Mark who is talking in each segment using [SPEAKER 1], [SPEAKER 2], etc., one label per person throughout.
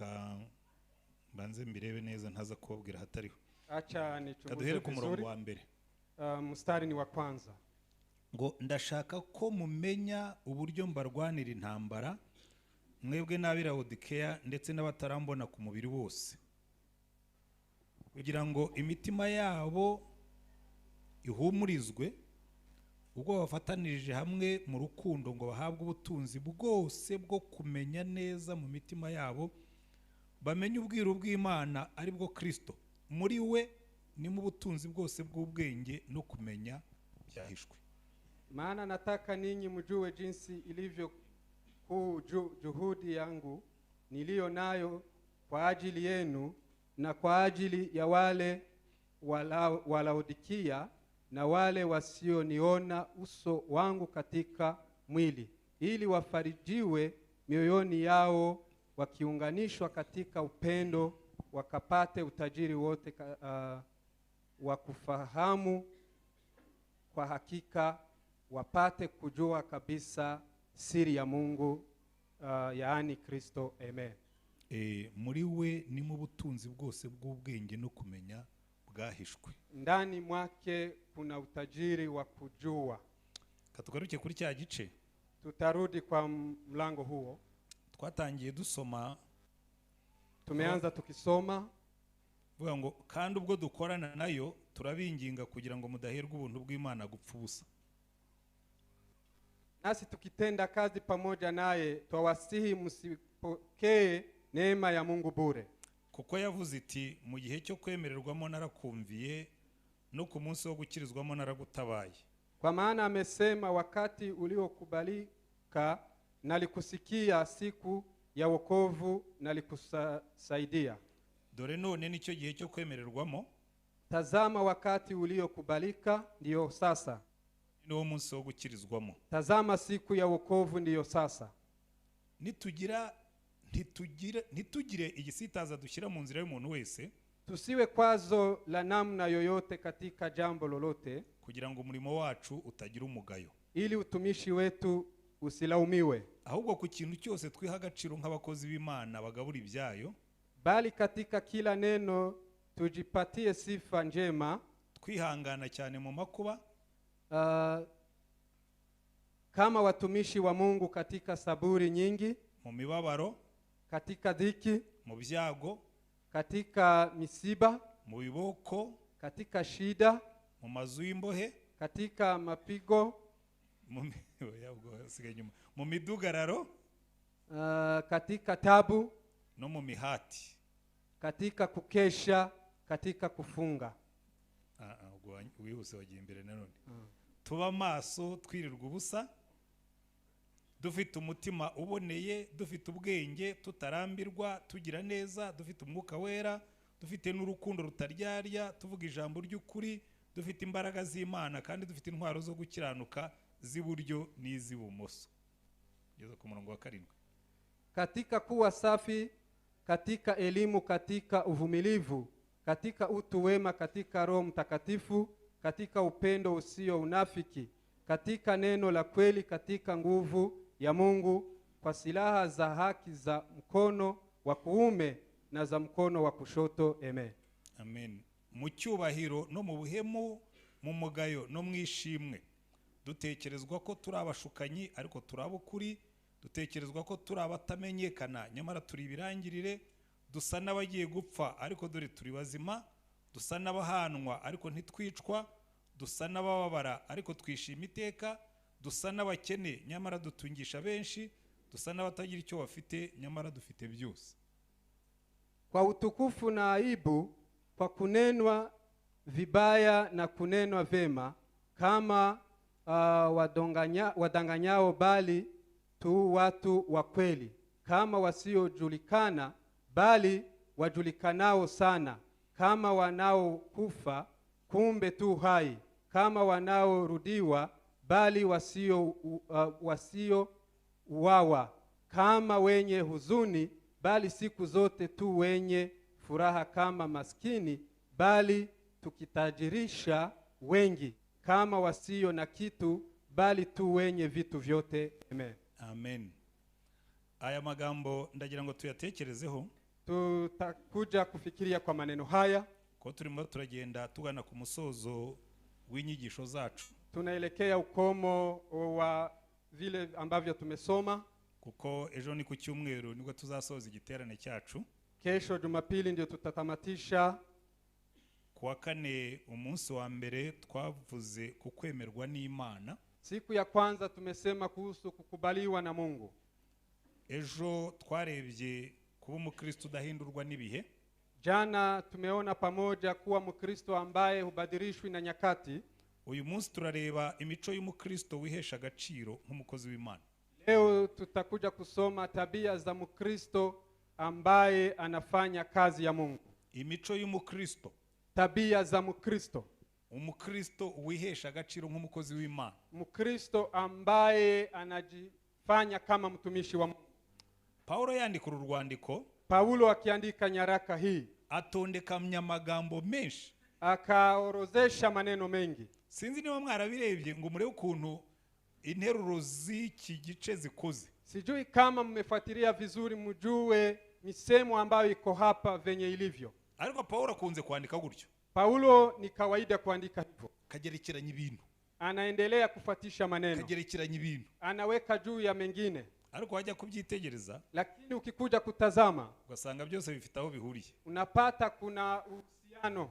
[SPEAKER 1] Reka mbanze mbirebe neza, ntaza kubabwira ahatariho.
[SPEAKER 2] Acha nichunguze
[SPEAKER 1] Kaduhere ku murongo
[SPEAKER 2] vizuri.
[SPEAKER 1] wa mbere.
[SPEAKER 2] Mstari ni wa kwanza.
[SPEAKER 1] Ngo ndashaka ko mumenya uburyo mbarwanira intambara, mwebwe n'ab'i Lawodikeya ndetse n'abatarambona ku mubiri bose, kugira ngo imitima yabo ihumurizwe ubwo bafatanirije hamwe mu rukundo, ngo bahabwe ubutunzi bwose bwo kumenya neza mu mitima yabo, bamenye ubwiru bw'Imana, ari bwo Kristo. Muri we nimo ubutunzi bwose bw'ubwenge no kumenya byahishwe.
[SPEAKER 2] Maana nataka ninyi mjue jinsi ilivyo kuu juhudi yangu niliyo nayo kwa ajili yenu na kwa ajili ya wale wa Laodikia na wale wasioniona uso wangu katika mwili, ili wafarijiwe mioyoni yao, wakiunganishwa katika upendo, wakapate utajiri wote wa kufahamu kwa hakika, wapate kujua kabisa siri ya Mungu, yaani Kristo. Amen.
[SPEAKER 1] Muri we nimo ubutunzi bwose bw'ubwenge no kumenya bwahishwe.
[SPEAKER 2] Ndani mwake kuna utajiri wa kujua.
[SPEAKER 1] Katugaruke kuri cya gice.
[SPEAKER 2] Tutarudi kwa mlango huo.
[SPEAKER 1] Twatangiye dusoma.
[SPEAKER 2] Tumeanza tukisoma.
[SPEAKER 1] Vuga ngo kandi ubwo dukorana nayo turabinginga kugira ngo mudaherwa ubuntu bw'Imana gupfa ubusa.
[SPEAKER 2] Nasi tukitenda kazi pamoja naye twawasihi msipokee neema ya Mungu bure.
[SPEAKER 1] Kuko yavuze iti mu gihe cyo kwemererwamo narakumviye, no ku munsi wo gukirizwamo naragutabaye.
[SPEAKER 2] Kwa maana amesema, wakati uliokubalika nalikusikia, siku ya wokovu nalikusaidia.
[SPEAKER 1] Dore none nicyo gihe cyo kwemererwamo.
[SPEAKER 2] Tazama, wakati uliokubalika ndiyo sasa.
[SPEAKER 1] Niwo munsi wo gukirizwamo.
[SPEAKER 2] Tazama, siku ya wokovu ndiyo sasa.
[SPEAKER 1] Nitugira ntitugira ntitugire igisitaza dushyira mu nzira y'umuntu wese,
[SPEAKER 2] Tusiwe kwazo la namna yoyote katika jambo lolote,
[SPEAKER 1] kugira ngo umurimo wacu utagira umugayo.
[SPEAKER 2] ili utumishi wetu usilaumiwe.
[SPEAKER 1] Ahubwo ku kintu cyose twiha agaciro nk'abakozi b'Imana bagabura ibyayo,
[SPEAKER 2] Bali katika kila neno tujipatie sifa njema,
[SPEAKER 1] twihangana cyane mu makuba,
[SPEAKER 2] kama watumishi wa Mungu katika saburi nyingi,
[SPEAKER 1] mu mibabaro,
[SPEAKER 2] katika dhiki,
[SPEAKER 1] mu byago,
[SPEAKER 2] katika misiba,
[SPEAKER 1] mu biboko,
[SPEAKER 2] katika shida,
[SPEAKER 1] mu mazu y'imbohe,
[SPEAKER 2] katika mapigo,
[SPEAKER 1] mu mi- oya, ubwo hasigaye inyuma, mu midugararo,
[SPEAKER 2] katika tabu,
[SPEAKER 1] no mu mihati.
[SPEAKER 2] katika kukesha, katika kufunga.
[SPEAKER 1] Ah, ah, ubwo wihuse wagiye imbere nanone. Tuba maso, twirirwa ubusa, dufite umutima uboneye, dufite ubwenge, tutarambirwa, tugira neza, dufite Umwuka Wera, dufite n'urukundo rutaryarya, tuvuga ijambo ry'ukuri, dufite imbaraga z'Imana kandi dufite intwaro zo gukiranuka z'iburyo n'iz'ibumoso. Ugeze ku murongo wa karindwi.
[SPEAKER 2] Katika kuwa safi, katika elimu, katika uvumilivu, katika utu wema, katika Roho Mtakatifu, katika upendo usio unafiki, katika neno la kweli, katika nguvu ya Mungu, kwa silaha za haki za mkono wa kuume na za mkono wa kushoto. Amen.
[SPEAKER 1] Amen. Mu cyubahiro no mu buhemu, mu mugayo no mu ishimwe, dutekerezwa ko turi abashukanyi ariko turi ab'ukuri, dutekerezwa ko turi abatamenyekana nyamara turi ibirangirire, dusa n'abagiye gupfa ariko dore turi bazima, dusa n'abahanwa ariko ntitwicwa, dusa n'abababara ariko twishima iteka, dusa n'abakene nyamara dutungisha benshi, dusa n'abatagira icyo bafite nyamara dufite byose.
[SPEAKER 2] Kwa utukufu na aibu, kwa kunenwa vibaya na kunenwa vema, kama wadanganyao, bali tu watu wa kweli, kama wasiojulikana, bali wajulikanao sana, kama wanaokufa, kumbe tu hai, kama wanaorudiwa, bali wasio uwawa, kama wenye huzuni, bali siku zote tu wenye furaha, kama maskini, bali tukitajirisha wengi, kama wasio na kitu, bali tu wenye vitu vyote. Amen.
[SPEAKER 1] Amen. Aya magambo ndagira ngo tuyatekerezeho.
[SPEAKER 2] Tutakuja kufikiria kwa maneno haya.
[SPEAKER 1] Ko turimo turagenda tugana ku musozo w'inyigisho zacu.
[SPEAKER 2] Tunaelekea ukomo wa vile ambavyo tumesoma.
[SPEAKER 1] Kuko ejo ni ku cyumweru nibwo tuzasoza igiterane cyacu.
[SPEAKER 2] Kesho Jumapili ndio tutatamatisha.
[SPEAKER 1] Kuwa kane umunsi wa mbere twavuze ku kwemerwa n'Imana.
[SPEAKER 2] Siku ya kwanza tumesema kuhusu kukubaliwa na Mungu.
[SPEAKER 1] Ejo twarebye kuba umukristo udahindurwa n'ibihe.
[SPEAKER 2] Jana tumeona pamoja kuwa Mkristo ambaye hubadilishwi na nyakati.
[SPEAKER 1] Uyu munsi turareba imico y'umukristo wihesha agaciro nk'umukozi w'Imana.
[SPEAKER 2] Leo tutakuja kusoma tabia za Mkristo ambaye anafanya kazi ya Mungu.
[SPEAKER 1] Imico y'umukristo.
[SPEAKER 2] Tabia za Mkristo.
[SPEAKER 1] Umukristo wihesha agaciro nk'umukozi w'Imana.
[SPEAKER 2] Mkristo ambaye anajifanya kama mtumishi wa Mungu.
[SPEAKER 1] Paulo yandika uru rwandiko.
[SPEAKER 2] Paulo akiandika nyaraka hii
[SPEAKER 1] atondeka amagambo menshi,
[SPEAKER 2] akaorozesha maneno mengi.
[SPEAKER 1] Sinzi niba mwarabirebye ngo murebe ukuntu interuro z'iki gice zikoze.
[SPEAKER 2] Sijui kama mmefuatilia vizuri mjue misemo ambayo iko hapa venye ilivyo.
[SPEAKER 1] Ariko Paulo akunze kwandika gutyo.
[SPEAKER 2] Paulo ni kawaida kuandika hivyo.
[SPEAKER 1] Kagerekeranya ibintu.
[SPEAKER 2] Anaendelea kufuatisha maneno.
[SPEAKER 1] Kagerekeranya ibintu.
[SPEAKER 2] Anaweka juu ya mengine.
[SPEAKER 1] Ariko wajya kubyitegereza,
[SPEAKER 2] lakini ukikuja kutazama
[SPEAKER 1] ugasanga byose bifite aho bihuriye.
[SPEAKER 2] Unapata kuna uhusiano.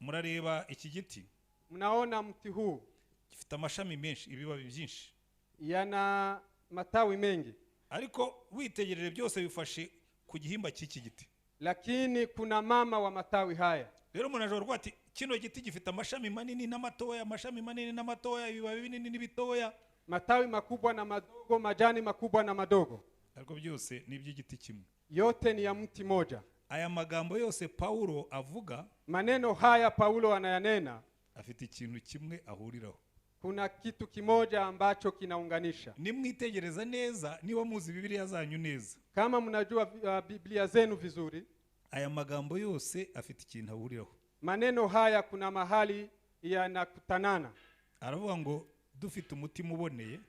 [SPEAKER 1] Murareba iki giti.
[SPEAKER 2] Mnaona mti huu
[SPEAKER 1] gifite amashami menshi, ibibabi byinshi.
[SPEAKER 2] Yana matawi mengi.
[SPEAKER 1] Ariko witegereje byose bifashe ku gihimba cy'iki giti.
[SPEAKER 2] Lakini kuna mama wa matawi haya.
[SPEAKER 1] Rero umuntu ashobora kuvuga ati kino giti gifite amashami manini n'amatoya, amashami manini n'amatoya, ibibabi binini n'ibitoya.
[SPEAKER 2] Matawi makubwa na madogo, majani makubwa na madogo.
[SPEAKER 1] Ariko byose ni iby'igiti kimwe.
[SPEAKER 2] Yote ni ya mti moja.
[SPEAKER 1] Aya magambo yose Paulo avuga,
[SPEAKER 2] maneno haya Paulo anayanena,
[SPEAKER 1] afite ikintu kimwe ahuriraho.
[SPEAKER 2] Kuna kitu kimoja ambacho kinaunganisha.
[SPEAKER 1] Nimwitegereza neza, niba muzi Bibiliya zanyu neza.
[SPEAKER 2] Kama mnajua Biblia zenu vizuri,
[SPEAKER 1] aya magambo yose afite ikintu ahuriraho.
[SPEAKER 2] Maneno haya kuna mahali yanakutanana.
[SPEAKER 1] Aravuga ngo dufite umutima uboneye,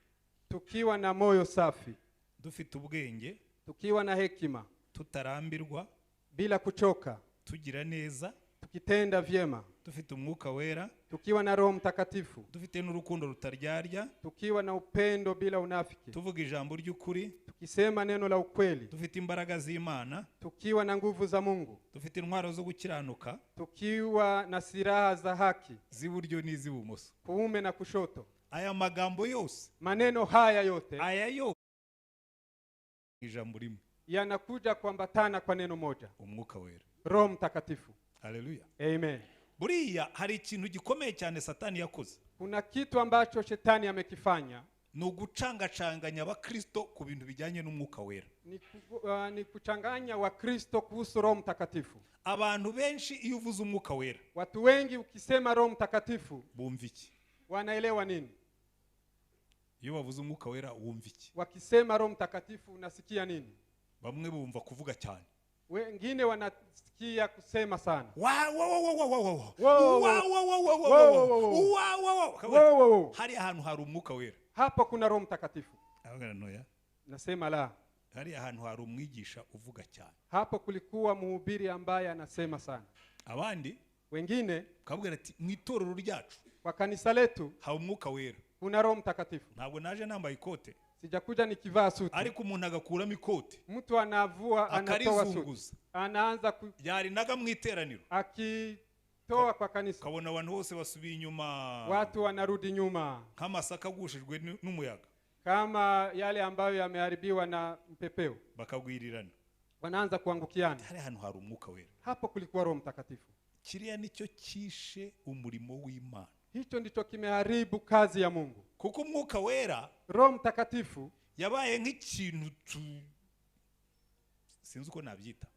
[SPEAKER 2] tukiwa na moyo safi,
[SPEAKER 1] dufite ubwenge,
[SPEAKER 2] tukiwa na hekima,
[SPEAKER 1] tutarambirwa,
[SPEAKER 2] bila kuchoka,
[SPEAKER 1] tugira neza,
[SPEAKER 2] tukitenda vyema,
[SPEAKER 1] dufite umwuka wera,
[SPEAKER 2] tukiwa na Roho Mtakatifu,
[SPEAKER 1] dufite n'urukundo rutaryarya,
[SPEAKER 2] tukiwa na upendo bila unafiki,
[SPEAKER 1] tuvuga ijambo ry'ukuri,
[SPEAKER 2] tukisema neno la ukweli,
[SPEAKER 1] dufite imbaraga z'Imana,
[SPEAKER 2] tukiwa na nguvu za Mungu,
[SPEAKER 1] dufite intwaro zo gukiranuka,
[SPEAKER 2] tukiwa na silaha za haki,
[SPEAKER 1] z'iburyo n'iz'ibumoso,
[SPEAKER 2] kuume na kushoto.
[SPEAKER 1] Aya magambo yose,
[SPEAKER 2] maneno haya yote,
[SPEAKER 1] aya yo ijambo rimwe
[SPEAKER 2] yanakuja kuambatana kwa neno moja,
[SPEAKER 1] umwuka wera,
[SPEAKER 2] Roho Mtakatifu.
[SPEAKER 1] Haleluya.
[SPEAKER 2] Amen.
[SPEAKER 1] Buriya hari ikintu gikomeye cyane Satani yakoze.
[SPEAKER 2] Kuna kitu ambacho shetani amekifanya.
[SPEAKER 1] Ni ugucangacanganya abakristo ku bintu bijyanye n'umwuka wera.
[SPEAKER 2] Ni kuchanganya Wakristo kuhusu Roho Mtakatifu.
[SPEAKER 1] Abantu benshi iyo uvuze umwuka wera,
[SPEAKER 2] watu wengi ukisema Roho Mtakatifu
[SPEAKER 1] bumva iki?
[SPEAKER 2] Wanaelewa nini?
[SPEAKER 1] Iyo bavuze umwuka wera wumva iki?
[SPEAKER 2] Wakisema Roho Mtakatifu unasikia nini?
[SPEAKER 1] Bamwe bumva kuvuga cyane.
[SPEAKER 2] Wengine wanasikia kusema sana.
[SPEAKER 1] Wa wa wa wa wa wa. Wa wa wa wa wa wa wa wa. Hari ahantu hari umwuka wera.
[SPEAKER 2] Hapo kuna Roho Mtakatifu.
[SPEAKER 1] Abagana.
[SPEAKER 2] Nasema la.
[SPEAKER 1] Hari ahantu hari umwigisha uvuga cyane.
[SPEAKER 2] Hapo kulikuwa mhubiri ambaye anasema sana.
[SPEAKER 1] Abandi
[SPEAKER 2] wengine
[SPEAKER 1] kabwira ati mu itorero ryacu,
[SPEAKER 2] kwa kanisa letu
[SPEAKER 1] ha umwuka wera.
[SPEAKER 2] Kuna Roho Mtakatifu.
[SPEAKER 1] Ntabwo naje nambaye ikote.
[SPEAKER 2] Sijakuja nikivaa suti.
[SPEAKER 1] Ariko umuntu agakuramo ikote.
[SPEAKER 2] Mtu anavua, anatoa suti. Anaanza
[SPEAKER 1] yarinaga mu iteraniro.
[SPEAKER 2] Akitoa kwa kanisa.
[SPEAKER 1] Kabona abantu bose basubiye inyuma.
[SPEAKER 2] Watu wanarudi nyuma.
[SPEAKER 1] Nk'amasaka agushijwe n'umuyaga.
[SPEAKER 2] Kama yale ambayo yameharibiwa na mpepeo.
[SPEAKER 1] Bakagwirirana.
[SPEAKER 2] Wanaanza kuangukiana.
[SPEAKER 1] Hari ahantu hari umwuka wera.
[SPEAKER 2] Hapo kulikuwa Roho Mtakatifu.
[SPEAKER 1] Kiriya nicyo kishe umurimo w'Imana.
[SPEAKER 2] Hicho ndicho kimeharibu kazi ya Mungu.
[SPEAKER 1] Kuko umwuka wera,
[SPEAKER 2] Roho Mtakatifu
[SPEAKER 1] yabaye nk'ikintu sinzi uko nabyita.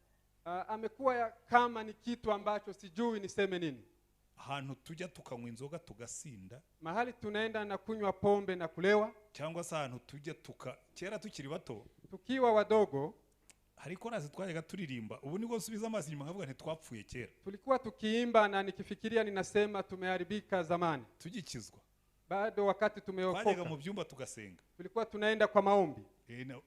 [SPEAKER 2] Amekuwa kama ni kitu ambacho sijui niseme nini.
[SPEAKER 1] Ahantu tujya tukanywa inzoga tugasinda,
[SPEAKER 2] mahali tunaenda na kunywa pombe na kulewa,
[SPEAKER 1] cyangwa se ahantu tujya tuka kera tukiri bato,
[SPEAKER 2] tukiwa wadogo,
[SPEAKER 1] hari korasi twajyaga turirimba. Ubu nibwo nsubiza amaso inyuma nkavuga nti twapfuye kera.
[SPEAKER 2] Tulikuwa tukiimba na nikifikiria ninasema tumeharibika zamani.
[SPEAKER 1] Tugikizwa
[SPEAKER 2] bado wakati tumeokoka
[SPEAKER 1] twajyaga mu byumba tugasenga.
[SPEAKER 2] Tulikuwa tunaenda kwa maombi.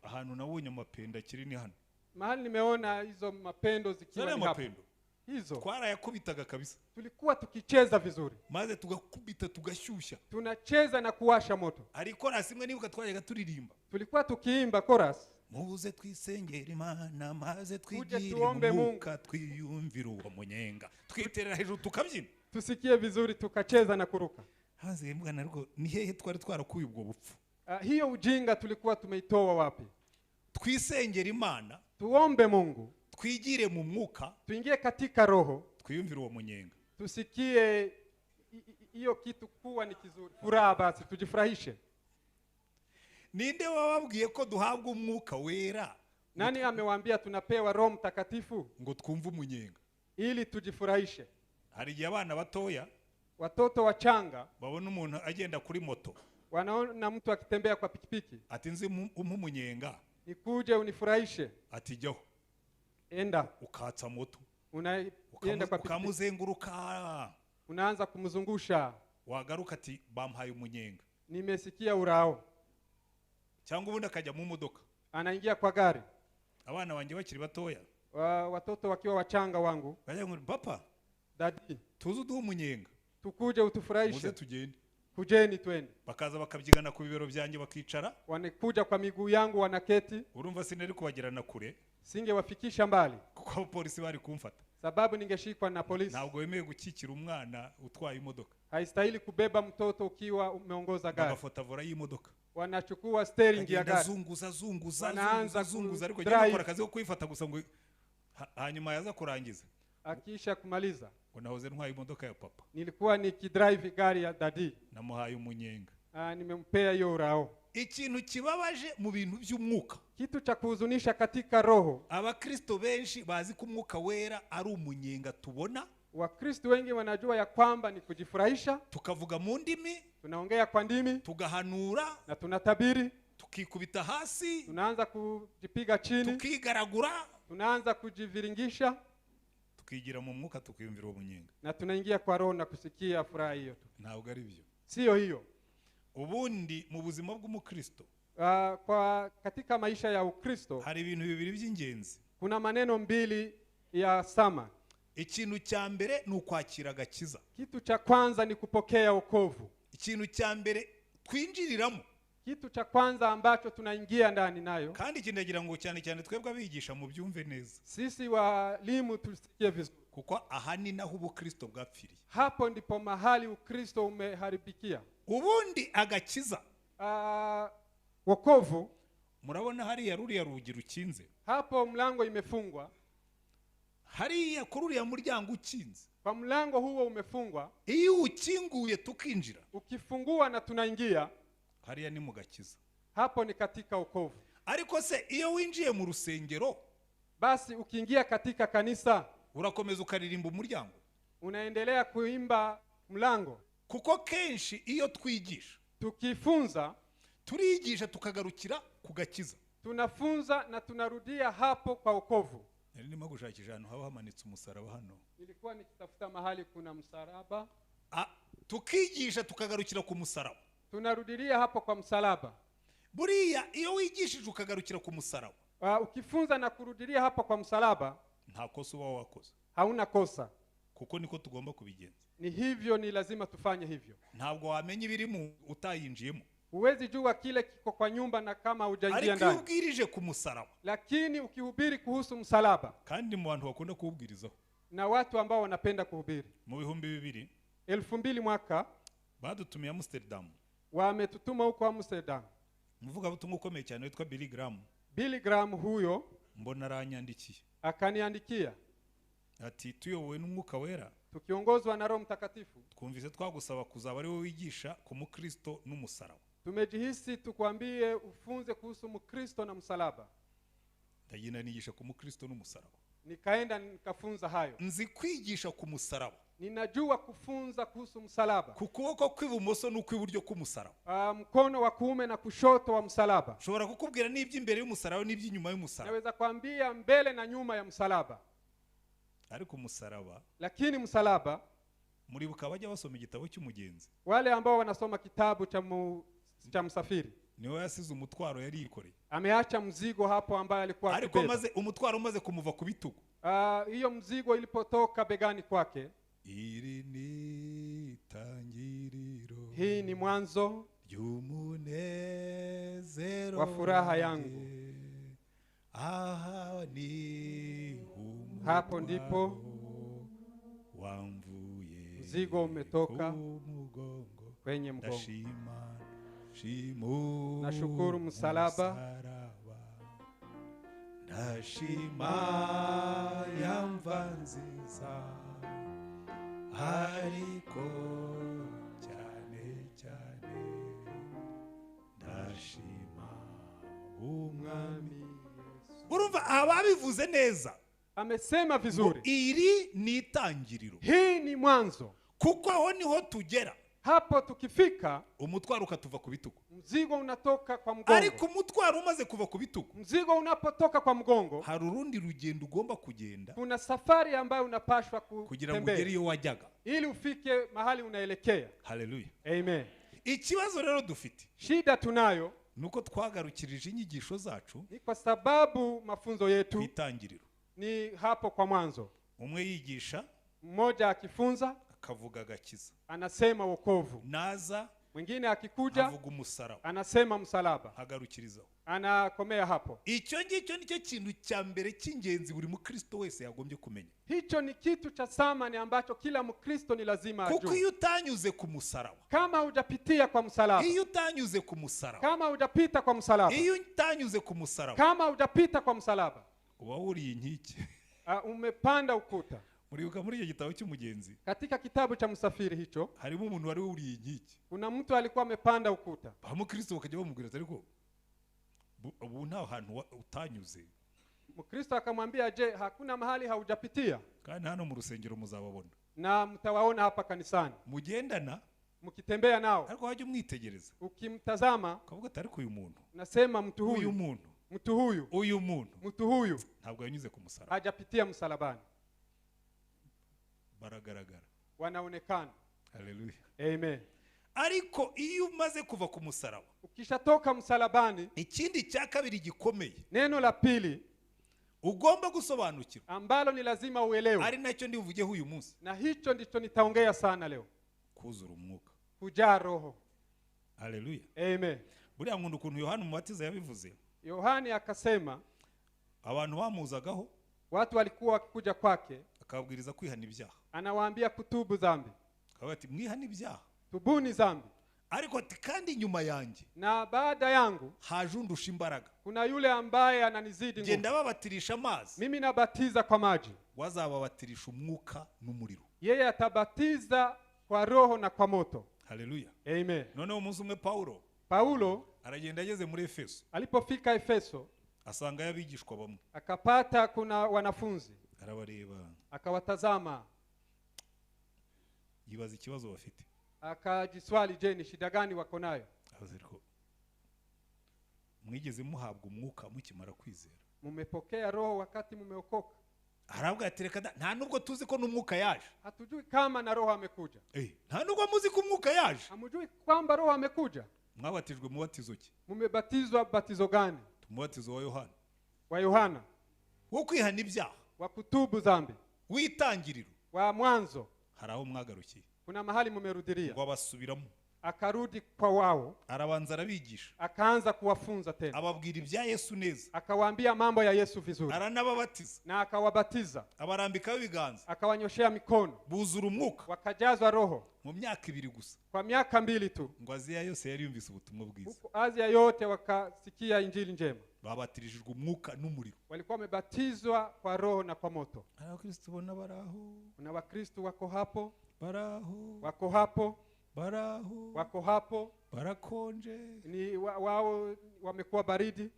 [SPEAKER 1] Ahantu nabonye amapenda kiri ni hano.
[SPEAKER 2] Mahali nimeona hizo mapendo zikiwa
[SPEAKER 1] Zariya
[SPEAKER 2] ni hapo.
[SPEAKER 1] Mapendo
[SPEAKER 2] Hizo
[SPEAKER 1] twarayakubitaga kabisa.
[SPEAKER 2] Tulikuwa tukicheza vizuri.
[SPEAKER 1] Maze tugakubita tugashyushya.
[SPEAKER 2] Tunacheza na kuwasha moto.
[SPEAKER 1] Hari korasi imwe nibuka twajyaga turirimba.
[SPEAKER 2] Tulikuwa tukiimba chorus.
[SPEAKER 1] Muze twisengere Imana maze
[SPEAKER 2] Tuje
[SPEAKER 1] twigire
[SPEAKER 2] tuombe
[SPEAKER 1] mu
[SPEAKER 2] Mungu.
[SPEAKER 1] mwuka twiyumvire uwo munyenga twiterera hejuru tukabyina.
[SPEAKER 2] Tusikie vizuri tukacheza na kuruka.
[SPEAKER 1] Haze mbwana ariko ni hehe twari twarakuye ubwo bupfu?
[SPEAKER 2] Hiyo ujinga tulikuwa tumeitoa wapi?
[SPEAKER 1] Twisengere Imana.
[SPEAKER 2] Tuombe Mungu.
[SPEAKER 1] Twigire mu mwuka.
[SPEAKER 2] Tuingie katika roho.
[SPEAKER 1] Twiyumvire uwo munyenga.
[SPEAKER 2] Tusikie hiyo kitu kuwa ni kizuri. Furaha basi tujifurahishe.
[SPEAKER 1] Ninde wababwiye ko duhabwa umwuka wera?
[SPEAKER 2] Nani amewaambia tunapewa Roho Mtakatifu?
[SPEAKER 1] Ngo twumve umunyenga.
[SPEAKER 2] Ili tujifurahishe.
[SPEAKER 1] Hari igihe abana batoya
[SPEAKER 2] watoto wachanga
[SPEAKER 1] babona umuntu agenda kuri moto.
[SPEAKER 2] Wanaona mtu akitembea kwa pikipiki.
[SPEAKER 1] Ati nzi umpe umunyenga.
[SPEAKER 2] Nikuje unifurahishe.
[SPEAKER 1] Ati jyaho.
[SPEAKER 2] Enda.
[SPEAKER 1] Ukatsa moto.
[SPEAKER 2] Unaenda kwa pikipiki.
[SPEAKER 1] Ukamuzenguruka.
[SPEAKER 2] Unaanza kumzungusha.
[SPEAKER 1] Wagaruka ati bampaye umunyenga.
[SPEAKER 2] Nimesikia urao.
[SPEAKER 1] Cyangwa ubundi akajya mu modoka.
[SPEAKER 2] Anaingia kwa gari.
[SPEAKER 1] Abana banjye bakiri batoya.
[SPEAKER 2] Watoto wakiwa wachanga wangu.
[SPEAKER 1] Bajya ngo papa.
[SPEAKER 2] Dadi.
[SPEAKER 1] Tuze uduhe umunyenga.
[SPEAKER 2] Tukuje utufurahishe.
[SPEAKER 1] Muze tugende.
[SPEAKER 2] Kujeni twende.
[SPEAKER 1] Bakaza bakabyigana ku bibero byanjye bakicara.
[SPEAKER 2] Wanakuja kwa miguu yangu wanaketi.
[SPEAKER 1] Urumva sinari kubagerana kure.
[SPEAKER 2] Singewafikisha mbali.
[SPEAKER 1] Kuko abapolisi bari kumfata.
[SPEAKER 2] Sababu ningeshikwa na polisi.
[SPEAKER 1] Ntabwo wemeye gukikira umwana utwaye imodoka.
[SPEAKER 2] Haistahili kubeba mtoto ukiwa umeongoza gari.
[SPEAKER 1] Bagafata vora y'imodoka.
[SPEAKER 2] Wanachukua steering ya
[SPEAKER 1] Agenda
[SPEAKER 2] gari.
[SPEAKER 1] azunguza, azunguza,
[SPEAKER 2] Wanaanza
[SPEAKER 1] azunguza, azunguza, ariko
[SPEAKER 2] kudrive.
[SPEAKER 1] agenda akora akazi ko kuyifata gusa ngo hanyuma yaza kurangiza.
[SPEAKER 2] Akisha kumaliza.
[SPEAKER 1] Ngo nahoze ntwaye imodoka ya papa.
[SPEAKER 2] Nilikuwa nikidrive gari ya dadi.
[SPEAKER 1] Namuhaye umunyenga.
[SPEAKER 2] Nimempea hiyo urao.
[SPEAKER 1] Ikintu kibabaje mu bintu by'umwuka.
[SPEAKER 2] Kitu cha kuhuzunisha katika roho.
[SPEAKER 1] Abakristo benshi bazi ko umwuka wera ari umunyenga tubona.
[SPEAKER 2] Wakristo wengi wanajua ya kwamba ni kujifurahisha.
[SPEAKER 1] Tukavuga mu ndimi,
[SPEAKER 2] tunaongea kwa ndimi,
[SPEAKER 1] tugahanura,
[SPEAKER 2] na tunatabiri,
[SPEAKER 1] tukikubita hasi,
[SPEAKER 2] tunaanza kujipiga chini,
[SPEAKER 1] tukigaragura,
[SPEAKER 2] tunaanza kujiviringisha,
[SPEAKER 1] tukigira mu mwuka tukiyumvira uwo munyenga.
[SPEAKER 2] Na tunaingia kwa roho na kusikia furaha hiyo tu.
[SPEAKER 1] Ntabwo ari byo.
[SPEAKER 2] Sio hiyo.
[SPEAKER 1] Ubundi mu buzima bw'umukristo,
[SPEAKER 2] Kwa katika maisha ya Ukristo,
[SPEAKER 1] hari ibintu bibiri by'ingenzi.
[SPEAKER 2] Kuna maneno mbili ya sama.
[SPEAKER 1] Ikintu cya mbere ni ukwakira agakiza.
[SPEAKER 2] Kitu cha kwanza ni kupokea wokovu.
[SPEAKER 1] Ikintu cya mbere twinjiriramo.
[SPEAKER 2] Kitu cha kwanza ambacho tunaingia ndani nayo.
[SPEAKER 1] Kandi kindagira ngo cyane cyane twebwe abigisha mu byumve neza.
[SPEAKER 2] Sisi walimu tusikie vizuri.
[SPEAKER 1] Kuko aha ni naho ubukristo bwapfiriye.
[SPEAKER 2] Hapo ndipo mahali Ukristo umeharibikia.
[SPEAKER 1] Ubundi agakiza.
[SPEAKER 2] Wokovu.
[SPEAKER 1] Murabona hariya ruriya rugi rukinze.
[SPEAKER 2] Hapo mlango imefungwa.
[SPEAKER 1] Hariya kuri uriya muryango ukinze.
[SPEAKER 2] Kwa mlango huo umefungwa.
[SPEAKER 1] Iyo ukinguye tukinjira.
[SPEAKER 2] Ukifungua na tunaingia.
[SPEAKER 1] Hariya ni mu gakiza.
[SPEAKER 2] Hapo ni katika wokovu.
[SPEAKER 1] Ariko se iyo winjiye mu rusengero,
[SPEAKER 2] basi ukiingia katika kanisa,
[SPEAKER 1] urakomeza ukaririmba umuryango.
[SPEAKER 2] Unaendelea kuimba mlango.
[SPEAKER 1] Kuko kenshi iyo twigisha,
[SPEAKER 2] tukifunza,
[SPEAKER 1] turigisha tukagarukira ku gakiza.
[SPEAKER 2] Tunafunza na tunarudia hapo kwa wokovu.
[SPEAKER 1] Nari ndimo gushakisha ahantu haba hamanitse umusaraba hano.
[SPEAKER 2] Nilikuwa nikitafuta mahali kuna msalaba.
[SPEAKER 1] Tukigisha tukagarukira ku musaraba.
[SPEAKER 2] Tunarudilia hapo kwa msalaba.
[SPEAKER 1] Buriya iyo wigishije ukagarukira ku musaraba.
[SPEAKER 2] Ukifunza na kurudilia hapo kwa msalaba,
[SPEAKER 1] nta kosa uba wakoze.
[SPEAKER 2] Hauna kosa.
[SPEAKER 1] Kuko niko tugomba kubigenza.
[SPEAKER 2] Ni hivyo, ni lazima tufanye hivyo.
[SPEAKER 1] Ntabwo wamenya ibiri mu utayinjiyemo.
[SPEAKER 2] Huwezi jua kile kiko kwa nyumba na kama hujaingia
[SPEAKER 1] Ariko iyo
[SPEAKER 2] ndani.
[SPEAKER 1] ubwirije ku musaraba.
[SPEAKER 2] Lakini ukihubiri kuhusu msalaba.
[SPEAKER 1] Kandi mu bantu bakunda kuwubwirizaho.
[SPEAKER 2] Na watu ambao wanapenda kuhubiri.
[SPEAKER 1] Mu bihumbi bibiri.
[SPEAKER 2] 2000 mwaka.
[SPEAKER 1] Badutumiye Amsterdam.
[SPEAKER 2] Wametutuma huko Amsterdam.
[SPEAKER 1] Umuvugabutumwa ukomeye cyane witwa Billy Graham.
[SPEAKER 2] Billy Graham huyo
[SPEAKER 1] mbona aranyandikiye.
[SPEAKER 2] Akaniandikia.
[SPEAKER 1] Ati tuyobowe n'umwuka wera.
[SPEAKER 2] Tukiongozwa na Roho Mtakatifu.
[SPEAKER 1] Twumvise twagusaba kuzaba ari wowe wigisha ku mukristo n'umusaraba.
[SPEAKER 2] Tumejihisi tukwambie ufunze kuhusu mukristo na msalaba.
[SPEAKER 1] Ndagenda nigisha ku mukristo n'umusaraba.
[SPEAKER 2] Nikaenda nikafunza hayo.
[SPEAKER 1] Nzi kwigisha ku musaraba.
[SPEAKER 2] Ninajua kufunza kuhusu msalaba.
[SPEAKER 1] Ku kuboko kw'ibumoso n'ukw'iburyo k'umusaraba.
[SPEAKER 2] Mkono wa kuume na kushoto wa msalaba.
[SPEAKER 1] Nshobora kukubwira n'iby'imbere y'umusaraba n'iby'inyuma y'umusaraba.
[SPEAKER 2] Naweza kuambia mbele na nyuma ya msalaba.
[SPEAKER 1] Ariko umusaraba,
[SPEAKER 2] lakini msalaba,
[SPEAKER 1] muribuka bajya basoma igitabo cy'umugenzi.
[SPEAKER 2] Wale ambao wanasoma kitabu cha msafiri.
[SPEAKER 1] Niwe yasize umutwaro yari yikoreye.
[SPEAKER 2] Ameacha mzigo hapo ambaye alikuwa
[SPEAKER 1] ariko
[SPEAKER 2] akibeba.
[SPEAKER 1] Maze umutwaro umaze kumuva ku bitugu,
[SPEAKER 2] Hiyo mzigo ilipotoka begani kwake,
[SPEAKER 1] iri ni itangiriro
[SPEAKER 2] hii ni mwanzo
[SPEAKER 1] ry'umunezero
[SPEAKER 2] wa furaha yangu.
[SPEAKER 1] Wanjye. Aha ni
[SPEAKER 2] Hapo ndipo
[SPEAKER 1] wamvuye
[SPEAKER 2] mzigo umetoka
[SPEAKER 1] ku mugongo.
[SPEAKER 2] Kwenye mgongo.
[SPEAKER 1] Ndashima shimu
[SPEAKER 2] Nashukuru msalaba.
[SPEAKER 1] Msalaba. Ndashima yamva nziza ariko cyane cyane ndashima umwami. Urumva ababivuze neza.
[SPEAKER 2] Amesema
[SPEAKER 1] Ngo
[SPEAKER 2] vizuri.
[SPEAKER 1] Iri ni itangiriro.
[SPEAKER 2] Hii ni mwanzo.
[SPEAKER 1] Kuko aho niho tugera.
[SPEAKER 2] Hapo tukifika,
[SPEAKER 1] umutwaro ukatuva ku bitugu.
[SPEAKER 2] Mzigo unatoka kwa mgongo.
[SPEAKER 1] Ariko umutwaro umaze kuva ku bitugu,
[SPEAKER 2] mzigo unapotoka kwa mgongo,
[SPEAKER 1] hari urundi rugendo ugomba kugenda
[SPEAKER 2] kuna safari ambayo unapashwa
[SPEAKER 1] kugira ngo ugere
[SPEAKER 2] kutembea
[SPEAKER 1] iyo wajyaga.
[SPEAKER 2] Ili ufike mahali unaelekea.
[SPEAKER 1] Haleluya.
[SPEAKER 2] Amen.
[SPEAKER 1] Ikibazo rero dufite
[SPEAKER 2] Shida tunayo
[SPEAKER 1] nuko twagarukirije inyigisho zacu
[SPEAKER 2] ni kwa sababu mafunzo
[SPEAKER 1] ku
[SPEAKER 2] yetu
[SPEAKER 1] itangiriro.
[SPEAKER 2] Ni hapo kwa mwanzo.
[SPEAKER 1] Umwe yigisha
[SPEAKER 2] Mmoja akifunza
[SPEAKER 1] akavuga agakiza,
[SPEAKER 2] anasema wokovu,
[SPEAKER 1] naza
[SPEAKER 2] mwingine akikuja
[SPEAKER 1] avuga umusaraba,
[SPEAKER 2] anasema msalaba,
[SPEAKER 1] agarukirizaho.
[SPEAKER 2] Anakomea hapo.
[SPEAKER 1] Icyo ngicyo nicyo kintu cya mbere cy'ingenzi buri mukristo wese yagombye kumenya.
[SPEAKER 2] Hicho ni kitu cha thamani ambacho kila Mkristo ni lazima
[SPEAKER 1] Kuko
[SPEAKER 2] ajue.
[SPEAKER 1] iyo utanyuze ku musaraba,
[SPEAKER 2] Kama hujapitia kwa msalaba,
[SPEAKER 1] iyo utanyuze ku musaraba,
[SPEAKER 2] kama hujapita kwa msalaba,
[SPEAKER 1] iyo utanyuze ku musaraba,
[SPEAKER 2] kama hujapita kwa msalaba,
[SPEAKER 1] uba wuriye inkike.
[SPEAKER 2] Umepanda ukuta.
[SPEAKER 1] Muribuka muri icyo gitabo cy'umugenzi,
[SPEAKER 2] Katika kitabu cha msafiri hicho,
[SPEAKER 1] harimo umuntu wari wuriye inkike.
[SPEAKER 2] Kuna mtu alikuwa amepanda ukuta.
[SPEAKER 1] Abamukristo bakajya bamubwira ati ariko ubu nta hantu utanyuze.
[SPEAKER 2] Mkristo akamwambia, je, hakuna mahali haujapitia?
[SPEAKER 1] Kandi hano mu rusengero muzababona.
[SPEAKER 2] Na mtawaona hapa kanisani.
[SPEAKER 1] Mugendana,
[SPEAKER 2] mkitembea nao,
[SPEAKER 1] ariko wajya umwitegereza,
[SPEAKER 2] ukimtazama,
[SPEAKER 1] ukavuga ati ariko uyu muntu,
[SPEAKER 2] nasema mtu
[SPEAKER 1] uyu
[SPEAKER 2] huyu,
[SPEAKER 1] muntu,
[SPEAKER 2] mtu huyu,
[SPEAKER 1] uyu muntu
[SPEAKER 2] mtu huyu
[SPEAKER 1] ntabwo yanyuze ku musaraba.
[SPEAKER 2] Hajapitia msalabani.
[SPEAKER 1] Baragaragara.
[SPEAKER 2] Wanaonekana.
[SPEAKER 1] Haleluya.
[SPEAKER 2] Amen.
[SPEAKER 1] Ariko iyo umaze kuva ku musaraba,
[SPEAKER 2] ukishatoka msalabani,
[SPEAKER 1] ikindi cya kabiri gikomeye,
[SPEAKER 2] neno la pili
[SPEAKER 1] ugomba gusobanukirwa,
[SPEAKER 2] ambalo ni lazima uelewe,
[SPEAKER 1] ari nacyo ndivugeho uyu munsi,
[SPEAKER 2] na hicho ndicho nitaongea sana leo,
[SPEAKER 1] kuzura umwuka,
[SPEAKER 2] kujaa roho.
[SPEAKER 1] Haleluya.
[SPEAKER 2] Amen.
[SPEAKER 1] Buriya nkunda ukuntu Yohana Umubatiza yabivuze.
[SPEAKER 2] Yohani akasema,
[SPEAKER 1] abantu bamuzagaho,
[SPEAKER 2] watu walikuwa wakikuja kwake,
[SPEAKER 1] akababwiriza kwihana ibyaha,
[SPEAKER 2] anawaambia kutubu dhambi,
[SPEAKER 1] akavuga ati mwihane ibyaha,
[SPEAKER 2] tubuni dhambi,
[SPEAKER 1] ariko ati kandi nyuma yanjye
[SPEAKER 2] na baada yangu
[SPEAKER 1] haje undusha imbaraga,
[SPEAKER 2] kuna yule ambaye ananizidi nguvu.
[SPEAKER 1] Genda babatirisha amazi,
[SPEAKER 2] mimi nabatiza kwa maji,
[SPEAKER 1] wazababatisha umwuka n'umuriro.
[SPEAKER 2] Yeye atabatiza kwa roho na kwa moto.
[SPEAKER 1] Haleluya.
[SPEAKER 2] Amen.
[SPEAKER 1] Noneho umunsi umwe
[SPEAKER 2] Paulo
[SPEAKER 1] aragenda ageze muri Efeso,
[SPEAKER 2] alipofika Efeso
[SPEAKER 1] asanga y'abigishwa bamwe,
[SPEAKER 2] akapata kuna wanafunzi,
[SPEAKER 1] arabareba,
[SPEAKER 2] akawatazama,
[SPEAKER 1] yibaza ikibazo bafite,
[SPEAKER 2] akajiswali, je, ni shida gani wako nayo?
[SPEAKER 1] Ariko mwigeze muhabwa umwuka mukimara kwizera?
[SPEAKER 2] Mumepokea roho wakati mumeokoka?
[SPEAKER 1] Arabwa ati reka da, nta nubwo tuzi ko n'umwuka yaje.
[SPEAKER 2] Hatujui kama na roho amekuja.
[SPEAKER 1] Nta nubwo muzi ko umwuka yaje.
[SPEAKER 2] Hamujui kwamba roho amekuja?
[SPEAKER 1] Mwabatijwe mubatizo ki?
[SPEAKER 2] Mumebatizwa batizo gani?
[SPEAKER 1] Umubatizo wa Yohana.
[SPEAKER 2] Wa Yohana.
[SPEAKER 1] Wo kwihana ibyaha.
[SPEAKER 2] Wa kutubu dhambi.
[SPEAKER 1] Witangiriro.
[SPEAKER 2] Wa mwanzo.
[SPEAKER 1] Hari aho mwagarukiye.
[SPEAKER 2] Kuna mahali mumerudiria.
[SPEAKER 1] Ngo abasubiramo.
[SPEAKER 2] Akarudi kwa wao.
[SPEAKER 1] Arabanza arabigisha.
[SPEAKER 2] Akaanza kuwafunza tena.
[SPEAKER 1] Ababwira ibya Yesu neza.
[SPEAKER 2] Akawaambia mambo ya Yesu vizuri.
[SPEAKER 1] Aranababatiza.
[SPEAKER 2] Na akawabatiza.
[SPEAKER 1] Abarambikaho ibiganza.
[SPEAKER 2] Akawanyoshea mikono.
[SPEAKER 1] Buzura umwuka.
[SPEAKER 2] Wakajazwa roho.
[SPEAKER 1] Mu myaka ibiri gusa.
[SPEAKER 2] Kwa miaka 2 tu.
[SPEAKER 1] Ngo Aziya yose yari yumvise ubutumwa bwiza.
[SPEAKER 2] Huko Asia yote wakasikia injili njema.
[SPEAKER 1] Babatirijwe umwuka n'umuriro.
[SPEAKER 2] Walikuwa wamebatizwa kwa roho na kwa moto.
[SPEAKER 1] Abakristo bona baraho.
[SPEAKER 2] Kuna Wakristo wako hapo.
[SPEAKER 1] Baraho.
[SPEAKER 2] Wako hapo.
[SPEAKER 1] Baraho.
[SPEAKER 2] Wako hapo.
[SPEAKER 1] Barakonje.
[SPEAKER 2] Ni wao wamekuwa baridi.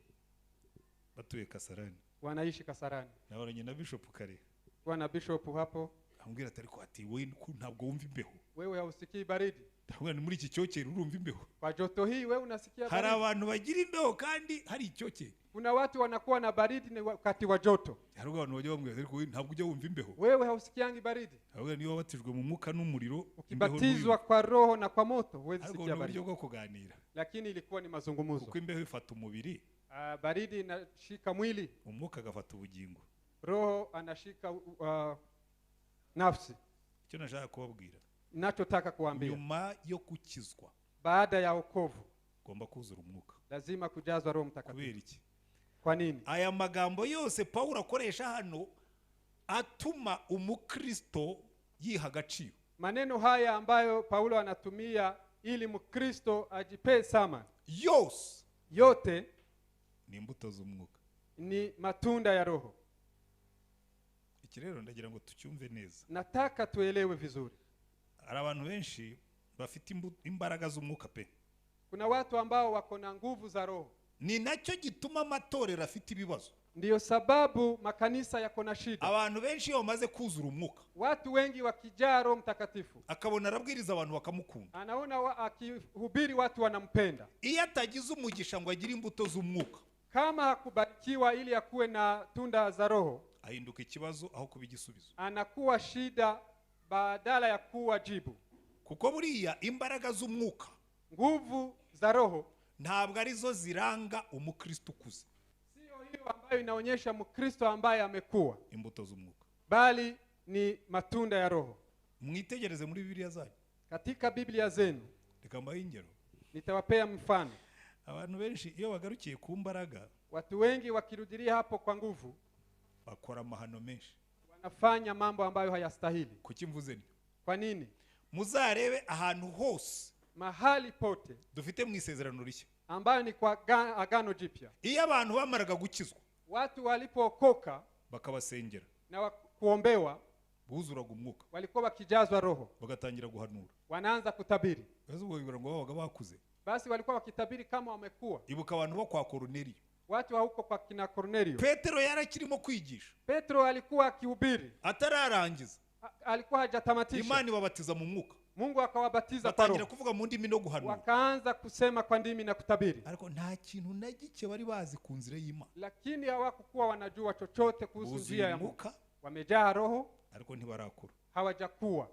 [SPEAKER 1] Batuye Kasarani.
[SPEAKER 2] Wanaishi Kasarani.
[SPEAKER 1] Nahoranye na Bishop kare.
[SPEAKER 2] Bwana Bishop hapo.
[SPEAKER 1] Ambwira ati ariko ati wewe ntabwo wumva imbeho.
[SPEAKER 2] Wewe hausikii baridi.
[SPEAKER 1] Ndabona ni muri iki cyokere urumva imbeho.
[SPEAKER 2] Kwa joto hii wewe unasikia baridi.
[SPEAKER 1] Hari abantu bagira imbeho kandi hari icyokere.
[SPEAKER 2] Kuna watu wanakuwa na baridi ni wakati wa joto.
[SPEAKER 1] Hari abantu bajya bamubwira ariko wewe ntabwo ujya wumva imbeho.
[SPEAKER 2] Wewe hausikiangi baridi.
[SPEAKER 1] Ahubwo niyo wabatijwe mu mwuka n'umuriro,
[SPEAKER 2] ukibatizwa kwa roho na kwa moto huwezi sikia baridi.
[SPEAKER 1] Uburyo bwo kuganira.
[SPEAKER 2] Lakini ilikuwa ni mazungumzo.
[SPEAKER 1] Kuko imbeho ifata umubiri.
[SPEAKER 2] Baridi inashika mwili.
[SPEAKER 1] Umwuka agafata ubugingo.
[SPEAKER 2] Roho anashika nafsi.
[SPEAKER 1] Icyo nashaka kubabwira.
[SPEAKER 2] Ninachotaka kuambia.
[SPEAKER 1] Nyuma yo gukizwa.
[SPEAKER 2] Baada ya wokovu.
[SPEAKER 1] Ugomba kuzura umwuka.
[SPEAKER 2] Lazima kujazwa Roho Mtakatifu.
[SPEAKER 1] Kubera iki?
[SPEAKER 2] Kwa nini?
[SPEAKER 1] Aya magambo yose Paulo akoresha hano atuma umukristo yiha agaciro.
[SPEAKER 2] Maneno haya ambayo Paulo anatumia ili Mkristo ajipee sama.
[SPEAKER 1] Yose
[SPEAKER 2] yote
[SPEAKER 1] ni imbuto z'umwuka.
[SPEAKER 2] Ni matunda ya Roho.
[SPEAKER 1] Iki rero ndagira ngo tucyumve neza.
[SPEAKER 2] Nataka tuelewe vizuri.
[SPEAKER 1] Hari abantu benshi bafite imbaraga z'umwuka pe.
[SPEAKER 2] Kuna watu ambao wako na nguvu za Roho.
[SPEAKER 1] Ni nacyo gituma amatorero afite ibibazo.
[SPEAKER 2] Ndiyo sababu makanisa yako na shida.
[SPEAKER 1] Abantu benshi iyo bamaze kuzura umwuka.
[SPEAKER 2] Watu wengi wakijaa Roho Mtakatifu.
[SPEAKER 1] Akabona arabwiriza abantu bakamukunda.
[SPEAKER 2] Anaona akihubiri watu wanampenda.
[SPEAKER 1] Iyo atagize umugisha ngo agire imbuto z'umwuka.
[SPEAKER 2] Kama hakubarikiwa ili akuwe na tunda za Roho,
[SPEAKER 1] ahinduka ikibazo aho kuba igisubizo.
[SPEAKER 2] Anakuwa shida badala ya kuwa jibu.
[SPEAKER 1] Kuko buriya imbaraga z'umwuka,
[SPEAKER 2] nguvu za Roho,
[SPEAKER 1] ntabwo arizo ziranga umukristo ukuze.
[SPEAKER 2] Sio hiyo ambayo inaonyesha Mkristo ambaye amekuwa.
[SPEAKER 1] Imbuto z'umwuka.
[SPEAKER 2] Bali ni matunda ya Roho.
[SPEAKER 1] Mwitegereze muri Bibiliya zanyu.
[SPEAKER 2] Katika Biblia zenu.
[SPEAKER 1] Reka mbahe ingero.
[SPEAKER 2] Nitawapea mfano.
[SPEAKER 1] Abantu benshi iyo bagarukiye ku mbaraga,
[SPEAKER 2] watu wengi wakirudilia hapo kwa nguvu,
[SPEAKER 1] bakora amahano menshi.
[SPEAKER 2] Wanafanya mambo ambayo hayastahili.
[SPEAKER 1] Kuki mvuze nti?
[SPEAKER 2] Kwa nini?
[SPEAKER 1] Muzarebe ahantu hose,
[SPEAKER 2] mahali pote
[SPEAKER 1] dufite mu isezerano rishya,
[SPEAKER 2] ambayo ni kwa agano jipya.
[SPEAKER 1] Iyo abantu bamaraga gukizwa,
[SPEAKER 2] watu walipookoka
[SPEAKER 1] bakabasengera
[SPEAKER 2] na kuombewa,
[SPEAKER 1] buzuraga umwuka,
[SPEAKER 2] walikuwa wakijazwa Roho,
[SPEAKER 1] bagatangira guhanura,
[SPEAKER 2] wanaanza kutabiri.
[SPEAKER 1] Basi ubwo ngo babaga bakuze.
[SPEAKER 2] Basi walikuwa wakitabiri kama wamekuwa.
[SPEAKER 1] Ibuka abantu bo kwa Kornelio.
[SPEAKER 2] Watu wa huko kwa kina Kornelio.
[SPEAKER 1] Petero yarakirimo kwigisha.
[SPEAKER 2] Petro alikuwa akihubiri.
[SPEAKER 1] Atararangiza.
[SPEAKER 2] Alikuwa hajatamatisha.
[SPEAKER 1] Imana ibabatiza mu mwuka.
[SPEAKER 2] Mungu akawabatiza kwa Roho.
[SPEAKER 1] Batangira kuvuga mu ndimi no guhanura.
[SPEAKER 2] Wakaanza kusema kwa ndimi na kutabiri.
[SPEAKER 1] Ariko nta kintu na gike bari bazi ku nzira y'Imana.
[SPEAKER 2] Lakini hawakuwa wanajua chochote kuhusu njia ya Mungu. Wamejaa Roho,
[SPEAKER 1] ariko ntibarakura.
[SPEAKER 2] Hawajakuwa.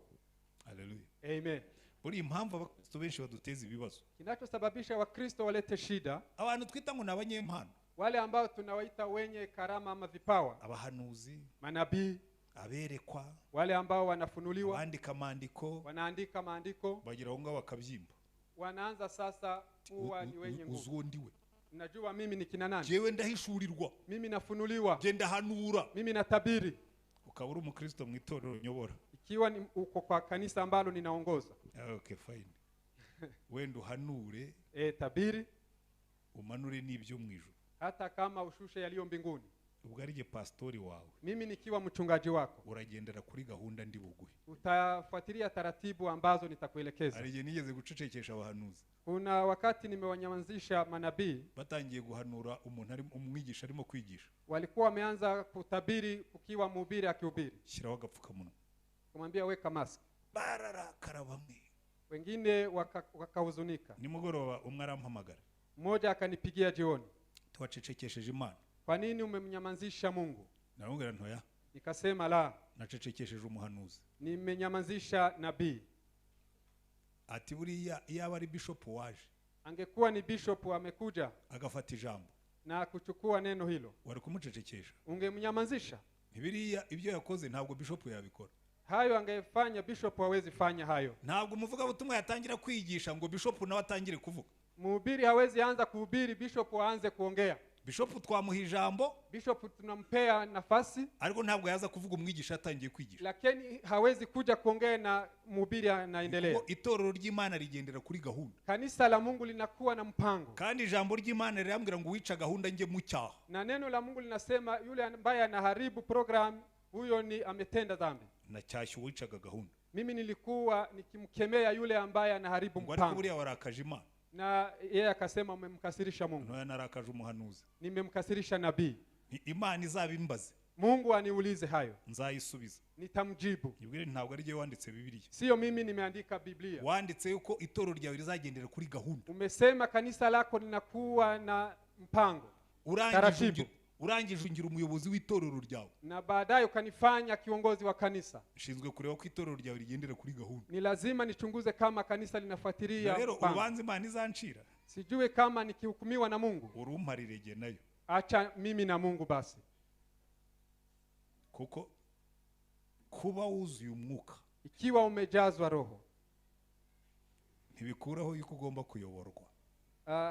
[SPEAKER 1] Haleluya.
[SPEAKER 2] Amen.
[SPEAKER 1] Buri impamvu abakristo benshi baduteza ibibazo.
[SPEAKER 2] Kinachosababisha Wakristo walete shida,
[SPEAKER 1] abantu twita ngo nabanyempano,
[SPEAKER 2] wale ambao tunawaita wenye karama ama vipawa,
[SPEAKER 1] abahanuzi,
[SPEAKER 2] manabii,
[SPEAKER 1] aberekwa,
[SPEAKER 2] wale ambao wanafunuliwa,
[SPEAKER 1] bandika maandiko,
[SPEAKER 2] wanaandika maandiko,
[SPEAKER 1] bagira aho ngaho bakabyimba,
[SPEAKER 2] wanaanza sasa kuwa ni wenye nguvu.
[SPEAKER 1] Uzuo ndiwe.
[SPEAKER 2] Najua mimi ni kina nani?
[SPEAKER 1] Jewe ndahishurirwa.
[SPEAKER 2] Mimi nafunuliwa.
[SPEAKER 1] Je ndahanura.
[SPEAKER 2] Mimi natabiri.
[SPEAKER 1] Ukaba uri umukristo mu itorero nyobora.
[SPEAKER 2] Ikiwa ni uko kwa kanisa ambalo ninaongoza.
[SPEAKER 1] Okay, fine. Wenda uhanure,
[SPEAKER 2] tabiri,
[SPEAKER 1] umanure n'ibyo mu ijuru.
[SPEAKER 2] Hata kama ushushe yaliyo mbinguni.
[SPEAKER 1] Ubwo ari je pastori wawe.
[SPEAKER 2] Mimi nikiwa mchungaji wako.
[SPEAKER 1] Uragendera kuri gahunda ndi buguhe.
[SPEAKER 2] Utafuatilia taratibu ambazo nitakuelekeza.
[SPEAKER 1] Ari je nigeze gucecekesha abahanuzi.
[SPEAKER 2] Kuna wakati nimewanyamazisha manabii.
[SPEAKER 1] Batangiye guhanura umuntu ari umwigisha arimo kwigisha.
[SPEAKER 2] Walikuwa wameanza kutabiri ukiwa mhubiri akihubiri.
[SPEAKER 1] Shyiraho agapfukamunwa.
[SPEAKER 2] Kumwambia weka mask.
[SPEAKER 1] Bararakara bamwe.
[SPEAKER 2] Wengine wakahuzunika.
[SPEAKER 1] Nimugoroba umwe arampamagara.
[SPEAKER 2] Mmoja akanipigia jioni.
[SPEAKER 1] Twacecekesheje Imana.
[SPEAKER 2] Kwa nini umemnyamazisha Mungu?
[SPEAKER 1] Naramubwira ntoya.
[SPEAKER 2] Nikasema la.
[SPEAKER 1] Nacecekesheje umuhanuzi.
[SPEAKER 2] Nimenyamazisha nabii.
[SPEAKER 1] Ati buriya iyaba ari bishop waje.
[SPEAKER 2] Angekuwa ni bishop amekuja.
[SPEAKER 1] Agafata ijambo.
[SPEAKER 2] Na kuchukua neno hilo.
[SPEAKER 1] Wari kumucecekesha.
[SPEAKER 2] Ungemnyamazisha.
[SPEAKER 1] Biriya ibyo yakoze ntabwo bishop yabikora.
[SPEAKER 2] Hayo angefanya bishop hawezi fanya hayo.
[SPEAKER 1] Ntabwo umuvugabutumwa yatangira kwigisha ngo bishop nawe atangire kuvuga.
[SPEAKER 2] Mhubiri hawezi anza kuhubiri bishop aanze kuongea.
[SPEAKER 1] Bishop twamuha ijambo,
[SPEAKER 2] bishop tunampea nafasi,
[SPEAKER 1] ariko ntabwo yaza kuvuga umwigisha atangiye kwigisha.
[SPEAKER 2] Lakini hawezi kuja kuongea na mhubiri anaendelea.
[SPEAKER 1] Itorero ry'Imana rigendera kuri gahunda.
[SPEAKER 2] Kanisa la Mungu linakuwa na mpango.
[SPEAKER 1] Kandi ijambo ry'Imana rirambwira ngo uwica gahunda nge mu cyaha.
[SPEAKER 2] Na neno la Mungu linasema yule ambaye anaharibu program huyo ni ametenda dhambi.
[SPEAKER 1] Na cyashye uwicaga gahunda.
[SPEAKER 2] Mimi nilikuwa nikimkemea yule ambaye anaharibu mpango.
[SPEAKER 1] Ariko buriya warakaje Imana.
[SPEAKER 2] Na yeye akasema umemkasirisha Mungu.
[SPEAKER 1] Ntoya narakaje umuhanuzi.
[SPEAKER 2] Nimemkasirisha nabii.
[SPEAKER 1] Imana izabimbaze.
[SPEAKER 2] Mungu aniulize hayo.
[SPEAKER 1] Nzayisubiza.
[SPEAKER 2] Nitamjibu.
[SPEAKER 1] Nibwire ntabwo ari je wanditse Bibiliya.
[SPEAKER 2] Sio mimi nimeandika Biblia.
[SPEAKER 1] Wanditse yuko itorero ryawe rizagendera kuri gahunda.
[SPEAKER 2] Umesema kanisa lako linakuwa na mpango.
[SPEAKER 1] Urangije ungira umuyobozi w'itorero ryawe.
[SPEAKER 2] Na baadaye ukanifanya kiongozi wa kanisa.
[SPEAKER 1] Nshinzwe kureba ko itorero ryawe rigendera kuri gahunda.
[SPEAKER 2] Ni lazima nichunguze kama kanisa linafuatilia.
[SPEAKER 1] Rero urubanza Imana izancira.
[SPEAKER 2] Sijue kama nikihukumiwa na Mungu.
[SPEAKER 1] Urumparire jye nayo.
[SPEAKER 2] Acha mimi na Mungu basi.
[SPEAKER 1] Kuko kuba wuzuye umwuka,
[SPEAKER 2] ikiwa umejazwa roho,
[SPEAKER 1] ntibikuraho yuko ugomba kuyoborwa.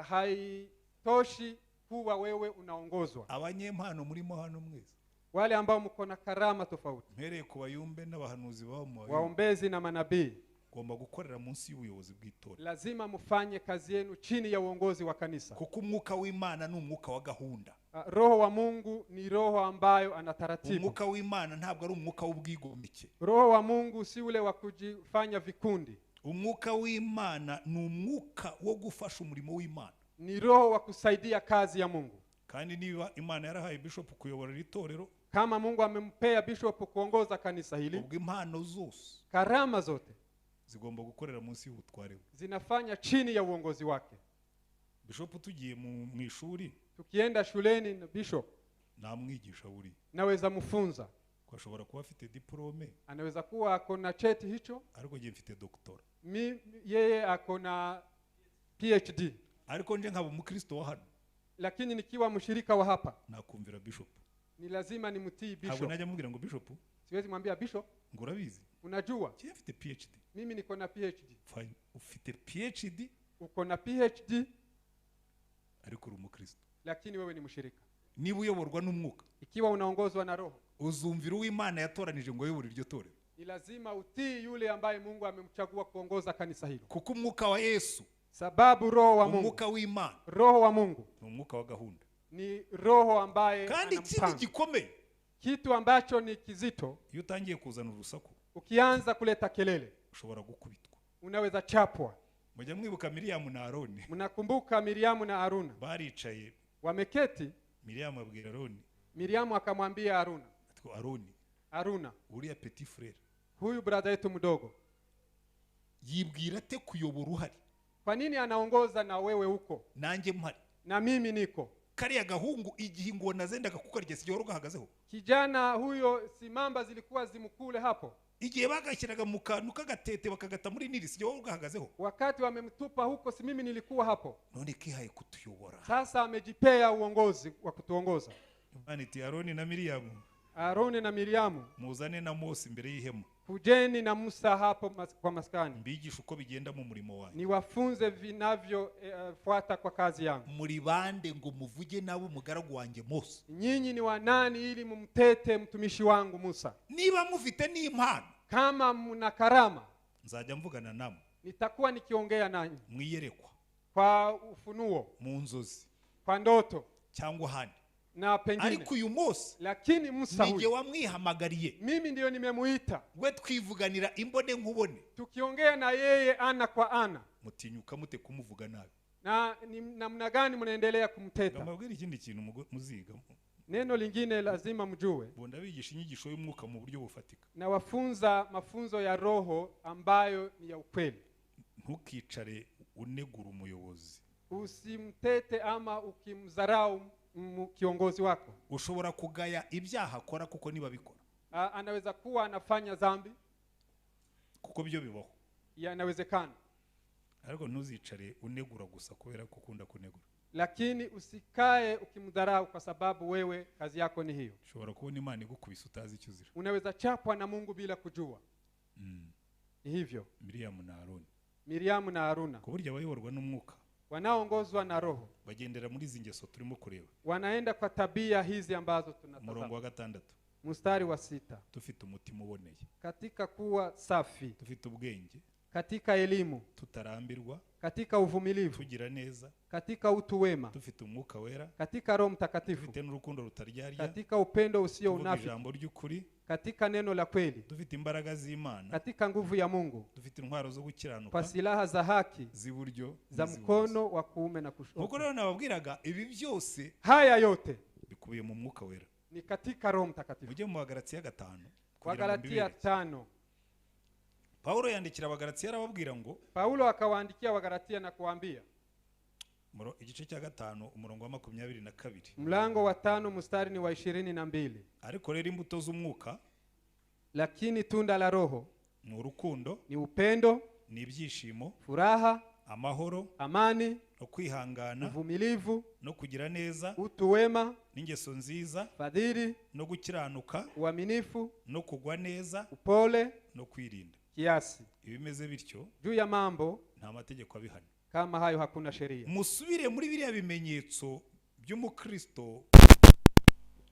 [SPEAKER 2] Haitoshi kuwa wewe unaongozwa.
[SPEAKER 1] Abanyempano murimo hano mwese,
[SPEAKER 2] wale ambao mko na karama tofauti,
[SPEAKER 1] mpereye ku bayumbe n'abahanuzi babo mu bayumbe,
[SPEAKER 2] waombezi na manabii,
[SPEAKER 1] ugomba gukorera munsi y'ubuyobozi bw'itorero.
[SPEAKER 2] Lazima mfanye kazi yenu chini ya uongozi wa kanisa.
[SPEAKER 1] Kuko umwuka w'Imana ni umwuka wa gahunda.
[SPEAKER 2] Roho wa Mungu ni roho ambayo anataratibu.
[SPEAKER 1] Umwuka w'Imana ntabwo ari umwuka w'ubwigomeke.
[SPEAKER 2] Roho wa Mungu si ule wa kujifanya vikundi.
[SPEAKER 1] Umwuka w'Imana ni umwuka wo gufasha umurimo w'Imana.
[SPEAKER 2] Ni roho wa kusaidia kazi ya Mungu.
[SPEAKER 1] Kandi niba Imana yarahaye bishop kuyobora itorero,
[SPEAKER 2] kama Mungu amempea bishop kuongoza kanisa hili,
[SPEAKER 1] ubwo impano zose,
[SPEAKER 2] karama zote
[SPEAKER 1] zigomba gukorera munsi y'ubutware bwe,
[SPEAKER 2] zinafanya chini ya uongozi wake.
[SPEAKER 1] Bishop tugiye mu ishuri,
[SPEAKER 2] tukienda shuleni na bishop,
[SPEAKER 1] namwigisha buri,
[SPEAKER 2] naweza mfunza.
[SPEAKER 1] Ko ashobora kuba afite diplome,
[SPEAKER 2] anaweza kuwa ako na cheti hicho,
[SPEAKER 1] ariko ngiye mfite doctora.
[SPEAKER 2] Yeye ako na PhD.
[SPEAKER 1] Ariko nje nkaba umukristo wa hano,
[SPEAKER 2] lakini nikiwa mshirika wa hapa,
[SPEAKER 1] nakumvira bishop.
[SPEAKER 2] Ni lazima nimtii bishop.
[SPEAKER 1] Ntabwo najya mubwira ngo bishop,
[SPEAKER 2] siwezi mwambia bishop,
[SPEAKER 1] ngo urabizi,
[SPEAKER 2] unajua
[SPEAKER 1] ngiye mfite PhD.
[SPEAKER 2] Mimi niko na PhD.
[SPEAKER 1] Fine, ufite PhD?
[SPEAKER 2] Uko na PhD,
[SPEAKER 1] ariko uri umukristo.
[SPEAKER 2] Lakini wewe ni mshirika.
[SPEAKER 1] Niba uyoborwa n'umwuka,
[SPEAKER 2] ikiwa unaongozwa na roho,
[SPEAKER 1] uzumvira uw'Imana yatoranije ngo ayobore iryo torero.
[SPEAKER 2] Ni lazima utii yule ambaye Mungu amemchagua kuongoza kanisa hilo.
[SPEAKER 1] Kuko umwuka wa Yesu,
[SPEAKER 2] sababu roho wa Mungu,
[SPEAKER 1] umwuka w'Imana,
[SPEAKER 2] roho wa Mungu
[SPEAKER 1] ni umwuka wa gahunda,
[SPEAKER 2] ni roho ambaye
[SPEAKER 1] kandi ikindi gikomeye,
[SPEAKER 2] kitu ambacho ni kizito,
[SPEAKER 1] iyo utangiye kuzana urusaku,
[SPEAKER 2] ukianza kuleta kelele,
[SPEAKER 1] ushobora gukubitwa,
[SPEAKER 2] unaweza chapwa.
[SPEAKER 1] Mujya mwibuka Miriam na Aroni?
[SPEAKER 2] Mnakumbuka Miriam na Aruna?
[SPEAKER 1] Baricaye,
[SPEAKER 2] wameketi.
[SPEAKER 1] Miriam abwira Aroni,
[SPEAKER 2] Miriam akamwambia Aruna,
[SPEAKER 1] ati Aroni,
[SPEAKER 2] Aruna,
[SPEAKER 1] uriya petit frere,
[SPEAKER 2] huyu brother yetu mdogo,
[SPEAKER 1] yibwira ate kuyobora uhari?
[SPEAKER 2] Kwa nini anaongoza na wewe huko?
[SPEAKER 1] Nanjye mpari,
[SPEAKER 2] na mimi niko.
[SPEAKER 1] Kariya gahungu igihe ingona zendaga kukarya sijya gahagazeho.
[SPEAKER 2] Kijana huyo simamba zilikuwa zimkule hapo.
[SPEAKER 1] Igihe bagashyiraga mu kantu kagatete bakagata muri Nili sijya gahagazeho.
[SPEAKER 2] Wakati wamemtupa huko si mimi nilikuwa hapo.
[SPEAKER 1] None kihaye kutuyobora.
[SPEAKER 2] Sasa amejipea uongozi wa kutuongoza.
[SPEAKER 1] Imana iti Aroni na Miriam,
[SPEAKER 2] Aroni na Miriamu,
[SPEAKER 1] muzane na Mose imbere y'ihema.
[SPEAKER 2] Kujeni na Musa hapo kwa maskani.
[SPEAKER 1] Mbigisha uko bigenda mu murimo wanyu.
[SPEAKER 2] Niwafunze vinavyo fuata kwa kazi yangu.
[SPEAKER 1] Muri bande ngo muvuge nabo umugaragu wanjye Mose.
[SPEAKER 2] Nyinyi ni wanani ili mumtete mtumishi wangu Musa?
[SPEAKER 1] Niba mufite n'impano,
[SPEAKER 2] kama mna karama,
[SPEAKER 1] nzajya mvugana namwe.
[SPEAKER 2] Nitakuwa nikiongea nanyi.
[SPEAKER 1] Mwiyerekwa,
[SPEAKER 2] kwa ufunuo,
[SPEAKER 1] mu nzozi,
[SPEAKER 2] kwa ndoto,
[SPEAKER 1] cyangwa ahandi,
[SPEAKER 2] na pengine.
[SPEAKER 1] Ariko uyu Mose,
[SPEAKER 2] lakini Musa
[SPEAKER 1] nije
[SPEAKER 2] huyu
[SPEAKER 1] wamwihamagariye,
[SPEAKER 2] mimi ndio nimemuita,
[SPEAKER 1] we twivuganira imbone nkubone,
[SPEAKER 2] tukiongea na yeye ana kwa ana.
[SPEAKER 1] Mutinyuka mute kumuvuga nabi?
[SPEAKER 2] Na namna gani mnaendelea kumteta?
[SPEAKER 1] Ndababwira ikindi kintu muziga.
[SPEAKER 2] Neno lingine lazima mjue.
[SPEAKER 1] Bo ndabigisha inyigisho y'umwuka mu buryo bufatika.
[SPEAKER 2] Nawafunza mafunzo ya roho ambayo ni ya ukweli.
[SPEAKER 1] Ntukicare unegura umuyobozi.
[SPEAKER 2] Usimtete ama ukimdharau kiongozi wako.
[SPEAKER 1] Ushobora kugaya ibyaha akora kuko niba bikora.
[SPEAKER 2] Anaweza kuwa anafanya dhambi
[SPEAKER 1] kuko byo bibaho.
[SPEAKER 2] Yanawezekana.
[SPEAKER 1] Ariko ntuzicare unegura gusa kubera ko ukunda kunegura.
[SPEAKER 2] Lakini usikae ukimdharau kwa sababu wewe kazi yako ni hiyo.
[SPEAKER 1] Ushobora kubona Imana igukubise utazi icyo uzira.
[SPEAKER 2] Unaweza chapwa na Mungu bila kujua. Ni hivyo.
[SPEAKER 1] Miriam na Aroni.
[SPEAKER 2] Miriam na Aruna.
[SPEAKER 1] Kuburyo abayoborwa n'umwuka,
[SPEAKER 2] wanaongozwa na roho,
[SPEAKER 1] bagendera muri izi ngeso turimo kureba.
[SPEAKER 2] Wanaenda kwa tabia hizi ambazo tunatazama.
[SPEAKER 1] Umurongo wa 6.
[SPEAKER 2] Mstari wa 6.
[SPEAKER 1] Dufite umutima uboneye,
[SPEAKER 2] katika kuwa safi,
[SPEAKER 1] dufite ubwenge,
[SPEAKER 2] katika elimu,
[SPEAKER 1] tutarambirwa,
[SPEAKER 2] katika uvumilivu,
[SPEAKER 1] tugira neza,
[SPEAKER 2] katika utu wema,
[SPEAKER 1] dufite umwuka wera,
[SPEAKER 2] katika Roho Mtakatifu,
[SPEAKER 1] dufite n'urukundo rutaryarya,
[SPEAKER 2] katika upendo usio unafiki,
[SPEAKER 1] ijambo ry'ukuri,
[SPEAKER 2] katika neno la kweli,
[SPEAKER 1] dufite imbaraga z'Imana,
[SPEAKER 2] katika nguvu ya Mungu,
[SPEAKER 1] dufite intwaro zo gukiranuka,
[SPEAKER 2] kwa silaha za haki
[SPEAKER 1] z'iburyo
[SPEAKER 2] za mkono wa kuume na kushoto.
[SPEAKER 1] Nkuko rero nababwiraga ibi byose,
[SPEAKER 2] haya yote
[SPEAKER 1] bikubiye mu mwuka wera,
[SPEAKER 2] ni katika Roho Mtakatifu.
[SPEAKER 1] Mujye mu Bagalatia 5.
[SPEAKER 2] Wagalatia 5.
[SPEAKER 1] Paulo yandikira Abagalatia arababwira ngo,
[SPEAKER 2] Paulo akawaandikia Wagalatia na kuambia,
[SPEAKER 1] igice cya 5 umurongo wa 22.
[SPEAKER 2] Mlango wa 5 mstari ni wa 22.
[SPEAKER 1] Ariko rero imbuto z'umwuka,
[SPEAKER 2] lakini tunda la roho
[SPEAKER 1] ni urukundo,
[SPEAKER 2] ni upendo,
[SPEAKER 1] ni ibyishimo,
[SPEAKER 2] furaha,
[SPEAKER 1] amahoro,
[SPEAKER 2] amani,
[SPEAKER 1] No kwihangana,
[SPEAKER 2] uvumilivu,
[SPEAKER 1] no kugira neza,
[SPEAKER 2] utu wema,
[SPEAKER 1] n'ingeso nziza,
[SPEAKER 2] fadhili,
[SPEAKER 1] no gukiranuka,
[SPEAKER 2] uaminifu,
[SPEAKER 1] no kugwa neza,
[SPEAKER 2] upole,
[SPEAKER 1] no kwirinda.
[SPEAKER 2] Kiasi.
[SPEAKER 1] Ibimeze bityo
[SPEAKER 2] Juu ya mambo
[SPEAKER 1] nta mategeko abihana.
[SPEAKER 2] kama hayo hakuna sheria.
[SPEAKER 1] Musubire muri biriya bimenyetso by'umukristo.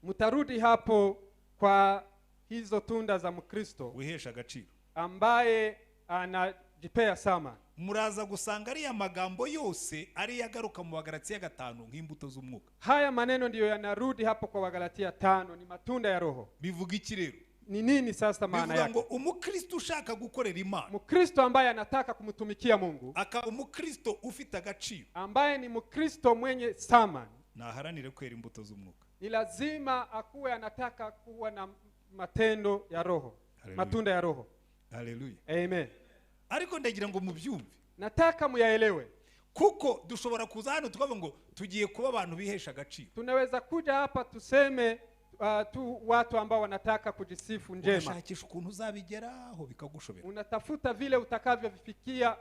[SPEAKER 2] Mtarudi hapo kwa hizo tunda za Mkristo
[SPEAKER 1] wihesha agaciro
[SPEAKER 2] ambaye anajipea sama.
[SPEAKER 1] Muraza gusanga ariya magambo yose ariyo agaruka mu Bagalatiya 5 nk'imbuto z'umwuka.
[SPEAKER 2] Haya maneno ndiyo yanarudi hapo kwa Wagalatia 5, ni matunda ya Roho.
[SPEAKER 1] Bivuga iki rero?
[SPEAKER 2] Ni nini sasa maana
[SPEAKER 1] Bivuga
[SPEAKER 2] yake?
[SPEAKER 1] ngo umukristo ushaka gukorera Imana,
[SPEAKER 2] Mkristo ambaye anataka kumtumikia Mungu,
[SPEAKER 1] akaba umukristo ufite agaciro,
[SPEAKER 2] ambaye ni Mkristo mwenye thamani,
[SPEAKER 1] naharanire kwera imbuto z'umwuka.
[SPEAKER 2] ni lazima akuwe anataka kuwa na matendo ya Roho.
[SPEAKER 1] Haleluya.
[SPEAKER 2] Matunda ya Roho.
[SPEAKER 1] Haleluya.
[SPEAKER 2] Amen.
[SPEAKER 1] Ariko ndagira ngo mubyumve.
[SPEAKER 2] Nataka muyaelewe.
[SPEAKER 1] Kuko dushobora kuza hano tukavuga ngo tugiye kuba abantu bihesha agaciro.
[SPEAKER 2] Tunaweza kuja hapa tuseme tu watu ambao wanataka kujisifu njema.
[SPEAKER 1] Ugashakisha ukuntu uzabigeraho bikagushobera.
[SPEAKER 2] Unatafuta vile utakavyovifikia,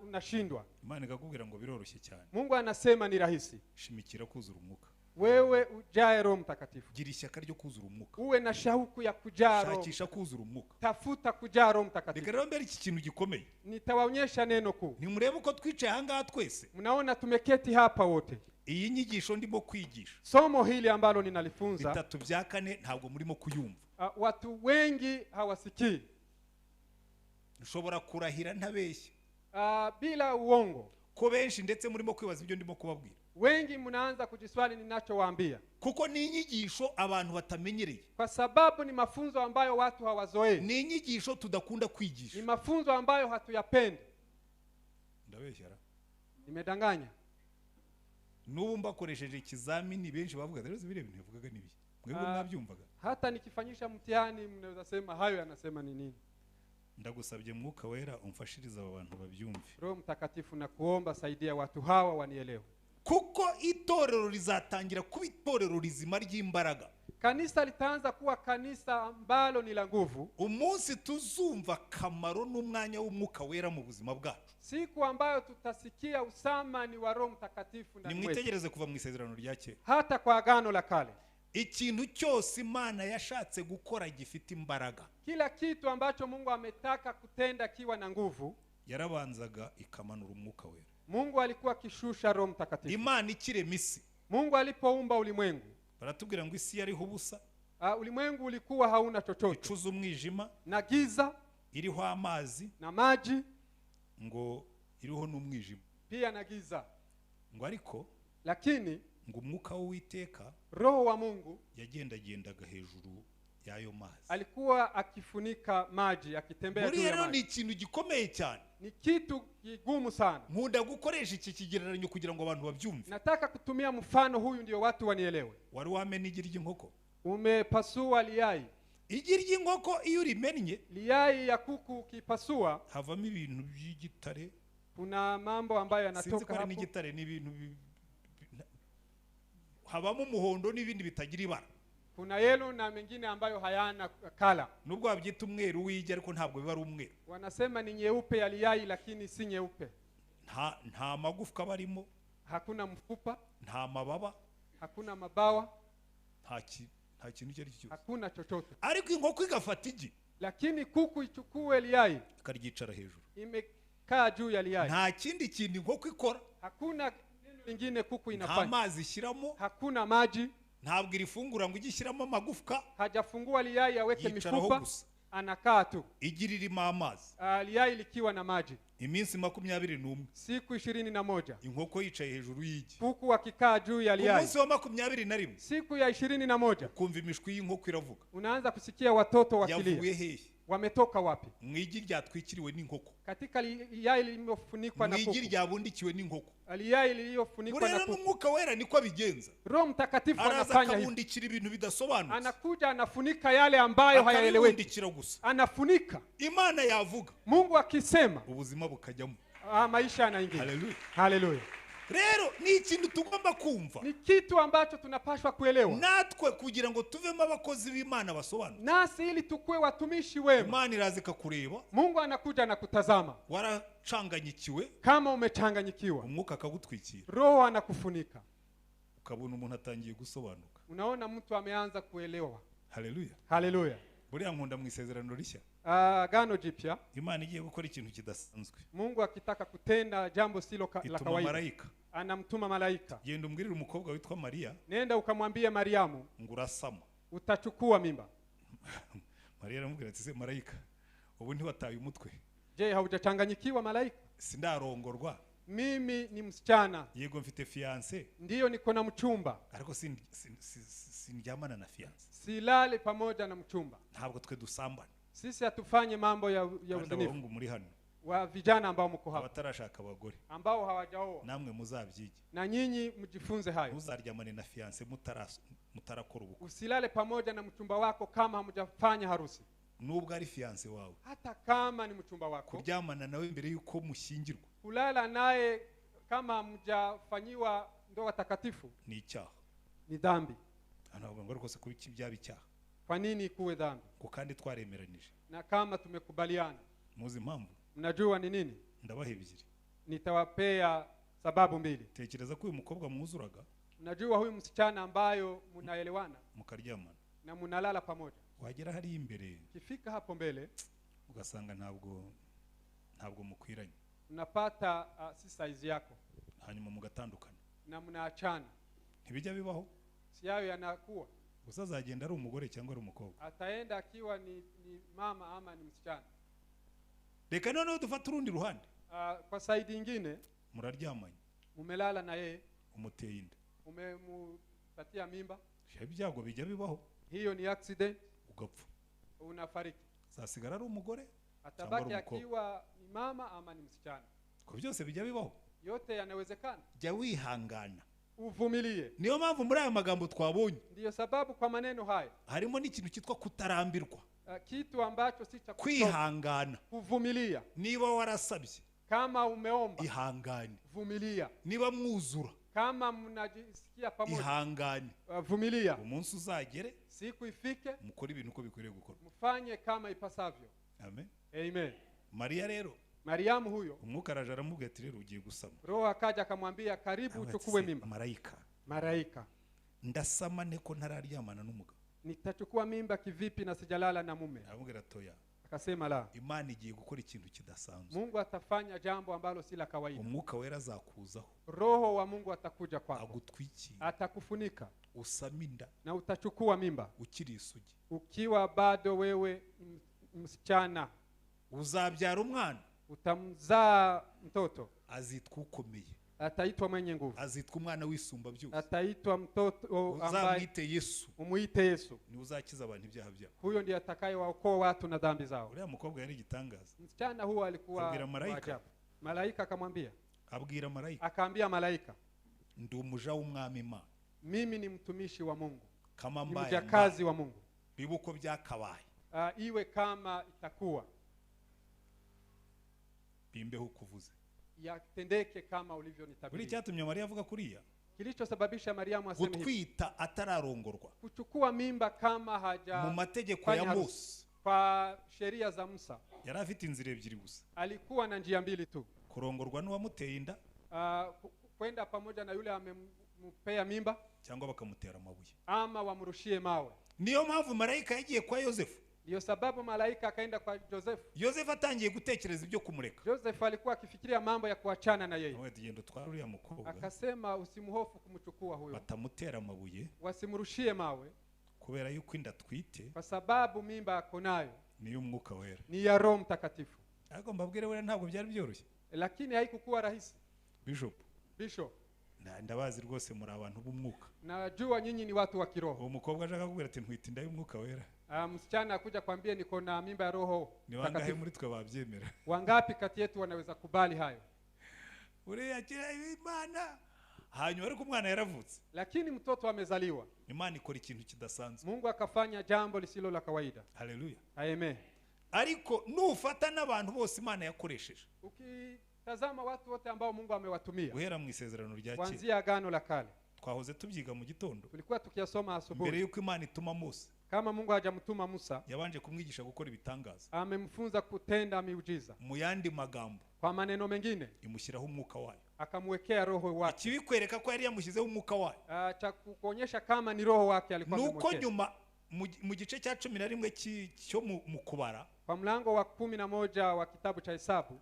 [SPEAKER 2] unashindwa.
[SPEAKER 1] Imana ikakubwira ngo biroroshye cyane.
[SPEAKER 2] Mungu anasema ni rahisi.
[SPEAKER 1] Shimikira kuzura umwuka.
[SPEAKER 2] Wewe ujae Roho Mtakatifu.
[SPEAKER 1] Gira ishyaka ryo kuzura umwuka.
[SPEAKER 2] Uwe na shauku ya kujaa Roho.
[SPEAKER 1] Shakisha kuzura umwuka.
[SPEAKER 2] Tafuta kujaa Roho Mtakatifu.
[SPEAKER 1] Reka rero mbere iki kintu gikomeye.
[SPEAKER 2] Nitawaonyesha neno kuu.
[SPEAKER 1] Nimurebe uko twicaye aha ngaha twese.
[SPEAKER 2] Mnaona tumeketi hapa wote.
[SPEAKER 1] Iyi nyigisho ndimo kwigisha.
[SPEAKER 2] Somo hili ambalo ninalifunza,
[SPEAKER 1] 3 bya 4 ntabwo murimo kuyumva.
[SPEAKER 2] Watu wengi hawasikii.
[SPEAKER 1] Nshobora kurahira ntabeshya.
[SPEAKER 2] Bila uongo.
[SPEAKER 1] Ko benshi ndetse murimo kwibaza ibyo ndimo kubabwira.
[SPEAKER 2] Wengi mnaanza kujiswali ninachowaambia.
[SPEAKER 1] Kuko ni inyigisho abantu batamenyereye.
[SPEAKER 2] Kwa sababu ni mafunzo ambayo watu hawazoei.
[SPEAKER 1] Ni inyigisho tudakunda kwigisha.
[SPEAKER 2] Ni mafunzo ambayo hatuyapendi.
[SPEAKER 1] Ndabeshyara.
[SPEAKER 2] Nimedanganya.
[SPEAKER 1] N'ubu mbakoresheje ikizamini benshi bavuga rero biriya bintu yavugaga ni ibiki. Mwebwe mwabyumvaga.
[SPEAKER 2] Hata nikifanyisha mtihani mnaweza sema hayo yanasema ni nini.
[SPEAKER 1] Ndagusabye Mwuka Wera umfashirize aba bantu babyumve.
[SPEAKER 2] Roho Mtakatifu nakuomba saidia watu hawa wanielewe.
[SPEAKER 1] Kuko itorero rizatangira kuba itorero rizima ry'imbaraga.
[SPEAKER 2] Kanisa litaanza kuwa kanisa ambalo ni la nguvu.
[SPEAKER 1] Umunsi tuzumva kamaro n'umwanya w'Umwuka Wera mu buzima bwacu.
[SPEAKER 2] Siku ambayo tutasikia usamani wa Roho Mtakatifu ndani mwetu.
[SPEAKER 1] Nimwitegereze kuva mu isezerano rya kera.
[SPEAKER 2] Hata kwa Agano la Kale.
[SPEAKER 1] Ikintu cyose Imana yashatse gukora gifite imbaraga.
[SPEAKER 2] Kila kitu ambacho Mungu ametaka kutenda kiwa na nguvu,
[SPEAKER 1] yarabanzaga ikamanura Umwuka Wera.
[SPEAKER 2] Mungu alikuwa akishusha Roho Mtakatifu.
[SPEAKER 1] Imana ikirema isi.
[SPEAKER 2] Mungu alipoumba ulimwengu,
[SPEAKER 1] baratubwira ngo isi yariho ubusa.
[SPEAKER 2] Ulimwengu ulikuwa hauna chochote.
[SPEAKER 1] Icuza umwijima,
[SPEAKER 2] na giza,
[SPEAKER 1] iriho amazi,
[SPEAKER 2] na maji,
[SPEAKER 1] ngo iriho n'umwijima,
[SPEAKER 2] pia na giza.
[SPEAKER 1] Ngo ariko,
[SPEAKER 2] lakini
[SPEAKER 1] ngo umwuka w'Uwiteka
[SPEAKER 2] Roho wa Mungu
[SPEAKER 1] yagendagendaga hejuru y'ayo mazi.
[SPEAKER 2] Alikuwa akifunika maji, akitembea juu ya
[SPEAKER 1] Rero ni
[SPEAKER 2] maji.
[SPEAKER 1] ikintu gikomeye cyane.
[SPEAKER 2] Ni kitu kigumu sana.
[SPEAKER 1] Nkunda gukoresha iki kigereranyo kugira ngo abantu babyumve.
[SPEAKER 2] Nataka kutumia mfano huyu ndio watu wanielewe.
[SPEAKER 1] Wari wamena igi ry'inkoko?
[SPEAKER 2] Umepasua liyai.
[SPEAKER 1] Igi ry'inkoko iyo urimennye,
[SPEAKER 2] liyai ya kuku ukipasua,
[SPEAKER 1] havamo ibintu by'igitare.
[SPEAKER 2] Kuna mambo ambayo
[SPEAKER 1] Sinzi
[SPEAKER 2] yanatoka
[SPEAKER 1] ko ari
[SPEAKER 2] hapo.
[SPEAKER 1] n'igitare, ni ibintu habamo umuhondo n'ibindi bitagira ibara.
[SPEAKER 2] Kuna yellow na mengine ambayo hayana kala.
[SPEAKER 1] Nubwo wabyita umweru w'igi ariko ntabwo biba ari umweru.
[SPEAKER 2] Wanasema ni nyeupe ya liyai lakini si nyeupe.
[SPEAKER 1] Nta magufwa barimo.
[SPEAKER 2] Hakuna mfupa.
[SPEAKER 1] Nta mababa.
[SPEAKER 2] Hakuna mabawa.
[SPEAKER 1] Nta kintu icyo ari cyo cyose.
[SPEAKER 2] Hakuna chochote.
[SPEAKER 1] Ariko inkoko igafata igi.
[SPEAKER 2] Lakini kuku ichukue liyai.
[SPEAKER 1] Ikaryicara hejuru.
[SPEAKER 2] Imekaa juu ya liyai.
[SPEAKER 1] Nta kindi kintu inkoko ikora.
[SPEAKER 2] Hakuna neno lingine kuku
[SPEAKER 1] Nta
[SPEAKER 2] inafanya.
[SPEAKER 1] mazi ishyiramo.
[SPEAKER 2] Hakuna maji.
[SPEAKER 1] Ntabwo irifungura ngo ijye ishyiramo amagufwa.
[SPEAKER 2] Hajafungua liyai aweke
[SPEAKER 1] Yicaraho
[SPEAKER 2] mifupa.
[SPEAKER 1] gusa.
[SPEAKER 2] Anakaa tu.
[SPEAKER 1] Igi ririmo amazi.
[SPEAKER 2] Liyai likiwa na maji.
[SPEAKER 1] Iminsi 21.
[SPEAKER 2] Siku 21.
[SPEAKER 1] Inkoko yicaye hejuru y'igi.
[SPEAKER 2] Kuku akikaa juu ya liyai.
[SPEAKER 1] Umunsi wa 21.
[SPEAKER 2] Siku ya 21.
[SPEAKER 1] Ukumva imishwi y'inkoko iravuga.
[SPEAKER 2] Unaanza kusikia watoto wakilia.
[SPEAKER 1] Yavuye hehe?
[SPEAKER 2] Wametoka wapi?
[SPEAKER 1] Mu igi ryatwikiriwe n'inkoko.
[SPEAKER 2] Katika liyai lililofunikwa na
[SPEAKER 1] Mu igi
[SPEAKER 2] kuku.
[SPEAKER 1] ryabundikiwe n'inkoko.
[SPEAKER 2] Liyai lililofunikwa na
[SPEAKER 1] Rero
[SPEAKER 2] kuku.
[SPEAKER 1] n'Umwuka Wera niko abigenza.
[SPEAKER 2] Roho Mtakatifu
[SPEAKER 1] Araza
[SPEAKER 2] anafanya hivyo.
[SPEAKER 1] akabundikira ibintu bidasobanutse.
[SPEAKER 2] Anakuja anafunika yale ambayo hayaeleweki.
[SPEAKER 1] Akabibundikira gusa.
[SPEAKER 2] Anafunika.
[SPEAKER 1] Imana yavuga.
[SPEAKER 2] Mungu akisema,
[SPEAKER 1] Ubuzima bukajyamo.
[SPEAKER 2] Maisha yanaingia.
[SPEAKER 1] Haleluya.
[SPEAKER 2] Haleluya.
[SPEAKER 1] Rero ni ikintu tugomba kumva.
[SPEAKER 2] Ni kitu ambacho tunapashwa kuelewa.
[SPEAKER 1] Natwe kugira ngo tuvemo abakozi b'Imana basobanutse.
[SPEAKER 2] Nasi ili tukue watumishi wema.
[SPEAKER 1] Imana iraza ikakureba.
[SPEAKER 2] Mungu anakuja na kutazama.
[SPEAKER 1] Warachanganyikiwe.
[SPEAKER 2] Kama umechanganyikiwa.
[SPEAKER 1] Umwuka akagutwikira.
[SPEAKER 2] Roho anakufunika.
[SPEAKER 1] Ukabona umuntu atangiye gusobanuka.
[SPEAKER 2] Unaona mtu ameanza kuelewa.
[SPEAKER 1] Haleluya.
[SPEAKER 2] Haleluya.
[SPEAKER 1] Buriya nkunda mu isezerano rishya.
[SPEAKER 2] Agano jipya.
[SPEAKER 1] Imana igiye gukora ikintu kidasanzwe.
[SPEAKER 2] Mungu akitaka kutenda jambo silo la kawaida.
[SPEAKER 1] Malaika.
[SPEAKER 2] Anamtuma malaika.
[SPEAKER 1] Genda umbwirire umukobwa witwa Maria.
[SPEAKER 2] Nenda ukamwambie Mariamu.
[SPEAKER 1] Ngo urasama.
[SPEAKER 2] Utachukua mimba.
[SPEAKER 1] Maria aramubwira ati se malaika, ubu ntiwataye umutwe.
[SPEAKER 2] Je, haujachanganyikiwa malaika?
[SPEAKER 1] Sindarongorwa.
[SPEAKER 2] Mimi ni msichana.
[SPEAKER 1] Yego mfite fiance.
[SPEAKER 2] Ndiyo niko na mchumba.
[SPEAKER 1] Ariko sindyamana na fiance.
[SPEAKER 2] Silale pamoja na mchumba.
[SPEAKER 1] Ntabwo twe dusambana.
[SPEAKER 2] Sisi hatufanye mambo ya uzinifu.
[SPEAKER 1] Muri hano.
[SPEAKER 2] Wa vijana ambao mko hapa.
[SPEAKER 1] Abatarashaka abagore.
[SPEAKER 2] Ambao hawajaoa.
[SPEAKER 1] Namwe muzabyige.
[SPEAKER 2] Na nyinyi mjifunze hayo.
[SPEAKER 1] Muzaryamane na fiance mutarakora ubukwe.
[SPEAKER 2] Usilale pamoja na mchumba wako kama hamjafanya harusi.
[SPEAKER 1] Nubwo ari fiance wawe.
[SPEAKER 2] Hata kama ni mchumba wako.
[SPEAKER 1] Kuryamana nawe mbere yuko mushyingirwa.
[SPEAKER 2] Kulala naye kama hamjafanyiwa ndoa takatifu.
[SPEAKER 1] Ni icyaha.
[SPEAKER 2] Ni dhambi.
[SPEAKER 1] Ntabwo ngo rwose kuki byaba icyaha.
[SPEAKER 2] Kwa nini kuwe dhambi?
[SPEAKER 1] Ngo kandi twaremeranije.
[SPEAKER 2] Na kama tumekubaliana.
[SPEAKER 1] Muzi impamvu?
[SPEAKER 2] Mnajua ni nini?
[SPEAKER 1] Ndabaha ebyiri.
[SPEAKER 2] Nitawapea sababu mbili.
[SPEAKER 1] Tekereza ko uyu mukobwa mwuzuraga.
[SPEAKER 2] Mnajua huyu msichana ambayo mnaelewana.
[SPEAKER 1] Mukaryamana.
[SPEAKER 2] Na mnalala pamoja.
[SPEAKER 1] Wagera hari imbere.
[SPEAKER 2] Kifika hapo mbele
[SPEAKER 1] ugasanga ntabwo mukwiranye.
[SPEAKER 2] Unapata si size yako.
[SPEAKER 1] Hanyuma mugatandukana.
[SPEAKER 2] Na mnaachana.
[SPEAKER 1] Ntibijya bibaho?
[SPEAKER 2] Si yayo yanakuwa.
[SPEAKER 1] Gusa azagenda ari umugore cyangwa ari umukobwa.
[SPEAKER 2] Ataenda akiwa ni mama ama ni msichana.
[SPEAKER 1] Reka noneho dufate urundi ruhande.
[SPEAKER 2] Kwa side nyingine
[SPEAKER 1] muraryamanye.
[SPEAKER 2] Mumelala na yeye.
[SPEAKER 1] Umuteye inda.
[SPEAKER 2] Umempatia mimba.
[SPEAKER 1] Ibyago bijya bibaho.
[SPEAKER 2] Hiyo ni accident.
[SPEAKER 1] Ugapfa.
[SPEAKER 2] Unafariki.
[SPEAKER 1] Zasigara ari umugore.
[SPEAKER 2] Atabaki akiwa ni mama ama ni msichana.
[SPEAKER 1] Ko byose bijya bibaho.
[SPEAKER 2] Yote yanawezekana.
[SPEAKER 1] Jya wihangana.
[SPEAKER 2] Uvumilie.
[SPEAKER 1] Niyo mpamvu muri aya magambo twabonye.
[SPEAKER 2] Ndiyo sababu kwa maneno haya.
[SPEAKER 1] Harimo n'ikintu cyitwa kutarambirwa.
[SPEAKER 2] Kitu ambacho si cha
[SPEAKER 1] kwihangana.
[SPEAKER 2] Kuvumilia.
[SPEAKER 1] Niba warasabye.
[SPEAKER 2] Kama umeomba.
[SPEAKER 1] Ihangane.
[SPEAKER 2] Vumilia.
[SPEAKER 1] Niba mwuzura.
[SPEAKER 2] Kama mnajisikia pamoja.
[SPEAKER 1] Ihangane.
[SPEAKER 2] Vumilia.
[SPEAKER 1] Umunsi uzagere.
[SPEAKER 2] Siku ifike.
[SPEAKER 1] Mukore ibintu uko bikwiriye gukorwa.
[SPEAKER 2] Mfanye kama ipasavyo.
[SPEAKER 1] Amen.
[SPEAKER 2] Amen.
[SPEAKER 1] Maria rero.
[SPEAKER 2] Mariamu huyo.
[SPEAKER 1] Umwuka araje aramubwira ati rero ugiye gusama.
[SPEAKER 2] Roho akaja akamwambia karibu uchukue mimba.
[SPEAKER 1] Malaika.
[SPEAKER 2] Malaika.
[SPEAKER 1] Ndasama ne ko ntararyamana n'umugabo.
[SPEAKER 2] Nitachukua mimba kivipi na sijalala na mume?
[SPEAKER 1] Aramubwira toya.
[SPEAKER 2] Akasema la.
[SPEAKER 1] Imana igiye gukora ikintu kidasanzwe.
[SPEAKER 2] Mungu atafanya jambo ambalo si la kawaida.
[SPEAKER 1] Umwuka wera azakuzaho.
[SPEAKER 2] Roho wa Mungu atakuja kwako.
[SPEAKER 1] Agutwikira.
[SPEAKER 2] Atakufunika.
[SPEAKER 1] Usame inda.
[SPEAKER 2] Na utachukua mimba.
[SPEAKER 1] Ukiri isugi.
[SPEAKER 2] Ukiwa bado wewe msichana.
[SPEAKER 1] Uzabyara umwana.
[SPEAKER 2] Utamzaa mtoto.
[SPEAKER 1] Azitwa ukomeye.
[SPEAKER 2] Ataitwa mwenye nguvu.
[SPEAKER 1] Azitwa umwana w'isumba byose.
[SPEAKER 2] Ataitwa mtoto ambaye
[SPEAKER 1] uzamwite Yesu.
[SPEAKER 2] Umuite Yesu.
[SPEAKER 1] Ni uzakiza abantu ibyaha byabo.
[SPEAKER 2] Huyo ndiye atakayewaokoa watu na dhambi zao.
[SPEAKER 1] Uriya mukobwa yari igitangaza.
[SPEAKER 2] Msichana huyo alikuwa
[SPEAKER 1] abwira malaika.
[SPEAKER 2] Malaika akamwambia.
[SPEAKER 1] Abwira malaika.
[SPEAKER 2] Akaambia malaika.
[SPEAKER 1] Ndi umuja w'umwami Imana.
[SPEAKER 2] Mimi ni mtumishi wa Mungu.
[SPEAKER 1] Kama
[SPEAKER 2] Ni
[SPEAKER 1] mbaye
[SPEAKER 2] mjakazi wa Mungu.
[SPEAKER 1] Bibuko byakabaye.
[SPEAKER 2] Iwe kama itakuwa.
[SPEAKER 1] Bimbeho kuvuze.
[SPEAKER 2] Yatendeke kama ulivyonitabiria.
[SPEAKER 1] Buri cyatumye Maria avuga kuriya.
[SPEAKER 2] Kilichosababisha Mariamu aseme hivi.
[SPEAKER 1] Gutwita atararongorwa.
[SPEAKER 2] Kuchukua mimba kama haja
[SPEAKER 1] mu mategeko ya Mose.
[SPEAKER 2] Kwa sheria za Musa.
[SPEAKER 1] Yari afite inzira ebyiri gusa.
[SPEAKER 2] Alikuwa na njia mbili tu.
[SPEAKER 1] Kurongorwa n'uwamuteye inda.
[SPEAKER 2] Kwenda pamoja na yule amempea mimba.
[SPEAKER 1] Cyangwa bakamutera amabuye.
[SPEAKER 2] Ama wamrushie mawe.
[SPEAKER 1] Niyo mpamvu malaika yagiye kwa Yosefu.
[SPEAKER 2] Ndiyo sababu malaika akaenda kwa Joseph.
[SPEAKER 1] Joseph atangiye gutekereza ibyo kumureka.
[SPEAKER 2] Joseph alikuwa akifikiria mambo ya kuachana na yeye.
[SPEAKER 1] Tugenda twara uriya mukobwa.
[SPEAKER 2] Akasema usimhofu kumchukua huyo.
[SPEAKER 1] Batamutera amabuye.
[SPEAKER 2] Wasimrushie mawe.
[SPEAKER 1] Kubera yuko inda twite.
[SPEAKER 2] Kwa sababu mimba ako nayo.
[SPEAKER 1] Ni y'umwuka wera.
[SPEAKER 2] Ni ya Roho Mtakatifu.
[SPEAKER 1] Ariko mbabwire wera ntabwo byari byoroshye.
[SPEAKER 2] Lakini haikukuwa rahisi.
[SPEAKER 1] Bishop. Ndabazi rwose muri abantu b'umwuka.
[SPEAKER 2] Najua nyinyi ni watu wa kiroho.
[SPEAKER 1] Uwo mukobwa ashaka kubwira ati ntwite inda y'umwuka wera.
[SPEAKER 2] Msichana akuja kwambia niko na mimba ya Roho.
[SPEAKER 1] Ni wangahe muri twe babyemera?
[SPEAKER 2] Wangapi kati yetu wanaweza kubali hayo?
[SPEAKER 1] Uriya kira Imana. Hanyuma ariko umwana yaravutse.
[SPEAKER 2] Lakini mtoto amezaliwa.
[SPEAKER 1] Imana ikora ikintu kidasanzwe.
[SPEAKER 2] Mungu akafanya jambo lisilo la kawaida.
[SPEAKER 1] Haleluya.
[SPEAKER 2] Amen.
[SPEAKER 1] Ariko nufata n'abantu bose Imana yakoresheje.
[SPEAKER 2] Tazama watu wote ambao Mungu amewatumia
[SPEAKER 1] guhera mu isezerano rya kera.
[SPEAKER 2] Kuanzia Agano la Kale.
[SPEAKER 1] Twahoze tubyiga mu gitondo.
[SPEAKER 2] Tulikuwa tukiyasoma
[SPEAKER 1] Mbere
[SPEAKER 2] asubuhi.
[SPEAKER 1] y'uko Imana ituma Mose,
[SPEAKER 2] Kama Mungu hajamtuma Musa,
[SPEAKER 1] yabanje kumwigisha gukora ibitangaza.
[SPEAKER 2] Amemfunza kutenda miujiza.
[SPEAKER 1] Mu yandi magambo,
[SPEAKER 2] Kwa maneno mengine,
[SPEAKER 1] imushyiraho umwuka wayo.
[SPEAKER 2] Akamwekea roho wake.
[SPEAKER 1] Ikibikwereka ko yari yamushyizeho umwuka wayo
[SPEAKER 2] Cha kuonyesha kama ni roho wake alikuwa
[SPEAKER 1] nuko
[SPEAKER 2] amemwekea.
[SPEAKER 1] nyuma mu gice cya 11 cyo mu kubara,
[SPEAKER 2] Kwa mlango wa 11 wa kitabu cha Hesabu,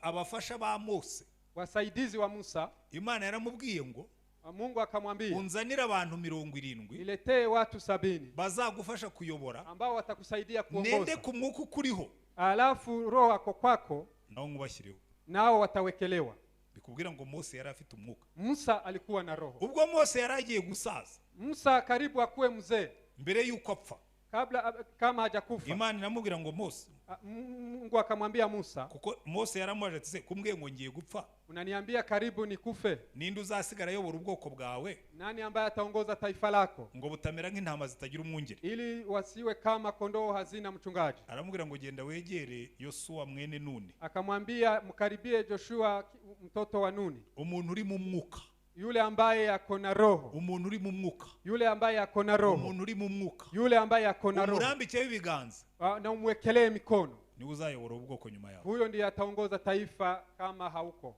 [SPEAKER 1] abafasha ba Mose,
[SPEAKER 2] wasaidizi wa Musa,
[SPEAKER 1] Imana yaramubwiye ngo
[SPEAKER 2] Mungu akamwambia,
[SPEAKER 1] unzanire abantu 70
[SPEAKER 2] niletee watu 70
[SPEAKER 1] bazagufasha kuyobora,
[SPEAKER 2] ambao watakusaidia
[SPEAKER 1] nende
[SPEAKER 2] kuongoza,
[SPEAKER 1] ku mwuka ukuriho,
[SPEAKER 2] alafu roho ako kwako
[SPEAKER 1] nawo nkubashyireho.
[SPEAKER 2] Nao watawekelewa.
[SPEAKER 1] Bikubwira ngo Mose yari afite umwuka.
[SPEAKER 2] Musa alikuwa na roho.
[SPEAKER 1] Ubwo Mose yari agiye gusaza,
[SPEAKER 2] Musa karibu akuwe mzee,
[SPEAKER 1] mbere y'uko apfa,
[SPEAKER 2] kabla kama hajakufa,
[SPEAKER 1] Imana iramubwira ngo Mose,
[SPEAKER 2] Mungu akamwambia Musa,
[SPEAKER 1] kuko Mose yaramubaje ati se kumbwiye ngo ngiye gupfa,
[SPEAKER 2] unaniambia karibu nikufe,
[SPEAKER 1] ninde uzasigara ayobora ubwoko bwawe,
[SPEAKER 2] nani ambaye ataongoza taifa lako,
[SPEAKER 1] ngo butamera nk'intama zitagira umwungeri?
[SPEAKER 2] Ili wasiwe kama kondoo hazina mchungaji?
[SPEAKER 1] Aramubwira ngo genda wegere Yosuwa mwene Nuni,
[SPEAKER 2] Akamwambia mkaribie Joshua mtoto wa Nuni,
[SPEAKER 1] umuntu uri mu mwuka,
[SPEAKER 2] yule ambaye ako na roho,
[SPEAKER 1] umuntu uri mu mwuka,
[SPEAKER 2] yule ambaye ako na roho,
[SPEAKER 1] umuntu uri mu mwuka,
[SPEAKER 2] yule ambaye ako na roho,
[SPEAKER 1] umurambikeho ibiganza,
[SPEAKER 2] na umwekelee mikono,
[SPEAKER 1] niwe uzayobora ubwoko nyuma yawe.
[SPEAKER 2] Huyo ndiye ataongoza taifa kama hauko.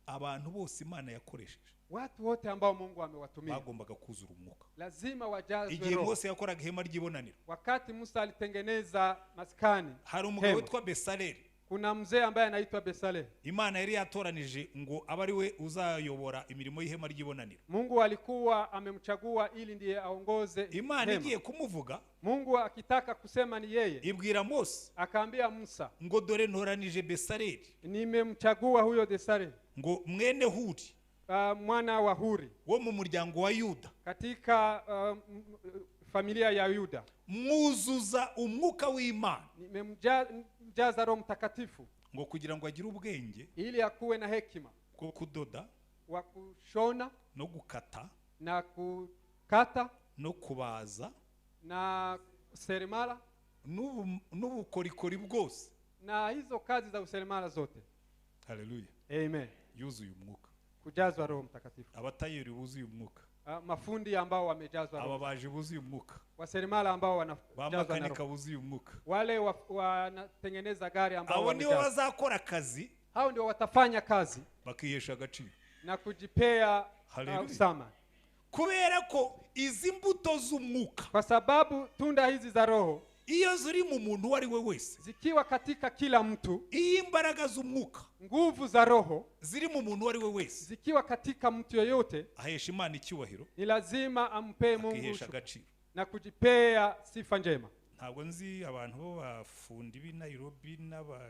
[SPEAKER 1] Abantu bose Imana yakoresheje,
[SPEAKER 2] Watu wote ambao Mungu amewatumia,
[SPEAKER 1] bagombaga kuzura umwuka.
[SPEAKER 2] Lazima wajazwe
[SPEAKER 1] Igihe
[SPEAKER 2] roho.
[SPEAKER 1] Mose yakoraga ihema ry'ibonaniro,
[SPEAKER 2] Wakati Musa alitengeneza maskani,
[SPEAKER 1] hari umugabo
[SPEAKER 2] hema,
[SPEAKER 1] witwa Besaleli.
[SPEAKER 2] Kuna mzee ambaye anaitwa Besaleli.
[SPEAKER 1] Imana yari yatoranije ngo abe ari we uzayobora imirimo y'ihema ry'ibonaniro.
[SPEAKER 2] Mungu alikuwa amemchagua ili ndiye aongoze
[SPEAKER 1] Imana
[SPEAKER 2] hema.
[SPEAKER 1] igiye kumuvuga,
[SPEAKER 2] Mungu akitaka kusema ni yeye,
[SPEAKER 1] ibwira Mose
[SPEAKER 2] akaambia Musa,
[SPEAKER 1] ngo dore ntoranije Besaleli,
[SPEAKER 2] nimemchagua huyo Besaleli,
[SPEAKER 1] ngo mwene Huri,
[SPEAKER 2] mwana wa Huri,
[SPEAKER 1] wo mu muryango wa Yuda,
[SPEAKER 2] katika familia ya Yuda,
[SPEAKER 1] mwuzuza umwuka w'Imana,
[SPEAKER 2] nimemjaza Roho Mtakatifu,
[SPEAKER 1] ngo kugira ngo agire ubwenge
[SPEAKER 2] ili akuwe na hekima
[SPEAKER 1] bwo kudoda,
[SPEAKER 2] wa kushona,
[SPEAKER 1] no gukata,
[SPEAKER 2] na kukata,
[SPEAKER 1] no kubaza,
[SPEAKER 2] na seremala,
[SPEAKER 1] n'ubukorikori bwose,
[SPEAKER 2] na hizo kazi za useremala zote.
[SPEAKER 1] Haleluya.
[SPEAKER 2] Amen.
[SPEAKER 1] Yuzuye umwuka.
[SPEAKER 2] Kujazwa Roho Mtakatifu.
[SPEAKER 1] Abatayeri buzuye umwuka.
[SPEAKER 2] Mafundi ambao wamejazwa roho.
[SPEAKER 1] Ababaji buzuye umwuka.
[SPEAKER 2] Waseremala ambao wanajazwa na
[SPEAKER 1] Bamakanika
[SPEAKER 2] roho.
[SPEAKER 1] buzuye umwuka.
[SPEAKER 2] Wale wanatengeneza gari ambao
[SPEAKER 1] Abo nibo
[SPEAKER 2] wamejazwa.
[SPEAKER 1] bazakora akazi,
[SPEAKER 2] Hao ndio watafanya kazi
[SPEAKER 1] bakihesha agaciro
[SPEAKER 2] na kujipea,
[SPEAKER 1] Haleluya.
[SPEAKER 2] usama.
[SPEAKER 1] Kubera ko izi mbuto z'umwuka,
[SPEAKER 2] kwa sababu tunda hizi za roho
[SPEAKER 1] iyo ziri mu muntu uwo ari we wese,
[SPEAKER 2] zikiwa katika kila mtu,
[SPEAKER 1] iyo imbaraga z'umwuka
[SPEAKER 2] nguvu za roho
[SPEAKER 1] ziri mu muntu uwo ari we wese,
[SPEAKER 2] zikiwa katika mtu yeyote,
[SPEAKER 1] ahesha Imana icyubahiro,
[SPEAKER 2] ni lazima ampee Mungu
[SPEAKER 1] akihesha agaciro
[SPEAKER 2] na kujipea sifa njema.
[SPEAKER 1] Ntabwo nzi abantu bo bafundi b'i Nairobi n'aba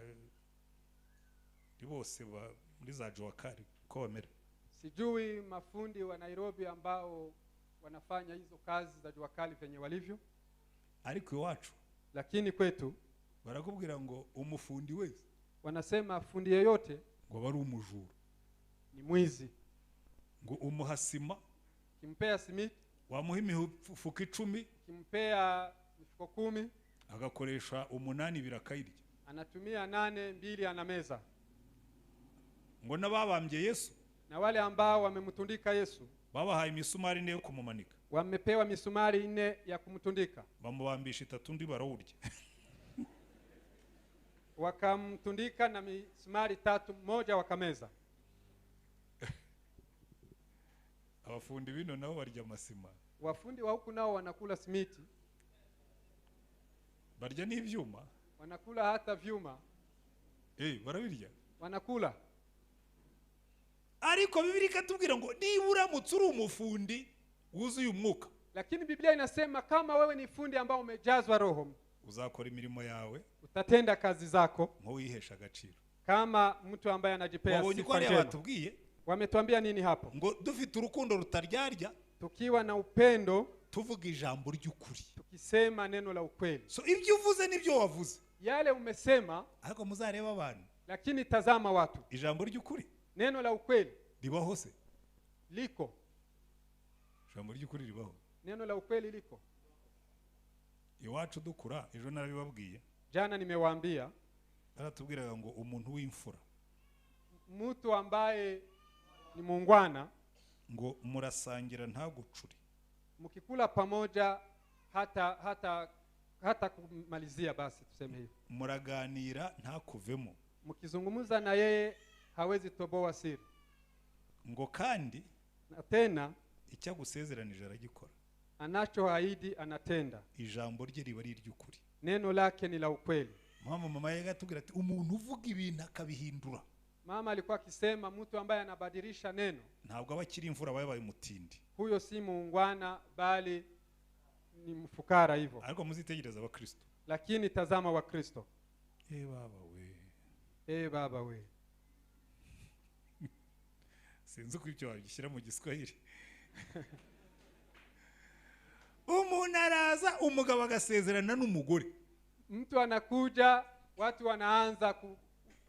[SPEAKER 1] bose muri za Juakari ko bamera.
[SPEAKER 2] Sijui mafundi wa Nairobi ambao wanafanya hizo kazi za jua kali venye walivyo.
[SPEAKER 1] Ariko iwacu,
[SPEAKER 2] lakini kwetu
[SPEAKER 1] barakubwira ngo umufundi wese,
[SPEAKER 2] wanasema fundi yeyote
[SPEAKER 1] ngo aba ari umujura,
[SPEAKER 2] ni mwizi.
[SPEAKER 1] Ngo umuha sima,
[SPEAKER 2] kimpea simiti,
[SPEAKER 1] wamuha imifuko 10,
[SPEAKER 2] kimpea mifuko 10,
[SPEAKER 1] agakoresha 8 birakayirya,
[SPEAKER 2] anatumia 8 2 anameza.
[SPEAKER 1] Ngo n'ababambye Yesu,
[SPEAKER 2] na wale ambao wamemtundika Yesu,
[SPEAKER 1] babahaye imisumari 4 yo kumumanika,
[SPEAKER 2] wamepewa misumari 4 ya kumtundika,
[SPEAKER 1] bamubambisha 3 undi barawurya.
[SPEAKER 2] Wakamtundika na misumari 3, 1 wakameza.
[SPEAKER 1] Abafundi bino nabo barya amasima.
[SPEAKER 2] Wafundi wa huku nao wanakula simiti,
[SPEAKER 1] barya n'ibyuma,
[SPEAKER 2] wanakula hata vyuma.
[SPEAKER 1] Barabirya,
[SPEAKER 2] wanakula.
[SPEAKER 1] Ariko Bibiliya ikatubwira ngo niba uramutse uri umufundi wuzuye umwuka,
[SPEAKER 2] lakini Biblia inasema kama wewe ni fundi ambao umejazwa roho,
[SPEAKER 1] uzakora imirimo yawe,
[SPEAKER 2] utatenda kazi zako
[SPEAKER 1] nk'uwihesha agaciro,
[SPEAKER 2] kama mtu ambaye anajipea
[SPEAKER 1] Wabonye uko
[SPEAKER 2] sifa
[SPEAKER 1] hariya
[SPEAKER 2] njema.
[SPEAKER 1] batubwiye?
[SPEAKER 2] Wametuambia nini hapo?
[SPEAKER 1] Ngo dufite urukundo rutaryarya,
[SPEAKER 2] tukiwa na upendo,
[SPEAKER 1] tuvuga ijambo ry'ukuri,
[SPEAKER 2] tukisema neno la ukweli.
[SPEAKER 1] So ibyo uvuze nibyo wavuze,
[SPEAKER 2] yale umesema,
[SPEAKER 1] ariko muzareba abantu,
[SPEAKER 2] lakini tazama watu,
[SPEAKER 1] ijambo ry'ukuri,
[SPEAKER 2] neno la ukweli
[SPEAKER 1] ribaho se?
[SPEAKER 2] Liko.
[SPEAKER 1] Ijambo ry'ukuri ribaho.
[SPEAKER 2] Neno la ukweli liko.
[SPEAKER 1] Iwacu dukura, ejo narabibabwiye.
[SPEAKER 2] Jana nimewaambia.
[SPEAKER 1] Baratubwiraga ngo umuntu w'imfura,
[SPEAKER 2] Mtu ambaye ni muungwana,
[SPEAKER 1] ngo murasangira ntagucure,
[SPEAKER 2] mkikula pamoja hata kumalizia, basi tuseme hivyo.
[SPEAKER 1] Muraganira ntakuvemo,
[SPEAKER 2] mkizungumza na yeye hawezi toboa siri.
[SPEAKER 1] Ngo kandi
[SPEAKER 2] na tena
[SPEAKER 1] icyo agusezeranije aragikora,
[SPEAKER 2] anachoahidi anatenda,
[SPEAKER 1] ijambo rye riba ari iry'ukuri,
[SPEAKER 2] neno lake ni la ukweli.
[SPEAKER 1] Mama yatubwira ati umuntu uvuga ibintu akabihindura.
[SPEAKER 2] Mama alikuwa akisema mtu ambaye anabadilisha neno
[SPEAKER 1] ntabwo aba akiri imfura, aba yabaye umutindi.
[SPEAKER 2] Huyo si muungwana bali ni mfukara hivyo.
[SPEAKER 1] Ariko muzitegereza abakristo.
[SPEAKER 2] Lakini tazama Wakristo.
[SPEAKER 1] Baba we.
[SPEAKER 2] Baba we.
[SPEAKER 1] Sinzi uko ibyo wagishyira mu Giswahili. Umuntu araza umugabo agasezerana n'umugore.
[SPEAKER 2] Mtu anakuja, watu wanaanza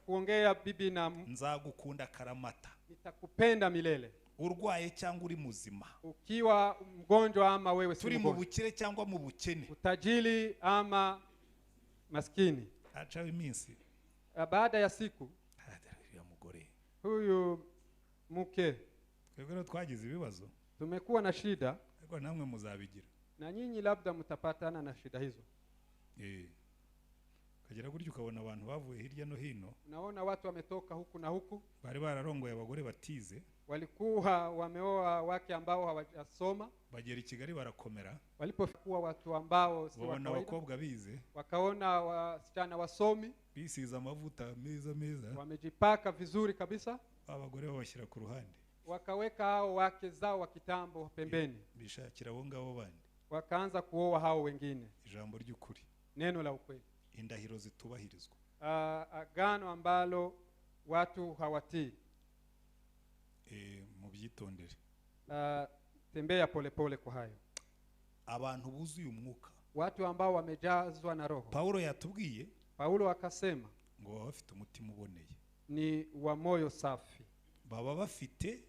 [SPEAKER 2] kuongea bibi na
[SPEAKER 1] nzagukunda karamata,
[SPEAKER 2] nitakupenda milele.
[SPEAKER 1] Urwaye cyangwa uri muzima,
[SPEAKER 2] ukiwa mgonjwa ama wewe si
[SPEAKER 1] turi mu
[SPEAKER 2] mgonjwa,
[SPEAKER 1] bukire cyangwa mu bukene,
[SPEAKER 2] utajiri ama maskini.
[SPEAKER 1] Aca iminsi,
[SPEAKER 2] baada ya siku
[SPEAKER 1] ya mugore
[SPEAKER 2] huyu mke,
[SPEAKER 1] twebwe twagize ibibazo,
[SPEAKER 2] tumekuwa na shida,
[SPEAKER 1] ariko namwe muzabigira,
[SPEAKER 2] na nyinyi labda mtapatana na shida hizo.
[SPEAKER 1] Kagera gutyo ukabona abantu bavuye hirya no hino,
[SPEAKER 2] unaona watu wametoka huku na huku,
[SPEAKER 1] bari bararongoye abagore batize,
[SPEAKER 2] walikuwa wameoa wake ambao hawajasoma,
[SPEAKER 1] bagera i Kigali barakomera,
[SPEAKER 2] walipokuwa watu ambao si wa kawaida,
[SPEAKER 1] abakobwa bize,
[SPEAKER 2] wakaona wasichana wasomi,
[SPEAKER 1] bisize amavuta meza meza,
[SPEAKER 2] wamejipaka vizuri kabisa,
[SPEAKER 1] abagore babashyira ku ruhande,
[SPEAKER 2] wakaweka hao wake zao wa kitambo pembeni,
[SPEAKER 1] bishakira abo ngabo bandi,
[SPEAKER 2] wakaanza kuoa hao wengine.
[SPEAKER 1] Ijambo ry'ukuri,
[SPEAKER 2] neno la ukweli,
[SPEAKER 1] indahiro zitubahirizwa,
[SPEAKER 2] agano ambalo watu hawatii.
[SPEAKER 1] Mubyitondere.
[SPEAKER 2] Tembea polepole kwa hayo.
[SPEAKER 1] Abantu buzuye umwuka,
[SPEAKER 2] watu ambao wamejazwa na Roho.
[SPEAKER 1] Paulo yatubwiye,
[SPEAKER 2] Paulo akasema
[SPEAKER 1] ngo baba bafite umutima uboneye,
[SPEAKER 2] ni wa moyo safi,
[SPEAKER 1] baba bafite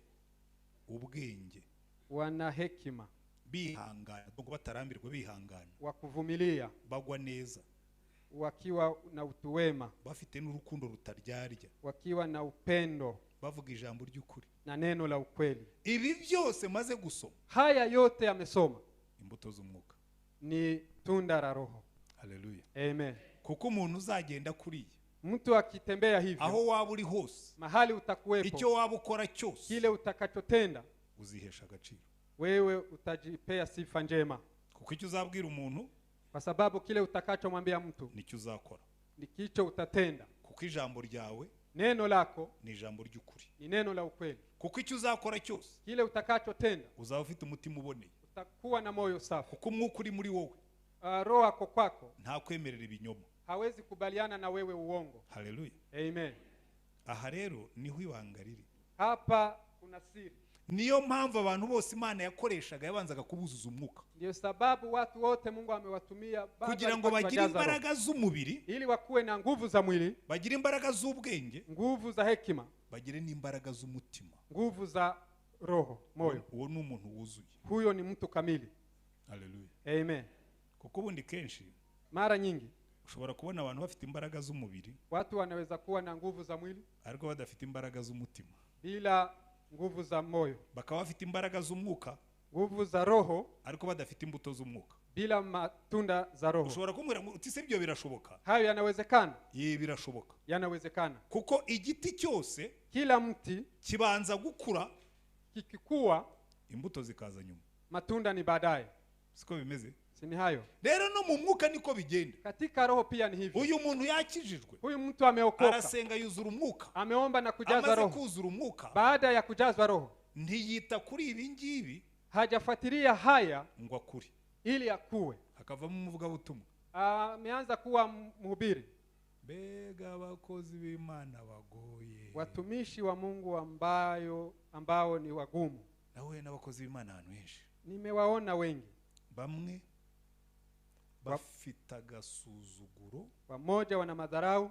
[SPEAKER 1] ubwenge,
[SPEAKER 2] wana hekima,
[SPEAKER 1] bihangana, ngo batarambirwa, bihangana,
[SPEAKER 2] wakuvumilia,
[SPEAKER 1] bagwa neza,
[SPEAKER 2] wakiwa na utu wema,
[SPEAKER 1] bafite n'urukundo rutaryarya,
[SPEAKER 2] wakiwa na upendo,
[SPEAKER 1] bavuga ijambo ry'ukuri
[SPEAKER 2] na neno la ukweli.
[SPEAKER 1] Ibi byose maze gusoma,
[SPEAKER 2] haya yote yamesoma,
[SPEAKER 1] imbuto z'umwuka
[SPEAKER 2] ni tunda la Roho.
[SPEAKER 1] Haleluya,
[SPEAKER 2] amen.
[SPEAKER 1] Kuko umuntu uzagenda kuriya,
[SPEAKER 2] mtu akitembea hivyo,
[SPEAKER 1] aho waba uri hose,
[SPEAKER 2] mahali utakuwepo,
[SPEAKER 1] icyo waba ukora cyose,
[SPEAKER 2] kile utakachotenda,
[SPEAKER 1] uzihesha agaciro,
[SPEAKER 2] wewe utajipea sifa njema.
[SPEAKER 1] Kuko icyo uzabwira umuntu,
[SPEAKER 2] kwa sababu kile utakachomwambia mtu
[SPEAKER 1] nicyo uzakora,
[SPEAKER 2] ni kicho utatenda.
[SPEAKER 1] Kuko ijambo ryawe,
[SPEAKER 2] neno lako,
[SPEAKER 1] ni ijambo ry'ukuri,
[SPEAKER 2] ni neno la ukweli.
[SPEAKER 1] Kuko icyo uzakora cyose,
[SPEAKER 2] kile utakachotenda,
[SPEAKER 1] uzaba ufite umutima uboneye,
[SPEAKER 2] utakuwa na moyo safi.
[SPEAKER 1] Kuko umwuka uri muri wowe,
[SPEAKER 2] roho yako kwako,
[SPEAKER 1] nta kwemerera ibinyoma,
[SPEAKER 2] hawezi kubaliana na wewe uongo.
[SPEAKER 1] Haleluya,
[SPEAKER 2] amen.
[SPEAKER 1] Aha rero niho ibanga riri,
[SPEAKER 2] hapa kuna siri.
[SPEAKER 1] Niyo mpamvu abantu bose Imana yakoreshaga yabanzaga kubuzuza umwuka,
[SPEAKER 2] ndio sababu watu wote Mungu amewatumia
[SPEAKER 1] kugira ngo bagire imbaraga z'umubiri,
[SPEAKER 2] ili wakuwe na nguvu za mwili,
[SPEAKER 1] bagire imbaraga z'ubwenge,
[SPEAKER 2] nguvu za hekima,
[SPEAKER 1] bagire n'imbaraga z'umutima,
[SPEAKER 2] nguvu za roho, moyo.
[SPEAKER 1] Uwo ni umuntu wuzuye,
[SPEAKER 2] huyo ni mtu kamili.
[SPEAKER 1] Haleluya,
[SPEAKER 2] amen.
[SPEAKER 1] Kuko ubundi kenshi,
[SPEAKER 2] mara nyingi,
[SPEAKER 1] ushobora kubona abantu bafite imbaraga z'umubiri,
[SPEAKER 2] watu wanaweza kuwa na nguvu za mwili,
[SPEAKER 1] ariko badafite imbaraga z'umutima,
[SPEAKER 2] bila nguvu za moyo,
[SPEAKER 1] bakaba bafite imbaraga z'umwuka,
[SPEAKER 2] nguvu za roho,
[SPEAKER 1] ariko badafite imbuto z'umwuka,
[SPEAKER 2] bila matunda za roho.
[SPEAKER 1] Ushobora kumubwira ngo uti se ibyo birashoboka?
[SPEAKER 2] Hayo yanawezekana.
[SPEAKER 1] Ye, birashoboka.
[SPEAKER 2] Yanawezekana.
[SPEAKER 1] Kuko igiti cyose,
[SPEAKER 2] kila mti,
[SPEAKER 1] kibanza gukura,
[SPEAKER 2] kikikua,
[SPEAKER 1] imbuto zikaza nyuma,
[SPEAKER 2] matunda ni baadaye.
[SPEAKER 1] Siko bimeze?
[SPEAKER 2] Si ni hayo?
[SPEAKER 1] Rero no mu mwuka niko bigenda.
[SPEAKER 2] Katika roho pia ni hivyo.
[SPEAKER 1] Uyu muntu yakijijwe,
[SPEAKER 2] huyu mtu ameokoka,
[SPEAKER 1] arasenga yuzura umwuka,
[SPEAKER 2] ameomba na kujazwa roho,
[SPEAKER 1] amaze kuzura umwuka,
[SPEAKER 2] baada ya kujazwa roho
[SPEAKER 1] ntiyita kuri ibi ngibi,
[SPEAKER 2] hajafuatilia haya
[SPEAKER 1] ngo akure,
[SPEAKER 2] ili akue,
[SPEAKER 1] akavamo umuvugabutumwa,
[SPEAKER 2] ameanza kuwa mhubiri.
[SPEAKER 1] Mbega abakozi b'Imana bagoye,
[SPEAKER 2] watumishi wa Mungu ambao ni wagumu.
[SPEAKER 1] Nawe n'abakozi b'Imana ahantu henshi
[SPEAKER 2] nimewaona wengi,
[SPEAKER 1] bamwe bafite agasuzuguro,
[SPEAKER 2] wamoja wana madharau,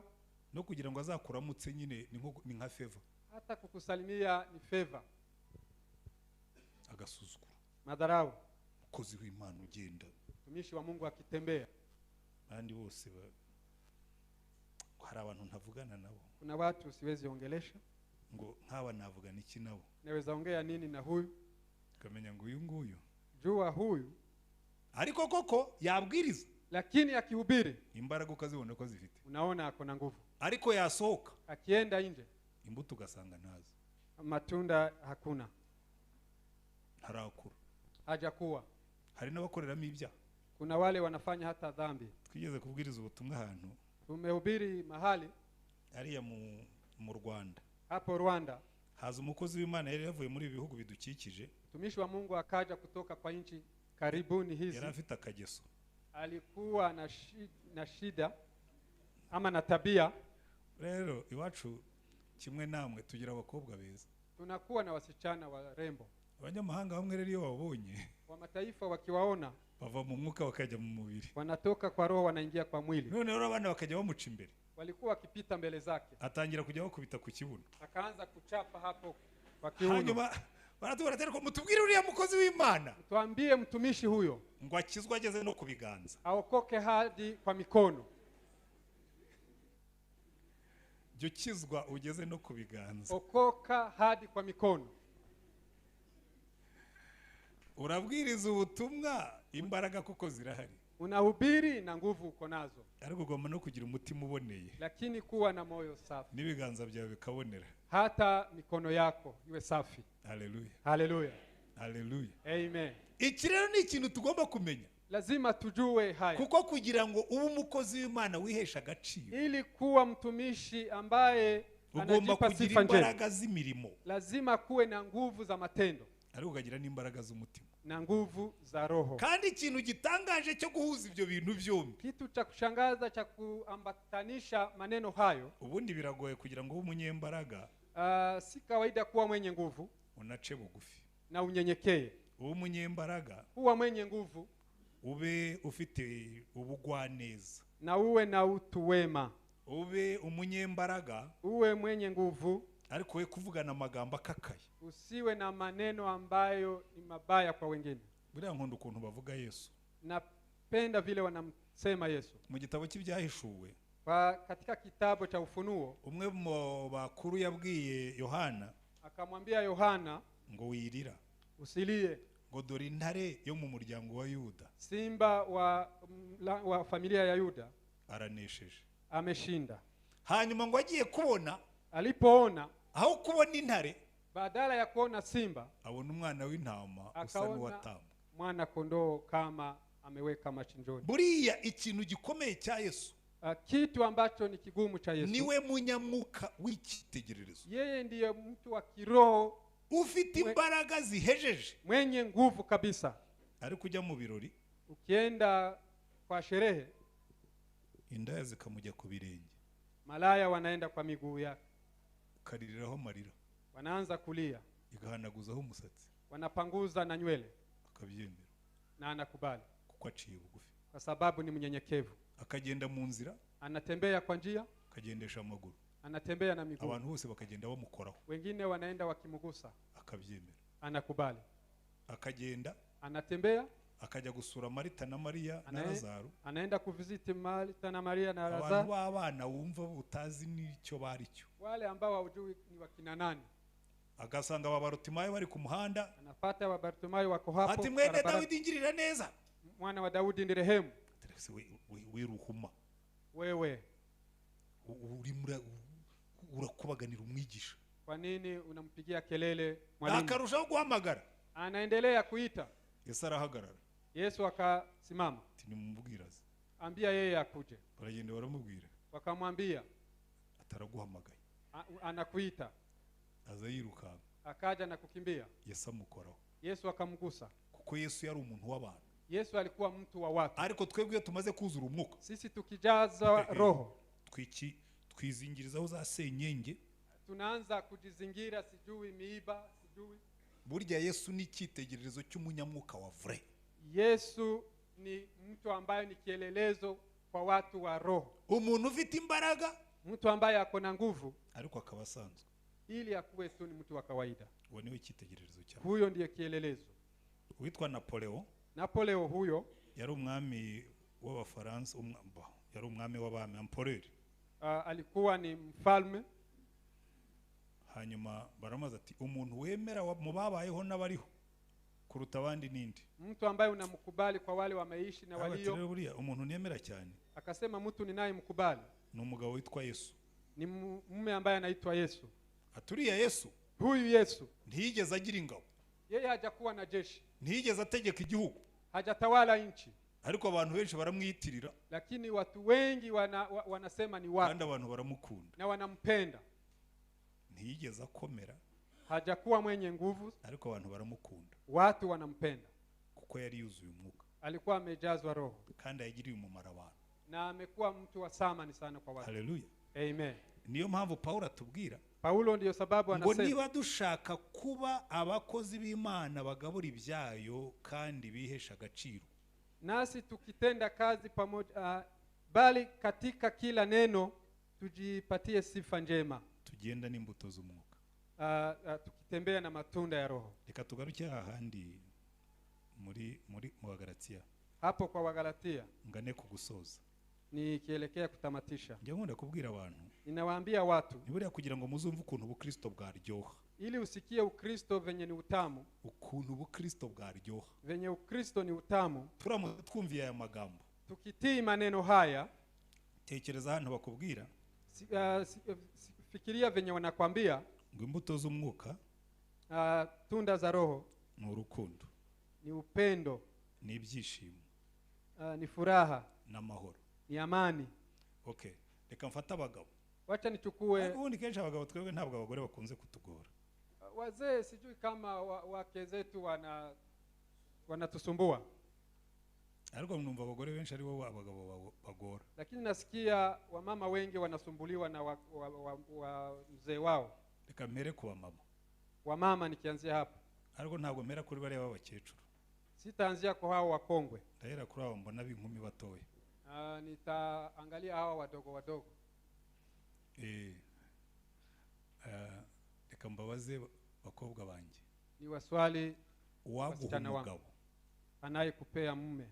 [SPEAKER 1] no kugira ngo azakuramutse nyine ni nka favor,
[SPEAKER 2] hata kukusalimia ni favor.
[SPEAKER 1] Agasuzuguro,
[SPEAKER 2] madharau.
[SPEAKER 1] Umukozi w'Imana ugenda,
[SPEAKER 2] mtumishi wa Mungu akitembea,
[SPEAKER 1] abandi bose hari abantu ntavugana nabo,
[SPEAKER 2] kuna watu siwezi ongelesha,
[SPEAKER 1] Ngo nk'aba navugana iki nabo?
[SPEAKER 2] Naweza ongea nini na huyu?
[SPEAKER 1] Ukamenya ngo uyu nguyu.
[SPEAKER 2] Jua huyu.
[SPEAKER 1] Ariko koko yabwiriza,
[SPEAKER 2] lakini akihubiri
[SPEAKER 1] imbaraga ukazibona ko zifite,
[SPEAKER 2] unaona ako na nguvu.
[SPEAKER 1] Ariko yasohoka
[SPEAKER 2] akienda nje,
[SPEAKER 1] imbuto ugasanga ntazo,
[SPEAKER 2] matunda hakuna,
[SPEAKER 1] ntarakura,
[SPEAKER 2] hajakuwa.
[SPEAKER 1] Hari n'abakoreramo ibyaha.
[SPEAKER 2] Kuna wale wanafanya hata dhambi.
[SPEAKER 1] Twigeze kubwiriza ubutumwa ahantu,
[SPEAKER 2] tumehubiri mahali
[SPEAKER 1] hariya mu Rwanda,
[SPEAKER 2] hapo Rwanda.
[SPEAKER 1] Haza umukozi w'Imana yari yavuye muri ibihugu bidukikije.
[SPEAKER 2] Mtumishi wa Mungu akaja kutoka kwa nchi karibuni hizi.
[SPEAKER 1] Yari afite akageso.
[SPEAKER 2] Alikuwa na shida ama na tabia.
[SPEAKER 1] Rero iwacu kimwe namwe tugira abakobwa beza.
[SPEAKER 2] Tunakuwa na wasichana warembo.
[SPEAKER 1] Abanyamahanga bamwe rero iyo babonye,
[SPEAKER 2] wa mataifa wakiwaona,
[SPEAKER 1] bava mu mwuka bakajya mu mubiri.
[SPEAKER 2] Wanatoka kwa roho wanaingia kwa mwili.
[SPEAKER 1] None rero abana bakajya bamuca imbere.
[SPEAKER 2] Walikuwa wakipita mbele zake.
[SPEAKER 1] Atangira kujya bakubita ku kibuno.
[SPEAKER 2] Akaanza kuchapa hapo kwa kiuno.
[SPEAKER 1] Hanyuma baratubwira ati mutubwire uriya mukozi w'Imana.
[SPEAKER 2] Tuambie mtumishi huyo.
[SPEAKER 1] Ngo akizwe ageze no kubiganza.
[SPEAKER 2] Aokoke hadi kwa mikono.
[SPEAKER 1] Jya ukizwa ugeze no kubiganza.
[SPEAKER 2] Okoka hadi kwa mikono.
[SPEAKER 1] Urabwiriza ubutumwa imbaraga kuko zirahari.
[SPEAKER 2] Unahubiri na nguvu uko nazo.
[SPEAKER 1] Ariko ugomba no kugira umutima uboneye.
[SPEAKER 2] Lakini kuwa na moyo safi.
[SPEAKER 1] N'ibiganza byawe bikabonera.
[SPEAKER 2] Hata mikono yako iwe safi.
[SPEAKER 1] Haleluya.
[SPEAKER 2] Haleluya.
[SPEAKER 1] Haleluya.
[SPEAKER 2] Amen.
[SPEAKER 1] Iki rero ni ikintu tugomba kumenya.
[SPEAKER 2] Lazima tujue haya.
[SPEAKER 1] Kuko kugira ngo ube umukozi w'Imana wihesha agaciro.
[SPEAKER 2] Ili kuwa mtumishi ambaye
[SPEAKER 1] anajipa sifa njema. Imbaraga z'imirimo.
[SPEAKER 2] Lazima kuwe na nguvu za matendo.
[SPEAKER 1] Ariko ukagira n'imbaraga z'umutima.
[SPEAKER 2] Na nguvu za roho.
[SPEAKER 1] Kandi ikintu gitangaje cyo guhuza ibyo bintu byombi.
[SPEAKER 2] Kitu cha kushangaza cha kuambatanisha maneno hayo.
[SPEAKER 1] Ubundi biragoye kugira ngo ube umunyembaraga.
[SPEAKER 2] Si kawaida kuwa mwenye nguvu.
[SPEAKER 1] Unace bugufi.
[SPEAKER 2] Na unyenyekee.
[SPEAKER 1] Ube umunyembaraga.
[SPEAKER 2] Kuwa mwenye nguvu.
[SPEAKER 1] Ube ufite ubugwaneza.
[SPEAKER 2] Na uwe na utu wema.
[SPEAKER 1] Ube umunyembaraga.
[SPEAKER 2] Uwe mwenye nguvu.
[SPEAKER 1] Ariko we kuvugana amagambo akakaye.
[SPEAKER 2] Usiwe na maneno ambayo ni mabaya kwa wengine.
[SPEAKER 1] Buriya nkunda ukuntu bavuga Yesu.
[SPEAKER 2] Napenda vile wanamsema Yesu.
[SPEAKER 1] Mu gitabo cy'Ibyahishuwe,
[SPEAKER 2] kwa katika kitabu cha Ufunuo,
[SPEAKER 1] umwe mu bakuru yabwiye Yohana,
[SPEAKER 2] akamwambia Yohana
[SPEAKER 1] ngo wirira,
[SPEAKER 2] usilie,
[SPEAKER 1] ngo dore intare yo mu muryango wa Yuda,
[SPEAKER 2] simba wa familia ya Yuda,
[SPEAKER 1] aranesheje,
[SPEAKER 2] ameshinda.
[SPEAKER 1] Hanyuma ngo agiye kubona,
[SPEAKER 2] alipoona,
[SPEAKER 1] aho kubona intare,
[SPEAKER 2] badala ya kuona simba,
[SPEAKER 1] abona umwana w'intama usa n'uwatambwe,
[SPEAKER 2] mwana kondoo kama ameweka machinjoni.
[SPEAKER 1] Buriya ikintu gikomeye cya Yesu,
[SPEAKER 2] kitu ambacho ni kigumu cha Yesu,
[SPEAKER 1] niwe munyamwuka w'icyitegererezo.
[SPEAKER 2] Yeye ndiye mtu wa kiroho
[SPEAKER 1] ufite imbaraga zihejeje,
[SPEAKER 2] mwenye nguvu kabisa.
[SPEAKER 1] Ariko ujya mu birori,
[SPEAKER 2] ukienda kwa sherehe,
[SPEAKER 1] indaya zikamujya ku birenge,
[SPEAKER 2] malaya wanaenda kwa miguu yake,
[SPEAKER 1] kaririraho amarira,
[SPEAKER 2] wanaanza kulia,
[SPEAKER 1] igahanaguzaho umusatsi,
[SPEAKER 2] wanapanguza na nywele,
[SPEAKER 1] akabyemera
[SPEAKER 2] na anakubali,
[SPEAKER 1] kuko aciye bugufi,
[SPEAKER 2] kwa sababu ni mnyenyekevu.
[SPEAKER 1] Akagenda mu nzira,
[SPEAKER 2] anatembea kwa njia,
[SPEAKER 1] akagendesha amaguru,
[SPEAKER 2] anatembea na miguu,
[SPEAKER 1] abantu bose bakagenda bamukoraho,
[SPEAKER 2] wengine wanaenda wakimugusa,
[SPEAKER 1] akabyemera,
[SPEAKER 2] anakubali.
[SPEAKER 1] Akagenda,
[SPEAKER 2] anatembea,
[SPEAKER 1] akajya gusura Marita na Maria na Lazaro,
[SPEAKER 2] anaenda kuvisiti Marita na Maria na Lazaro.
[SPEAKER 1] Abantu b'abana wumva utazi n'icyo bari cyo,
[SPEAKER 2] wale ambao hawajui ni wakina nani.
[SPEAKER 1] Agasanga ba Bartimayo bari ku muhanda,
[SPEAKER 2] anapata wa Bartimayo wako hapo,
[SPEAKER 1] ati mwene Dawidi ngirira neza,
[SPEAKER 2] mwana wa Daudi ndirehemu.
[SPEAKER 1] Wiruhuma
[SPEAKER 2] wewe,
[SPEAKER 1] uri urakubaganira umwigisha,
[SPEAKER 2] kwa nini unampigia kelele mwalimu?
[SPEAKER 1] Akarushaho guhamagara,
[SPEAKER 2] anaendelea kuita.
[SPEAKER 1] Yesu arahagarara,
[SPEAKER 2] Yesu akasimama,
[SPEAKER 1] ati nimumubwira aze,
[SPEAKER 2] ambia yeye akuje.
[SPEAKER 1] Baragenda baramubwira,
[SPEAKER 2] wakamwambia
[SPEAKER 1] ataraguhamagaye,
[SPEAKER 2] anakuita.
[SPEAKER 1] Aza yirukanka,
[SPEAKER 2] akaja na kukimbia.
[SPEAKER 1] Yesu amukoraho,
[SPEAKER 2] Yesu akamgusa,
[SPEAKER 1] kuko Yesu yari umuntu w'abantu.
[SPEAKER 2] Yesu alikuwa mtu wa watu.
[SPEAKER 1] Ariko twebwe tumaze kuzura umwuka,
[SPEAKER 2] sisi tukijaza roho,
[SPEAKER 1] twizingirizaho za senyenge,
[SPEAKER 2] tunaanza kujizingira, sijui miiba, sijui.
[SPEAKER 1] Burya Yesu ni icyitegererezo cy'umunyamwuka wa vrai.
[SPEAKER 2] Yesu ni mtu ambaye ni kielelezo kwa watu wa roho.
[SPEAKER 1] Umuntu ufite imbaraga,
[SPEAKER 2] mtu ambaye ako na nguvu,
[SPEAKER 1] ariko akaba asanzwe,
[SPEAKER 2] ili akuwe tu ni mtu wa kawaida.
[SPEAKER 1] Uwo niwe icyitegererezo cyawe.
[SPEAKER 2] Huyo ndiye kielelezo.
[SPEAKER 1] Witwa Napoleon.
[SPEAKER 2] Napoleon huyo
[SPEAKER 1] yari umwami w'Abafaransa, yari umwami w'abami, empereur.
[SPEAKER 2] Alikuwa ni mfalme.
[SPEAKER 1] Hanyuma baramaze ati umuntu wemera mu babayeho n'abariho kuruta abandi ninde?
[SPEAKER 2] Mtu ambaye unamkubali kwa wale wameishi na walio.
[SPEAKER 1] Buriya umuntu nemera cyane,
[SPEAKER 2] akasema mtu ninayemkubali
[SPEAKER 1] ni umugabo witwa Yesu.
[SPEAKER 2] Ni mume ambaye anaitwa Yesu.
[SPEAKER 1] Aturiya Yesu,
[SPEAKER 2] huyu Yesu
[SPEAKER 1] ntiyigeze agira ingabo,
[SPEAKER 2] yeye hajakuwa na jeshi,
[SPEAKER 1] ntiyigeze ategeka igihugu,
[SPEAKER 2] hajatawala nchi,
[SPEAKER 1] ariko abantu benshi baramwiyitirira,
[SPEAKER 2] lakini watu wengi wanasema ni wake,
[SPEAKER 1] kandi abantu baramukunda
[SPEAKER 2] na wanampenda.
[SPEAKER 1] Ntiyigeze akomera,
[SPEAKER 2] hajakuwa mwenye nguvu,
[SPEAKER 1] ariko abantu baramukunda,
[SPEAKER 2] watu wanampenda
[SPEAKER 1] kuko yari yuzuye umwuka,
[SPEAKER 2] alikuwa amejazwa roho,
[SPEAKER 1] kandi yagiriye umumaro abantu,
[SPEAKER 2] na amekuwa mtu wa thamani sana kwa watu.
[SPEAKER 1] Haleluya,
[SPEAKER 2] amen.
[SPEAKER 1] Niyo mpamvu Paulo atubwira,
[SPEAKER 2] Paulo ndiyo sababu anasema
[SPEAKER 1] ngo niba dushaka kuba abakozi b'Imana bagabura ibyayo kandi bihesha agaciro,
[SPEAKER 2] nasi tukitenda kazi pamoja, bali katika kila neno tujipatie sifa njema,
[SPEAKER 1] tugenda n'imbuto z'umwuka,
[SPEAKER 2] tukitembea na matunda ya roho.
[SPEAKER 1] Reka tugaruke ahandi muri mu Bagalatia,
[SPEAKER 2] hapo kwa Wagalatia,
[SPEAKER 1] ngane kugusoza,
[SPEAKER 2] nikielekea kutamatisha.
[SPEAKER 1] Njya nkunda kubwira abantu,
[SPEAKER 2] ninawaambia watu,
[SPEAKER 1] ni buriya kugira ngo muzumve ukuntu ubukristo bwaryoha,
[SPEAKER 2] ili usikie Ukristo venye ni utamu,
[SPEAKER 1] ukuntu ubukristo bwaryoha,
[SPEAKER 2] venye Ukristo ni utamu,
[SPEAKER 1] turamutse twumviye aya magambo,
[SPEAKER 2] tukitii maneno haya,
[SPEAKER 1] tekereza hano bakubwira,
[SPEAKER 2] fikiria venye wanakwambia
[SPEAKER 1] ngo imbuto z'umwuka,
[SPEAKER 2] tunda za roho
[SPEAKER 1] ni urukundo,
[SPEAKER 2] ni upendo,
[SPEAKER 1] ni ibyishimo,
[SPEAKER 2] ni furaha,
[SPEAKER 1] n'amahoro,
[SPEAKER 2] ni amani.
[SPEAKER 1] Okay, reka mfate abagabo.
[SPEAKER 2] Wacha nichukue.
[SPEAKER 1] Ubundi kenshi abagabo twebwe ntabwo abagore bakunze kutugora.
[SPEAKER 2] Wazee sijui kama wake zetu wanatusumbua.
[SPEAKER 1] Ariko numva abagore benshi ari bo abagabo bagora.
[SPEAKER 2] Lakini nasikia wamama wengi wanasumbuliwa na mzee wao.
[SPEAKER 1] Reka mpere ku bamama.
[SPEAKER 2] Wamama nikianzia hapo.
[SPEAKER 1] Ariko ntabwo mpera kuri bariya b'abakecuru.
[SPEAKER 2] Sitaanzia kwa hao wakongwe.
[SPEAKER 1] Ndahera kuri abo mbona b'inkumi batoya.
[SPEAKER 2] Nitaangalia hawa wadogo wadogo.
[SPEAKER 1] Reka mbabaze bakobwa banjye.
[SPEAKER 2] Ni waswali
[SPEAKER 1] uwaguha umugabo
[SPEAKER 2] anayekupea mume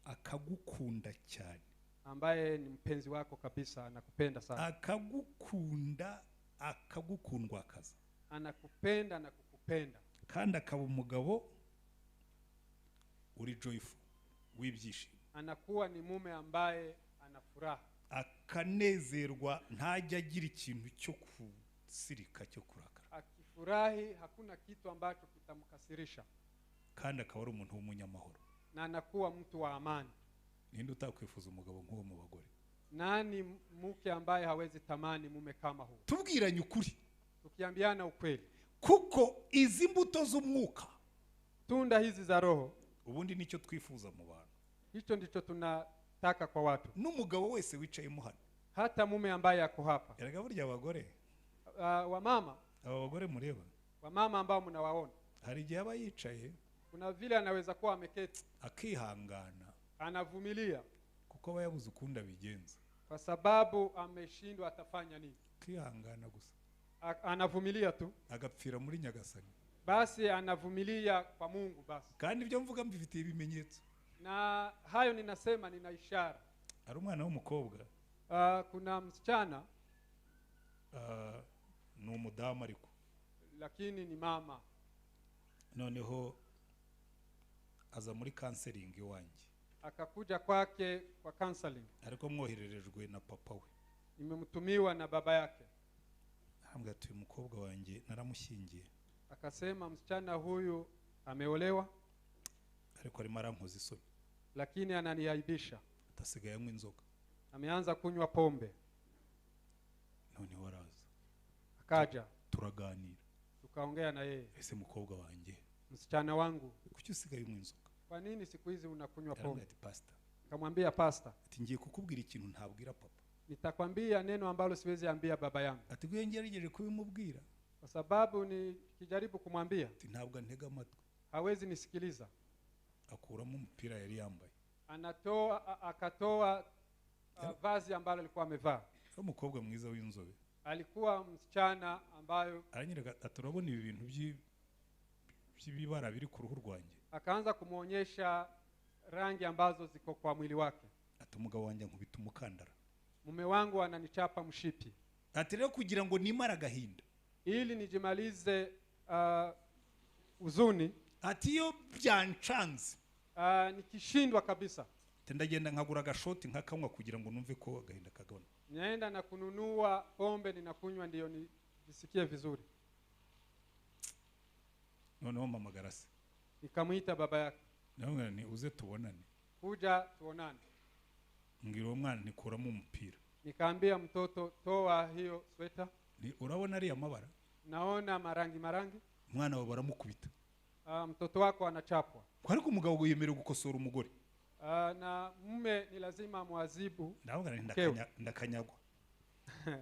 [SPEAKER 1] akagukunda cyane,
[SPEAKER 2] ambaye ni mpenzi wako kabisa, anakupenda sana,
[SPEAKER 1] akagukunda akagukundwa akaza,
[SPEAKER 2] anakupenda na kukupenda,
[SPEAKER 1] kandi akaba umugabo uri joyful w'ibyishimo,
[SPEAKER 2] anakuwa ni mume ambaye ana furaha,
[SPEAKER 1] akanezerwa, ntajya agira ikintu cyo kusirika cyo kurakara,
[SPEAKER 2] akifurahi hakuna kitu ambacho kitamkasirisha,
[SPEAKER 1] kandi akaba ari umuntu w'umunyamahoro,
[SPEAKER 2] na anakuwa mtu wa amani.
[SPEAKER 1] Ninde utakwifuza umugabo nk'uwo mu bagore?
[SPEAKER 2] Nani mke ambaye hawezi tamani mume kama huo?
[SPEAKER 1] Tubwiranye ukuri,
[SPEAKER 2] tukiambiana ukweli,
[SPEAKER 1] kuko izi mbuto z'umwuka,
[SPEAKER 2] tunda hizi za roho,
[SPEAKER 1] ubundi nicyo twifuza mu bantu,
[SPEAKER 2] hicho ndicho tunataka kwa watu.
[SPEAKER 1] N'umugabo wese wicayemo hano,
[SPEAKER 2] hata mume ambaye ako hapa.
[SPEAKER 1] Erega burya abagore,
[SPEAKER 2] wamama,
[SPEAKER 1] aba bagore mureba,
[SPEAKER 2] wamama ambao mnawaona,
[SPEAKER 1] hari igihe aba yicaye,
[SPEAKER 2] kuna vile anaweza kuwa ameketi,
[SPEAKER 1] akihangana,
[SPEAKER 2] anavumilia,
[SPEAKER 1] kuko aba yabuze ukundi abigenza,
[SPEAKER 2] kwa sababu ameshindwa atafanya nini,
[SPEAKER 1] akihangana gusa,
[SPEAKER 2] anavumilia tu,
[SPEAKER 1] agapfira muri Nyagasani,
[SPEAKER 2] basi anavumilia kwa Mungu basi.
[SPEAKER 1] Kandi ibyo mvuga mbifitiye ibimenyetso,
[SPEAKER 2] na hayo ninasema nina ishara.
[SPEAKER 1] Ari umwana w'umukobwa,
[SPEAKER 2] kuna msichana,
[SPEAKER 1] ni umudamu ariko,
[SPEAKER 2] lakini ni mama.
[SPEAKER 1] Noneho aza muri counseling iwanjye,
[SPEAKER 2] akakuja kwake kwa counseling,
[SPEAKER 1] ariko mwohererejwe na papa we,
[SPEAKER 2] nimemtumiwa na baba yake.
[SPEAKER 1] Arambwira ati uyu mukobwa wanjye naramushyingiye,
[SPEAKER 2] akasema msichana huyu ameolewa,
[SPEAKER 1] ariko arimo arankoza isoni,
[SPEAKER 2] lakini ananiaibisha,
[SPEAKER 1] atasigaye anywa inzoga,
[SPEAKER 2] ameanza kunywa pombe.
[SPEAKER 1] Noneho araza,
[SPEAKER 2] akaja,
[SPEAKER 1] turaganira,
[SPEAKER 2] tukaongea na yeye.
[SPEAKER 1] Ese mukobwa wanjye,
[SPEAKER 2] msichana wangu,
[SPEAKER 1] kuki usigaye unywa inzoga?
[SPEAKER 2] Kwa nini siku hizi unakunywa pombe?
[SPEAKER 1] Ati pastor,
[SPEAKER 2] akamwambia pastor,
[SPEAKER 1] ati ngiye kukubwira ikintu ntabwira papa,
[SPEAKER 2] nitakwambia neno ambalo siwezi ambia baba yangu.
[SPEAKER 1] Ati gwe ngerageje kubimubwira,
[SPEAKER 2] kwa sababu nikijaribu kumwambia,
[SPEAKER 1] ati ntabwo antega amatwi,
[SPEAKER 2] hawezi nisikiliza.
[SPEAKER 1] Akuramo umupira yari yambaye,
[SPEAKER 2] anatoa, akatoa vazi ambalo alikuwa amevaa.
[SPEAKER 1] Umukobwa mwiza w'inzobe,
[SPEAKER 2] alikuwa msichana ambayo
[SPEAKER 1] aranyereka ati urabona ibi bintu by'ibibara biri ku ruhu rwanjye,
[SPEAKER 2] akaanza kumuonyesha rangi ambazo ziko kwa mwili wake.
[SPEAKER 1] Ati umugabo wanjye ankubita umukandara,
[SPEAKER 2] mume wangu ananichapa mshipi.
[SPEAKER 1] Ati rero kugira ngo nimara agahinda,
[SPEAKER 2] Ili nijimalize huzuni.
[SPEAKER 1] Ati iyo byancanze,
[SPEAKER 2] Nikishindwa kabisa,
[SPEAKER 1] ati ndagenda nkagura agashoti nkakanywa kugira ngo numve ko agahinda kagabanuka.
[SPEAKER 2] Naenda na kununua pombe, ninakunywa ndiyo nijisikie vizuri.
[SPEAKER 1] Noneho mpamagara se.
[SPEAKER 2] Nikamwita baba yake.
[SPEAKER 1] Ndamubwira nti uze tubonane.
[SPEAKER 2] Kuja tuonane.
[SPEAKER 1] Mbwira uwo mwana ntikuramo umupira.
[SPEAKER 2] Nikaambia mtoto, toa hiyo sweta.
[SPEAKER 1] Nti urabona ariya mabara?
[SPEAKER 2] Naona marangi marangi.
[SPEAKER 1] Umwana wawe baramukubita.
[SPEAKER 2] Mtoto wako anachapwa.
[SPEAKER 1] Ko ariko umugabo yemerewe gukosora umugore.
[SPEAKER 2] Na mume ni lazima mwazibu
[SPEAKER 1] Ndavuga nti
[SPEAKER 2] mkewe.
[SPEAKER 1] Ndakanyagwa,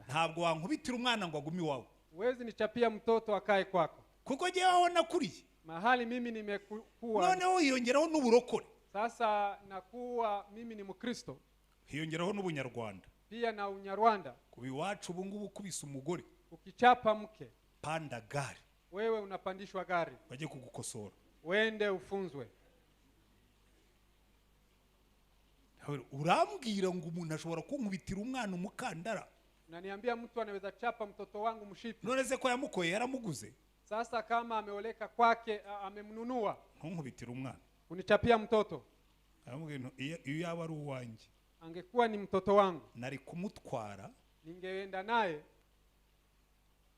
[SPEAKER 1] ntabwo wankubitira umwana ngo agume iwawe.
[SPEAKER 2] Huwezi nichapia mtoto akae kwako.
[SPEAKER 1] Kuko njyewe aho nakuriye,
[SPEAKER 2] Mahali mimi nimekuwa,
[SPEAKER 1] noneho hiyongeraho n'uburokore,
[SPEAKER 2] sasa nakuwa mimi ni Mkristo,
[SPEAKER 1] hiyongeraho n'ubunyarwanda.
[SPEAKER 2] Pia na Unyarwanda.
[SPEAKER 1] Kuba iwacu ubu ngubu ukubise umugore,
[SPEAKER 2] Ukichapa mke,
[SPEAKER 1] panda gari,
[SPEAKER 2] wewe unapandishwa gari,
[SPEAKER 1] bajye kugukosora.
[SPEAKER 2] Uende ufunzwe.
[SPEAKER 1] Urambwira ngo umuntu ashobora kunkubitira umwana umukandara?
[SPEAKER 2] Unaniambia mtu anaweza chapa mtoto wangu mshipi?
[SPEAKER 1] None se ko yamukoye yaramuguze?
[SPEAKER 2] Sasa kama ameoleka kwake, amemnunua.
[SPEAKER 1] Ntunkubitire umwana.
[SPEAKER 2] Unichapia mtoto.
[SPEAKER 1] Aramubwira ngo iyo yaba ari uwanjye,
[SPEAKER 2] Angekuwa ni mtoto wangu,
[SPEAKER 1] nari kumutwara,
[SPEAKER 2] ningeenda naye,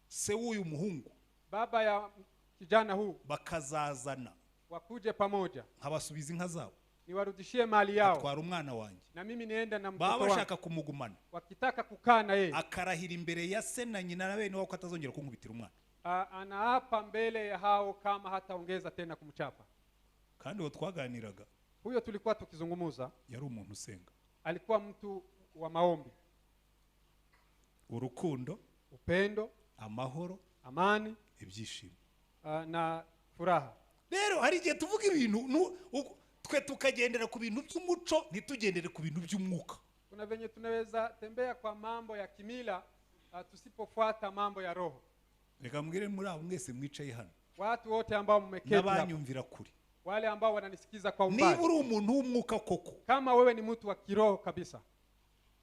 [SPEAKER 1] se w'uyu muhungu,
[SPEAKER 2] baba ya kijana huu,
[SPEAKER 1] bakazazana,
[SPEAKER 2] wakuje pamoja,
[SPEAKER 1] nkabasubiza inka zabo,
[SPEAKER 2] niwarudishie mali yao,
[SPEAKER 1] atwara umwana wanjye.
[SPEAKER 2] Na mimi nienda na
[SPEAKER 1] Baba
[SPEAKER 2] mtoto wangu.
[SPEAKER 1] bashaka kumugumana,
[SPEAKER 2] Wakitaka kukaa na yeye,
[SPEAKER 1] akarahira imbere ya se na nyina na bene wabo ko atazongera kunkubitira umwana.
[SPEAKER 2] Anaapa mbele ya hao kama hataongeza tena kumchapa.
[SPEAKER 1] Kandi uwo twaganiraga,
[SPEAKER 2] Huyo tulikuwa tukizungumuza,
[SPEAKER 1] yari umuntu usenga.
[SPEAKER 2] Alikuwa mtu wa maombi.
[SPEAKER 1] Urukundo,
[SPEAKER 2] Upendo,
[SPEAKER 1] amahoro,
[SPEAKER 2] amani,
[SPEAKER 1] ibyishimo,
[SPEAKER 2] na furaha.
[SPEAKER 1] Rero hari igihe tuvuga ibintu twe tukagendera ku bintu by'umuco ntitugendere ku bintu by'umwuka.
[SPEAKER 2] Kuna venye tunaweza tembea kwa mambo ya kimila, tusipofuata mambo ya roho.
[SPEAKER 1] Reka mbwire muri abo mwese mwicaye hano,
[SPEAKER 2] Watu wote ambao mmeketi hapa,
[SPEAKER 1] n'abanyumvira kure,
[SPEAKER 2] wale ambao wananisikiza kwa
[SPEAKER 1] niba
[SPEAKER 2] umbali,
[SPEAKER 1] uri umuntu w'umwuka koko,
[SPEAKER 2] kama wewe ni mtu wa kiroho kabisa,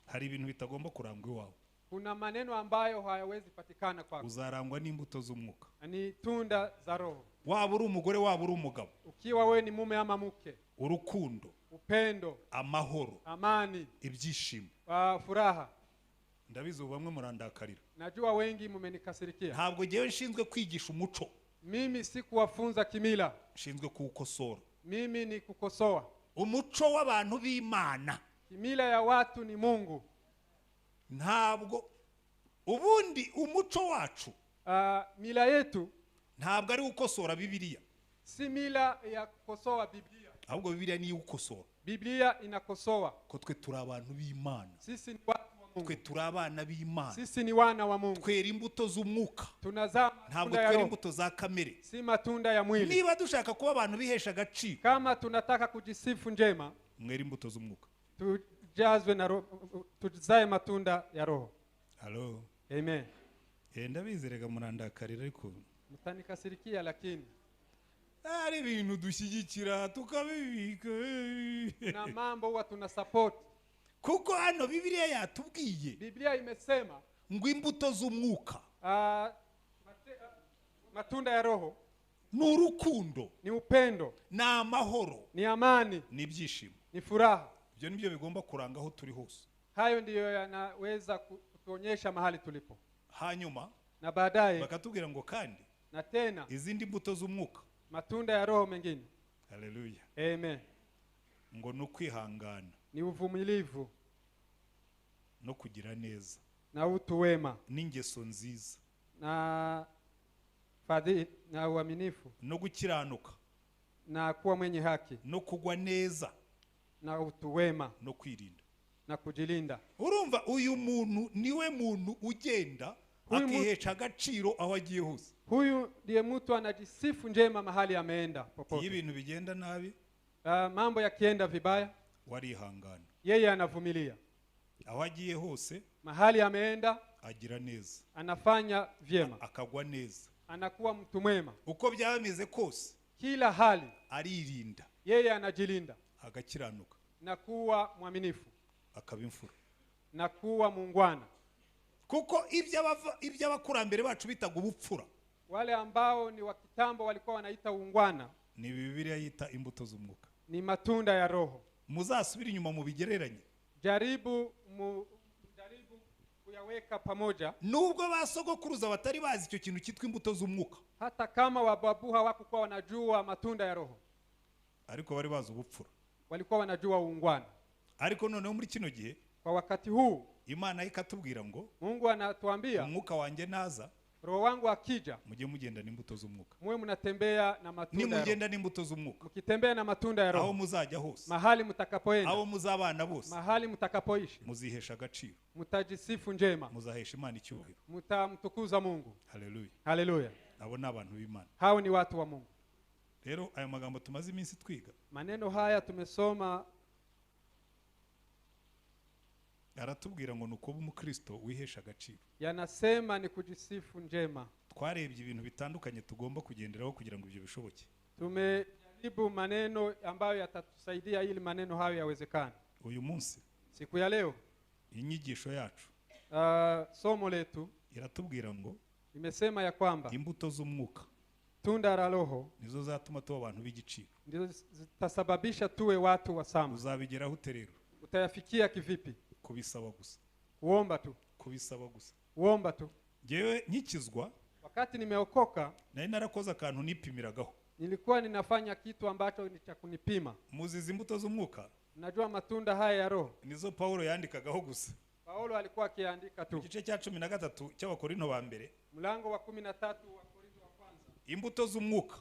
[SPEAKER 1] hari ibintu bitagomba kurangwa iwawe.
[SPEAKER 2] Kuna maneno ambayo hayawezi patikana kwako.
[SPEAKER 1] Uzarangwa n'imbuto z'umwuka.
[SPEAKER 2] Ni tunda za roho.
[SPEAKER 1] Waba uri umugore, waba uri umugabo,
[SPEAKER 2] Ukiwa wewe ni mume ama mke,
[SPEAKER 1] urukundo,
[SPEAKER 2] upendo,
[SPEAKER 1] amahoro,
[SPEAKER 2] amani,
[SPEAKER 1] ibyishimo.
[SPEAKER 2] Furaha.
[SPEAKER 1] Ndabizi ubu bamwe murandakarira.
[SPEAKER 2] Najua wengi mmenikasirikia.
[SPEAKER 1] Ntabwo ngewe nshinzwe kwigisha umuco.
[SPEAKER 2] Mimi si kuwafunza kimila.
[SPEAKER 1] Nshinzwe kuwukosora.
[SPEAKER 2] Mimi ni kukosoa.
[SPEAKER 1] Umuco w'abantu b'Imana.
[SPEAKER 2] Kimila ya watu ni Mungu.
[SPEAKER 1] Ntabwo ubundi umuco wacu,
[SPEAKER 2] Mila yetu
[SPEAKER 1] ntabwo ari ukosora Bibiliya.
[SPEAKER 2] Si mila ya kukosoa Biblia.
[SPEAKER 1] Ahubwo Bibiliya niyo ukosora.
[SPEAKER 2] Biblia inakosoa.
[SPEAKER 1] Ko twe turi abantu b'Imana.
[SPEAKER 2] Sisi ni watu wa Mungu.
[SPEAKER 1] Twe turi abana b'Imana.
[SPEAKER 2] Sisi ni wana wa Mungu.
[SPEAKER 1] Twera imbuto z'umwuka.
[SPEAKER 2] Tunazaa
[SPEAKER 1] Ntabwo
[SPEAKER 2] matunda ya
[SPEAKER 1] twera
[SPEAKER 2] roho.
[SPEAKER 1] imbuto za kamere.
[SPEAKER 2] Si matunda ya mwili.
[SPEAKER 1] Niba dushaka kuba abantu bihesha agaciro,
[SPEAKER 2] Kama tunataka kujisifu njema,
[SPEAKER 1] mwere imbuto z'umwuka.
[SPEAKER 2] Tujazwe na roho, tuzae matunda ya roho.
[SPEAKER 1] Hello.
[SPEAKER 2] Amen.
[SPEAKER 1] Ndabizerega murandakarira ariko
[SPEAKER 2] Mtanikasirikia lakini
[SPEAKER 1] ari ibintu dushyigikira tukabibika.
[SPEAKER 2] Na mambo huwa tuna support.
[SPEAKER 1] Kuko hano Bibiliya yatubwiye
[SPEAKER 2] Biblia imesema
[SPEAKER 1] ngo imbuto z'umwuka
[SPEAKER 2] matunda ya roho
[SPEAKER 1] ni urukundo,
[SPEAKER 2] ni upendo,
[SPEAKER 1] ni amahoro,
[SPEAKER 2] ni amani,
[SPEAKER 1] ni ibyishimo,
[SPEAKER 2] ni furaha.
[SPEAKER 1] Ibyo nibyo bigomba kuranga aho turi hose.
[SPEAKER 2] Hayo ndiyo yanaweza kutuonyesha mahali tulipo.
[SPEAKER 1] Hanyuma
[SPEAKER 2] na baadaye
[SPEAKER 1] bakatubwira ngo kandi
[SPEAKER 2] na tena
[SPEAKER 1] izindi mbuto z'umwuka,
[SPEAKER 2] matunda ya roho mengine.
[SPEAKER 1] Haleluya.
[SPEAKER 2] Amen.
[SPEAKER 1] Ngo ni ukwihangana,
[SPEAKER 2] ni uvumilivu,
[SPEAKER 1] no kugira neza,
[SPEAKER 2] na utu wema,
[SPEAKER 1] n'ingeso nziza,
[SPEAKER 2] na fadhili, na uaminifu,
[SPEAKER 1] no gukiranuka,
[SPEAKER 2] na kuwa mwenye haki,
[SPEAKER 1] no kugwa neza,
[SPEAKER 2] na utu wema,
[SPEAKER 1] no kwirinda,
[SPEAKER 2] na kujilinda.
[SPEAKER 1] Urumva uyu muntu niwe muntu ugenda
[SPEAKER 2] Huyu
[SPEAKER 1] akihesha agaciro aho agiye hose.
[SPEAKER 2] Huyu ndiye mtu anajisifu njema mahali ameenda popote.
[SPEAKER 1] Iyo ibintu bigenda nabi,
[SPEAKER 2] Mambo yakienda vibaya,
[SPEAKER 1] warihangana.
[SPEAKER 2] Yeye anavumilia.
[SPEAKER 1] Aho agiye hose,
[SPEAKER 2] mahali ameenda,
[SPEAKER 1] agira neza,
[SPEAKER 2] anafanya vyema,
[SPEAKER 1] akagwa neza,
[SPEAKER 2] anakuwa mtu mwema.
[SPEAKER 1] Uko byaba bimeze kose,
[SPEAKER 2] kila hali
[SPEAKER 1] aririnda,
[SPEAKER 2] yeye anajilinda,
[SPEAKER 1] agakiranuka,
[SPEAKER 2] na kuwa mwaminifu,
[SPEAKER 1] akaba imfura,
[SPEAKER 2] na kuwa muungwana.
[SPEAKER 1] Kuko iby'abakurambere bacu bitaga ubupfura,
[SPEAKER 2] wale ambao ni wa kitambo walikuwa wanaita uungwana,
[SPEAKER 1] ni Bibiliya yita imbuto z'umwuka.
[SPEAKER 2] Ni matunda ya Roho.
[SPEAKER 1] Muzasubire inyuma mubigereranye.
[SPEAKER 2] Jaribu kuyaweka pamoja.
[SPEAKER 1] Nubwo basogokuruza batari bazi icyo kintu cyitwa imbuto z'umwuka,
[SPEAKER 2] hata kama wababu hawakuwa wanajua matunda ya Roho,
[SPEAKER 1] ariko bari bazi ubupfura,
[SPEAKER 2] walikuwa wanajua uungwana.
[SPEAKER 1] Ariko noneho muri kino gihe,
[SPEAKER 2] kwa wakati huu,
[SPEAKER 1] Imana ikatubwira ngo
[SPEAKER 2] Mungu anatuambia,
[SPEAKER 1] umwuka wanjye naza,
[SPEAKER 2] Roho wangu akija,
[SPEAKER 1] mujye mugenda n'imbuto z'umwuka.
[SPEAKER 2] Muwe mnatembea na matunda ya Roho.
[SPEAKER 1] Nimugenda n'imbuto z'umwuka,
[SPEAKER 2] mkitembea na matunda ya Roho,
[SPEAKER 1] aho muzajya hose,
[SPEAKER 2] mahali mtakapoenda,
[SPEAKER 1] aho muzabana bose,
[SPEAKER 2] mahali mtakapoishi,
[SPEAKER 1] muzihesha agaciro,
[SPEAKER 2] mtajisifu njema,
[SPEAKER 1] muzahesha Imana icyubahiro,
[SPEAKER 2] mtamtukuza Mungu.
[SPEAKER 1] Haleluya.
[SPEAKER 2] Haleluya.
[SPEAKER 1] Abo ni abantu b'Imana.
[SPEAKER 2] Hao ni watu wa Mungu.
[SPEAKER 1] Rero aya magambo tumaze iminsi twiga,
[SPEAKER 2] maneno haya tumesoma,
[SPEAKER 1] aratubwira ngo nukuba umukristo wihesha agaciro.
[SPEAKER 2] Yanasema ni kujisifu njema.
[SPEAKER 1] Twarebye ibintu bitandukanye tugomba kugenderaho kugira ngo ibyo bishoboke.
[SPEAKER 2] Tumejaribu maneno ambayo yatatusaidia ili maneno hayo yawezekane.
[SPEAKER 1] Uyu munsi,
[SPEAKER 2] siku ya leo,
[SPEAKER 1] inyigisho yacu,
[SPEAKER 2] somo letu
[SPEAKER 1] iratubwira ngo
[SPEAKER 2] imesema ya kwamba
[SPEAKER 1] imbuto z'umwuka,
[SPEAKER 2] tunda la Roho,
[SPEAKER 1] nizo zatuma tuba abantu b'igiciro.
[SPEAKER 2] Ndizo zitasababisha tuwe watu wa sama.
[SPEAKER 1] Uzabigeraho ute rero?
[SPEAKER 2] Utayafikia kivipi?
[SPEAKER 1] Kubisaba gusa.
[SPEAKER 2] Kuomba tu.
[SPEAKER 1] Kubisaba gusa.
[SPEAKER 2] Kuomba tu.
[SPEAKER 1] Jewe nkikizwa,
[SPEAKER 2] wakati nimeokoka,
[SPEAKER 1] nari narakoze akantu nipimiragaho.
[SPEAKER 2] Nilikuwa ninafanya kitu ambacho ni cha kunipima.
[SPEAKER 1] Muzizi imbuto z'umwuka?
[SPEAKER 2] Najua matunda haya ya Roho.
[SPEAKER 1] Nizo Paulo yandikagaho gusa.
[SPEAKER 2] Paulo alikuwa akiandika tu.
[SPEAKER 1] Igice cya 13 cy'Abakorinto ba mbere,
[SPEAKER 2] mlango wa 13 wa Korinto wa kwanza.
[SPEAKER 1] Imbuto z'umwuka,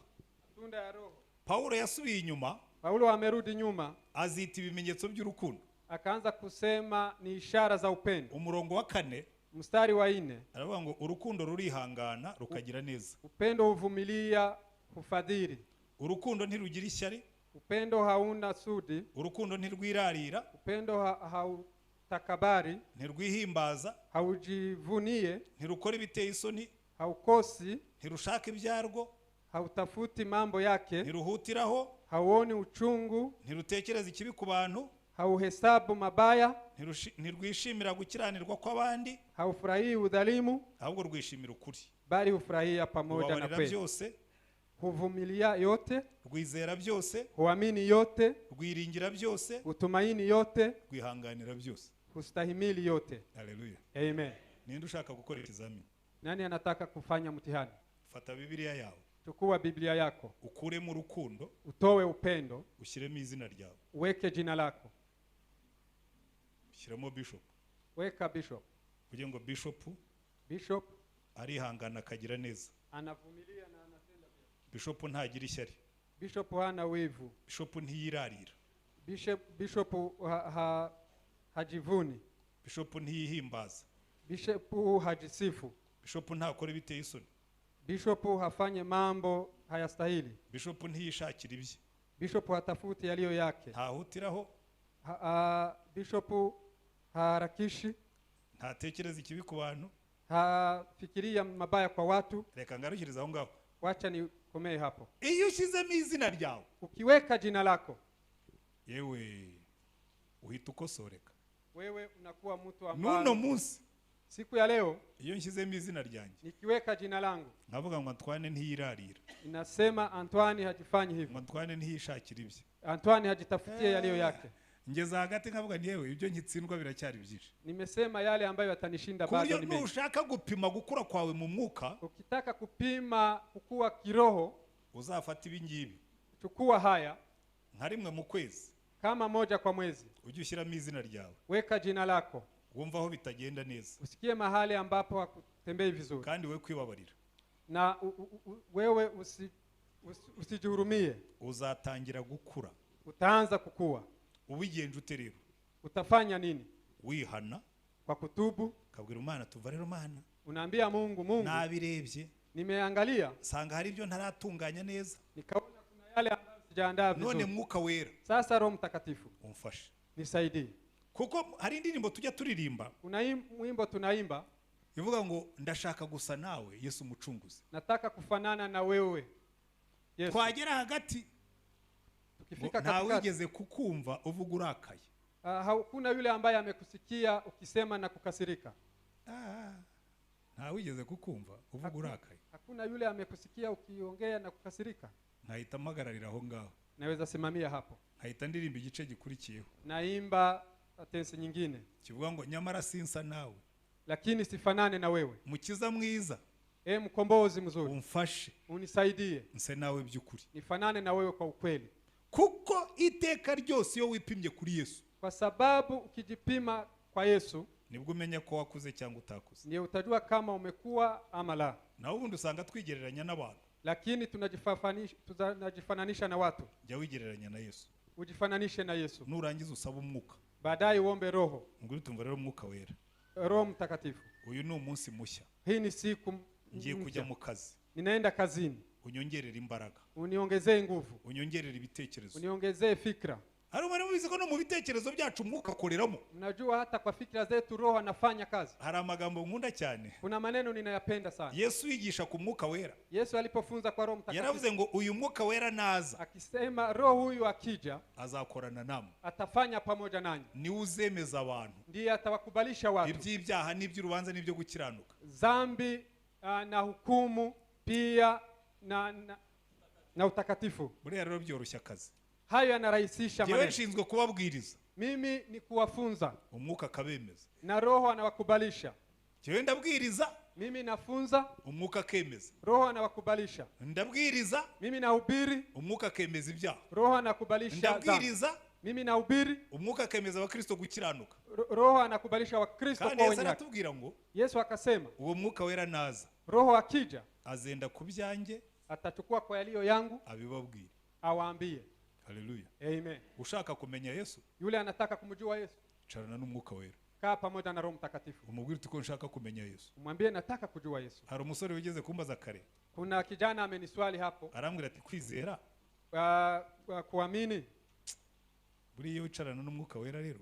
[SPEAKER 2] matunda ya Roho.
[SPEAKER 1] Paulo yasubiye inyuma.
[SPEAKER 2] Paulo amerudi nyuma.
[SPEAKER 1] Azita ibimenyetso by'urukundo.
[SPEAKER 2] Akaanza kusema ni ishara za upendo.
[SPEAKER 1] Umurongo wa 4,
[SPEAKER 2] mstari wa 4,
[SPEAKER 1] aravuga ngo urukundo rurihangana rukagira neza.
[SPEAKER 2] Upendo huvumilia, hufadhili.
[SPEAKER 1] Urukundo ntirugira ishyari.
[SPEAKER 2] Upendo hauna sudi.
[SPEAKER 1] Urukundo ntirwirarira.
[SPEAKER 2] Upendo hautakabari.
[SPEAKER 1] Ntirwihimbaza.
[SPEAKER 2] Haujivunie.
[SPEAKER 1] Ntirukora ibiteye isoni.
[SPEAKER 2] Haukosi.
[SPEAKER 1] Ntirushaka ibyarwo.
[SPEAKER 2] Hautafuti mambo yake.
[SPEAKER 1] Ntiruhutiraho.
[SPEAKER 2] Hauoni uchungu.
[SPEAKER 1] Ntirutekereza ikibi ku bantu.
[SPEAKER 2] Hauhesabu mabaya.
[SPEAKER 1] Ntirwishimira gukiranirwa kw'abandi.
[SPEAKER 2] Haufurahii udhalimu,
[SPEAKER 1] ahubwo rwishimira ukuri.
[SPEAKER 2] Bali hufurahia pamoja na kweli.
[SPEAKER 1] Byose,
[SPEAKER 2] huvumilia yote,
[SPEAKER 1] rwizera byose,
[SPEAKER 2] huamini yote,
[SPEAKER 1] rwiringira byose,
[SPEAKER 2] hutumaini yote,
[SPEAKER 1] rwihanganira byose,
[SPEAKER 2] hustahimili yote.
[SPEAKER 1] Haleluya.
[SPEAKER 2] Amen.
[SPEAKER 1] Ninde ushaka gukora ikizamini?
[SPEAKER 2] Nani anataka kufanya mtihani?
[SPEAKER 1] Fata Bibiliya yawe.
[SPEAKER 2] Chukua Biblia yako.
[SPEAKER 1] Ukuremo urukundo,
[SPEAKER 2] utoe upendo,
[SPEAKER 1] ushyiremo izina ryawe.
[SPEAKER 2] Uweke jina lako.
[SPEAKER 1] Shyiramo bishop.
[SPEAKER 2] Weka bishop.
[SPEAKER 1] Kugira ngo bishop,
[SPEAKER 2] bishop
[SPEAKER 1] arihangana akagira neza.
[SPEAKER 2] Anavumilia na anatenda mema.
[SPEAKER 1] Bishop ntagira ishyari.
[SPEAKER 2] Bishop hana wivu.
[SPEAKER 1] Bishop ntiyirarira.
[SPEAKER 2] Bishop hajivuni.
[SPEAKER 1] Bishop ntiyihimbaza.
[SPEAKER 2] Bishop hajisifu.
[SPEAKER 1] Bishop ntakora ibiteye isoni.
[SPEAKER 2] Bishop hafanye mambo hayastahili.
[SPEAKER 1] Bishop ntiyishakira ibye.
[SPEAKER 2] Bishop hatafuti yaliyo yake.
[SPEAKER 1] Ntahutiraho.
[SPEAKER 2] Bishop harakishi.
[SPEAKER 1] Ntatekereza ikibi ku bantu.
[SPEAKER 2] Hafikiria mabaya kwa watu.
[SPEAKER 1] Reka ngarukirize aho ngaho.
[SPEAKER 2] Wacha nikomee hapo.
[SPEAKER 1] Iyo ushyizemo izina ryawe,
[SPEAKER 2] ukiweka jina lako,
[SPEAKER 1] yewe uhita ukosoreka.
[SPEAKER 2] Wewe unakuwa mtu ambaye
[SPEAKER 1] nuno munsi,
[SPEAKER 2] siku ya leo,
[SPEAKER 1] iyo nshyizemo izina ryanjye,
[SPEAKER 2] nikiweka jina langu,
[SPEAKER 1] nkavuga ngo Antoine ntiyirarira.
[SPEAKER 2] Inasema Antoine hajifanyi hivyo.
[SPEAKER 1] Ngo Antoine ntiyishakira ibye.
[SPEAKER 2] Antoine hajitafutie yaliyo yake.
[SPEAKER 1] Ngeze hagati nkavuga nti yewe ibyo nkitsindwa biracyari byinshi.
[SPEAKER 2] Nimesema yale ambayo yatanishinda bado ni mengi.
[SPEAKER 1] Ushaka gupima gukura kwawe mu mwuka,
[SPEAKER 2] ukitaka kupima kukua kiroho,
[SPEAKER 1] uzafata ibi ngibi.
[SPEAKER 2] Chukua haya.
[SPEAKER 1] Nka rimwe mu kwezi,
[SPEAKER 2] kama moja kwa mwezi,
[SPEAKER 1] ujye ushyiramo izina ryawe.
[SPEAKER 2] Weka jina lako.
[SPEAKER 1] Wumva aho bitagenda neza.
[SPEAKER 2] Usikie mahali ambapo hakutembei vizuri.
[SPEAKER 1] Kandi we kwibabarira.
[SPEAKER 2] Na wewe usijihurumie.
[SPEAKER 1] Uzatangira gukura.
[SPEAKER 2] Utaanza kukua.
[SPEAKER 1] Ubigenje ute rero?
[SPEAKER 2] Utafanya nini?
[SPEAKER 1] Wihana
[SPEAKER 2] kwa kutubu.
[SPEAKER 1] Kabwira Imana tuva rero Mana.
[SPEAKER 2] Unaambia Mungu, Mungu,
[SPEAKER 1] nabirebye,
[SPEAKER 2] nimeangalia,
[SPEAKER 1] sanga hari ibyo ntaratunganya neza,
[SPEAKER 2] nikaona kuna yale ambayo sijaandaa vizuri.
[SPEAKER 1] None Mwuka Wera,
[SPEAKER 2] sasa Roho Mtakatifu
[SPEAKER 1] umfashe,
[SPEAKER 2] nisaidie.
[SPEAKER 1] Kuko hari indirimbo tujya turirimba,
[SPEAKER 2] kuna wimbo tunaimba
[SPEAKER 1] ivuga ngo ndashaka gusa nawe Yesu mucunguzi,
[SPEAKER 2] nataka kufanana na wewe Yesu.
[SPEAKER 1] Twagera hagati
[SPEAKER 2] tukifika
[SPEAKER 1] nta
[SPEAKER 2] katikati,
[SPEAKER 1] wigeze kukumva uvuga urakaye.
[SPEAKER 2] Hakuna yule ambaye amekusikia ukisema na kukasirika.
[SPEAKER 1] Ntawigeze kukumva uvuga urakaye.
[SPEAKER 2] Hakuna yule amekusikia ukiongea na kukasirika.
[SPEAKER 1] Nkahita mpagararira aho ngaho.
[SPEAKER 2] Naweza simamia hapo.
[SPEAKER 1] Nkahita ndirimba igice gikurikiyeho.
[SPEAKER 2] Naimba tensi nyingine.
[SPEAKER 1] Kivuga ngo nyamara sinsa nawe.
[SPEAKER 2] Lakini sifanane na wewe.
[SPEAKER 1] Mukiza mwiza.
[SPEAKER 2] E mkombozi mzuri.
[SPEAKER 1] Umfashe.
[SPEAKER 2] Unisaidie.
[SPEAKER 1] Nse nawe by'ukuri.
[SPEAKER 2] Nifanane na wewe kwa ukweli.
[SPEAKER 1] Kuko iteka ryose iyo wipimye kuri Yesu.
[SPEAKER 2] Kwa sababu ukijipima kwa Yesu
[SPEAKER 1] nibwo umenya ko wakuze cyangwa utakuze.
[SPEAKER 2] Ndiyo utajua kama umekuwa ama la.
[SPEAKER 1] Naho ubundi usanga twigereranya n'abantu.
[SPEAKER 2] Lakini tunajifananisha na watu.
[SPEAKER 1] Jya wigereranya na Yesu.
[SPEAKER 2] Ujifananishe na Yesu.
[SPEAKER 1] Nurangiza usaba umwuka.
[SPEAKER 2] Baadaye uombe roho.
[SPEAKER 1] Nguri tumva rero umwuka wera.
[SPEAKER 2] Roho Mtakatifu.
[SPEAKER 1] Uyu ni umunsi mushya.
[SPEAKER 2] Hii ni siku
[SPEAKER 1] ngiye kujya mu kazi.
[SPEAKER 2] Ninaenda kazini.
[SPEAKER 1] Unyongerere imbaraga.
[SPEAKER 2] Uniongezee nguvu.
[SPEAKER 1] Unyongerere ibitekerezo.
[SPEAKER 2] Uniongezee fikra.
[SPEAKER 1] Hari umuntu mubizi ko no mu bitekerezo byacu umwuka akoreramo.
[SPEAKER 2] Mnajua hata kwa fikra zetu roho anafanya kazi.
[SPEAKER 1] Hari amagambo nkunda cyane.
[SPEAKER 2] Kuna maneno ninayapenda sana.
[SPEAKER 1] Yesu yigisha ku mwuka wera.
[SPEAKER 2] Yesu alipofunza kwa Roho Mtakatifu.
[SPEAKER 1] Yaravuze ngo uyu mwuka wera naza.
[SPEAKER 2] Akisema roho huyu akija
[SPEAKER 1] azakorana namwe.
[SPEAKER 2] Atafanya pamoja nanyi.
[SPEAKER 1] Ni uzemeza abantu.
[SPEAKER 2] Ndiye atawakubalisha watu.
[SPEAKER 1] Iby'ibyaha n'iby'urubanza n'ibyo gukiranuka.
[SPEAKER 2] Zambi na hukumu pia na utakatifu.
[SPEAKER 1] Buriya rero byoroshya akazi.
[SPEAKER 2] Hayo yanarahisisha maneno.
[SPEAKER 1] Jewe nshinzwe kubabwiriza.
[SPEAKER 2] Mimi ni kuwafunza.
[SPEAKER 1] Umwuka akabemeza.
[SPEAKER 2] Na roho anawakubalisha.
[SPEAKER 1] Jewe ndabwiriza.
[SPEAKER 2] Mimi nafunza.
[SPEAKER 1] Umwuka akemeza.
[SPEAKER 2] Roho anawakubalisha.
[SPEAKER 1] Ndabwiriza.
[SPEAKER 2] Mimi nahubiri.
[SPEAKER 1] Umwuka akemeza ibyaha.
[SPEAKER 2] Roho anakubalisha.
[SPEAKER 1] Ndabwiriza.
[SPEAKER 2] Mimi nahubiri.
[SPEAKER 1] Umwuka akemeza abakristo gukiranuka.
[SPEAKER 2] Roho anakubalisha Wakristo kwa wenye haki.
[SPEAKER 1] Kandi Yesu aratubwira ngo
[SPEAKER 2] Yesu akasema
[SPEAKER 1] uwo mwuka wera naza.
[SPEAKER 2] Roho akija
[SPEAKER 1] azenda kubyanjye
[SPEAKER 2] atachukua kwa yaliyo yangu
[SPEAKER 1] abibabwire.
[SPEAKER 2] Awaambie.
[SPEAKER 1] Haleluya.
[SPEAKER 2] Amen.
[SPEAKER 1] Ushaka kumenya Yesu?
[SPEAKER 2] Yule anataka kumjua Yesu.
[SPEAKER 1] Charana n'umwuka wera.
[SPEAKER 2] Kaa pamoja na Roho Mtakatifu.
[SPEAKER 1] Umubwire uti ko nshaka kumenya Yesu.
[SPEAKER 2] Umwambie nataka kujua Yesu.
[SPEAKER 1] Hari umusore wigeze kumbaza kare.
[SPEAKER 2] Kuna kijana ameniswali hapo.
[SPEAKER 1] Arambwira ati kwizera?
[SPEAKER 2] Kuamini.
[SPEAKER 1] Buri iyo wicarana n'umwuka wera rero.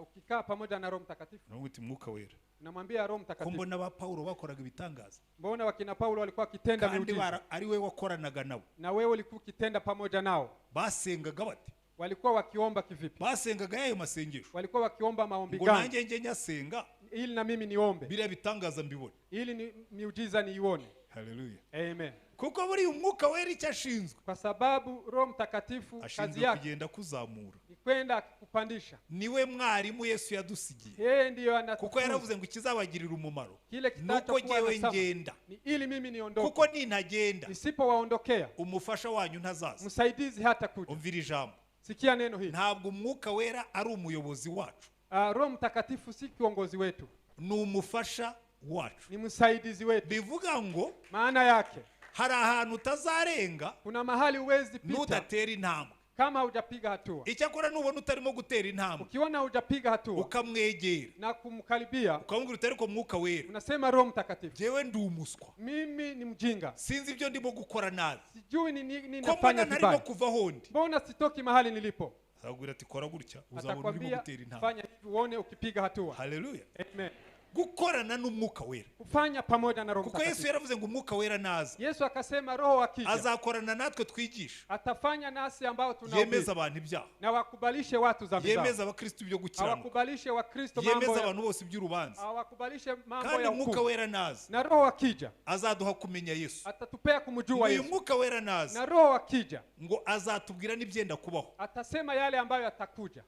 [SPEAKER 2] Ukikaa pamoja na Roho Mtakatifu.
[SPEAKER 1] Unamwita uti mwuka wera.
[SPEAKER 2] Unamwambia Roho Mtakatifu.
[SPEAKER 1] Mbona ba Paulo bakoraga ibitangaza?
[SPEAKER 2] Mbona wakina Paulo walikuwa wakitenda miujiza?
[SPEAKER 1] Kandi ari we wakoranaga nabo.
[SPEAKER 2] Na wewe ulikuwa ukitenda pamoja nao.
[SPEAKER 1] Basengaga bate?
[SPEAKER 2] Walikuwa wakiomba kivipi?
[SPEAKER 1] Basengaga yayo masengesho.
[SPEAKER 2] Walikuwa wakiomba maombi
[SPEAKER 1] gani?
[SPEAKER 2] Ngo
[SPEAKER 1] nanjye nje nyasenga
[SPEAKER 2] ili na mimi niombe.
[SPEAKER 1] Biriya bitangaza mbibone.
[SPEAKER 2] Ili ni miujiza niione.
[SPEAKER 1] Haleluya.
[SPEAKER 2] Amen.
[SPEAKER 1] Kuko buri umwuka wera icyo ashinzwe.
[SPEAKER 2] Kwa sababu Roho Mtakatifu kazi yake
[SPEAKER 1] kugenda kuzamura.
[SPEAKER 2] Ni kwenda kupandisha.
[SPEAKER 1] Niwe mwarimu Yesu yadusigiye.
[SPEAKER 2] Yeye ndiyo anatufunza.
[SPEAKER 1] Kuko yaravuze ngo ikizabagirira umumaro.
[SPEAKER 2] Kile
[SPEAKER 1] nuko jewe ngenda.
[SPEAKER 2] Ni ili mimi niondoke.
[SPEAKER 1] Kuko nintagenda.
[SPEAKER 2] Nisipowaondokea.
[SPEAKER 1] Umufasha wanyu ntazaza.
[SPEAKER 2] Msaidizi hata kuja.
[SPEAKER 1] Umvira ijambo.
[SPEAKER 2] Sikia neno hili.
[SPEAKER 1] Ntabwo umwuka wera ari umuyobozi wacu.
[SPEAKER 2] Roho Mtakatifu si kiongozi wetu.
[SPEAKER 1] Ni umufasha wacu.
[SPEAKER 2] Ni msaidizi wetu.
[SPEAKER 1] Bivuga ngo
[SPEAKER 2] maana yake
[SPEAKER 1] hari ahantu utazarenga,
[SPEAKER 2] kuna mahali huwezi pita
[SPEAKER 1] nudatera intambwe.
[SPEAKER 2] Kama hujapiga hatua.
[SPEAKER 1] Icyakora nubona utarimo gutera intambwe,
[SPEAKER 2] ukiona hujapiga hatua,
[SPEAKER 1] ukamwegera
[SPEAKER 2] na kumkaribia,
[SPEAKER 1] ukamubwira uti ariko mwuka wera,
[SPEAKER 2] unasema Roho Mtakatifu,
[SPEAKER 1] jewe ndi umuswa,
[SPEAKER 2] mimi ni mjinga,
[SPEAKER 1] sinzi ibyo ndimo gukora nabi,
[SPEAKER 2] sijui ni nafanya
[SPEAKER 1] vibaya, ntarimo kuva hondi,
[SPEAKER 2] mbona sitoki mahali nilipo.
[SPEAKER 1] Azakubwira ati kora gutya, uzabona urimo gutera intambwe,
[SPEAKER 2] fanya hivi uone ukipiga hatua.
[SPEAKER 1] Haleluya.
[SPEAKER 2] Amen.
[SPEAKER 1] Gukorana n'umwuka wera,
[SPEAKER 2] kufanya pamoja na Roho
[SPEAKER 1] Kuko Yesu
[SPEAKER 2] Mtakatifu.
[SPEAKER 1] yaravuze ngo umwuka wera naza,
[SPEAKER 2] Yesu akasema Roho akija
[SPEAKER 1] azakorana natwe twigisha,
[SPEAKER 2] atafanya nasi ambao tunahubiri,
[SPEAKER 1] yemeza abantu ibyaha,
[SPEAKER 2] na wakubalishe watu dhambi zao,
[SPEAKER 1] yemeza abakristo ibyo gukiranuka,
[SPEAKER 2] awakubalishe Wakristo mambo,
[SPEAKER 1] yemeza abantu bose iby'urubanza,
[SPEAKER 2] awakubalishe mambo
[SPEAKER 1] kandi
[SPEAKER 2] ya
[SPEAKER 1] umwuka
[SPEAKER 2] hukumu.
[SPEAKER 1] wera naza
[SPEAKER 2] Na Roho akija
[SPEAKER 1] azaduha kumenya Yesu,
[SPEAKER 2] atatupea kumjua Yesu.
[SPEAKER 1] Umwuka wera naza
[SPEAKER 2] Na Roho akija
[SPEAKER 1] ngo azatubwira n'ibyenda kubaho,
[SPEAKER 2] atasema yale ambayo yatakuja.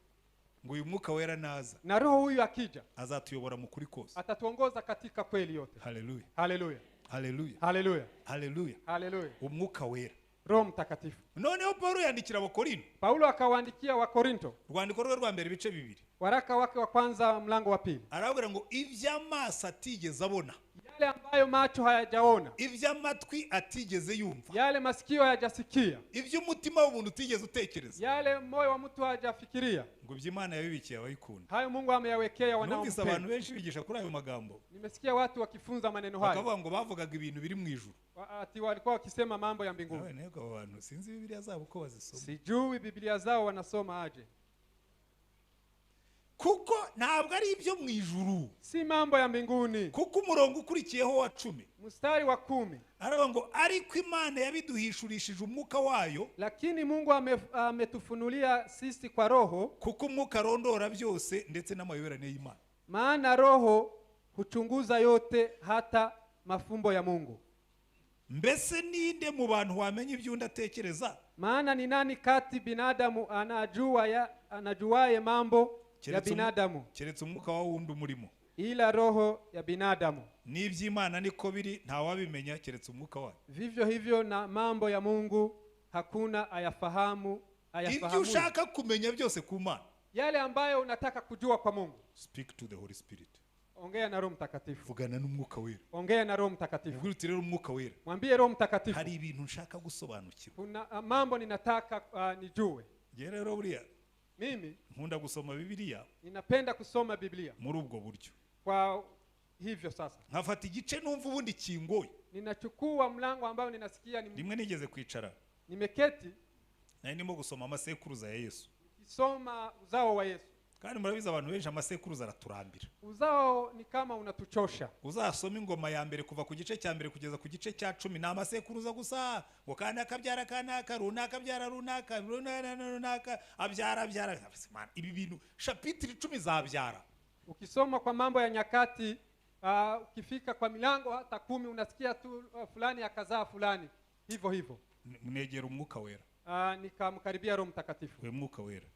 [SPEAKER 1] Ngo uyu mwuka wera naza
[SPEAKER 2] Na Roho huyu akija
[SPEAKER 1] azatuyobora mu kuri kose,
[SPEAKER 2] atatuongoza katika kweli yote.
[SPEAKER 1] Haleluya.
[SPEAKER 2] Haleluya.
[SPEAKER 1] Haleluya.
[SPEAKER 2] Haleluya.
[SPEAKER 1] Haleluya.
[SPEAKER 2] Haleluya.
[SPEAKER 1] Umwuka wera,
[SPEAKER 2] Roho Mtakatifu.
[SPEAKER 1] Noneho Paulo yandikira Abakorinto.
[SPEAKER 2] Paulo akawaandikia Wakorinto.
[SPEAKER 1] Rwandiko rwe rwa mbere ibice bibiri.
[SPEAKER 2] Waraka wake wa kwanza mlango wa pili.
[SPEAKER 1] Arababwira ngo iby'amaso atigeze abona,
[SPEAKER 2] yale ambayo macho hayajaona,
[SPEAKER 1] iby'amatwi atigeze yumva,
[SPEAKER 2] yale masikio hayajasikia,
[SPEAKER 1] iby'umutima w'umuntu utigeze utekereza,
[SPEAKER 2] yale moyo wa mtu hajafikiria,
[SPEAKER 1] ngo iby'Imana yabibikiye abayikunda.
[SPEAKER 2] Hayo Mungu ameyawekea
[SPEAKER 1] Numvise
[SPEAKER 2] wanaompenda.
[SPEAKER 1] abantu benshi bigisha kuri ayo magambo.
[SPEAKER 2] Nimesikia watu wakifunza maneno hayo.
[SPEAKER 1] Bakavuga ngo bavugaga ibintu biri mu ijuru.
[SPEAKER 2] Ati walikuwa wakisema mambo ya mbinguni.
[SPEAKER 1] Nawe nego abantu sinzi Biblia zabo uko bazisoma.
[SPEAKER 2] Sijui Biblia zao wanasoma aje.
[SPEAKER 1] Kuko ntabwo ari ibyo mu ijuru.
[SPEAKER 2] Si mambo ya mbinguni.
[SPEAKER 1] Kuko umurongo ukurikiyeho wa 10.
[SPEAKER 2] Mstari wa 10.
[SPEAKER 1] Aravuga ngo ariko Imana yabiduhishurishije umwuka wayo.
[SPEAKER 2] Lakini Mungu ametufunulia sisi kwa Roho.
[SPEAKER 1] Kuko umwuka arondora byose ndetse n'amayoberane y'Imana.
[SPEAKER 2] Maana Roho Huchunguza yote hata mafumbo ya Mungu.
[SPEAKER 1] Mbese ninde mu bantu wamenya ibyo undi atekereza?
[SPEAKER 2] Maana ni nani kati binadamu anajuaye mambo ya binadamu?
[SPEAKER 1] Keretse umwuka wa wundi umurimo.
[SPEAKER 2] Ila roho ya binadamu.
[SPEAKER 1] N'iby'Imana niko biri, ntawabimenya keretse umwuka wayo.
[SPEAKER 2] Vivyo hivyo na mambo ya Mungu hakuna ayafahamu.
[SPEAKER 1] Ibyo ushaka kumenya byose ku Mana.
[SPEAKER 2] Yale ambayo unataka kujua kwa Mungu.
[SPEAKER 1] Speak to the Holy Spirit.
[SPEAKER 2] Ongea na Roho Mtakatifu.
[SPEAKER 1] Vugana n'umwuka wera.
[SPEAKER 2] Ongea na Roho Mtakatifu.
[SPEAKER 1] Ubwire uti rero umwuka wera.
[SPEAKER 2] Mwambie Roho Mtakatifu.
[SPEAKER 1] Hari ibintu nshaka gusobanukirwa.
[SPEAKER 2] Kuna mambo ninataka nijue.
[SPEAKER 1] Nge rero buriya
[SPEAKER 2] mimi
[SPEAKER 1] nkunda gusoma Bibiliya.
[SPEAKER 2] Ninapenda kusoma Biblia.
[SPEAKER 1] Muri ubwo buryo.
[SPEAKER 2] Kwa hivyo sasa.
[SPEAKER 1] Nkafata igice numva ubundi kingoye.
[SPEAKER 2] Ninachukua mlango ambao ninasikia ni
[SPEAKER 1] rimwe nigeze kwicara.
[SPEAKER 2] Nimeketi.
[SPEAKER 1] Nari ndimo gusoma amasekuruza ya Yesu.
[SPEAKER 2] Soma uzao wa Yesu.
[SPEAKER 1] Kandi murabizi abantu benshi amasekuruza araturambira.
[SPEAKER 2] Uzao ni kama unatuchosha.
[SPEAKER 1] Uzasoma ingoma ya mbere kuva ku gice cya mbere kugeza ku gice cya 10 ni amasekuruza gusa. Ngo kana kabyara kana runaka abyara runaka runaka abyara abyara. Ibi bintu chapitre 10 zabyara.
[SPEAKER 2] Ukisoma kwa mambo ya nyakati, ukifika kwa milango hata 10 unasikia tu fulani akazaa fulani. Hivyo hivyo.
[SPEAKER 1] Mnegera umwuka wera.
[SPEAKER 2] Nikamkaribia Roho Mtakatifu.
[SPEAKER 1] We mwuka wera.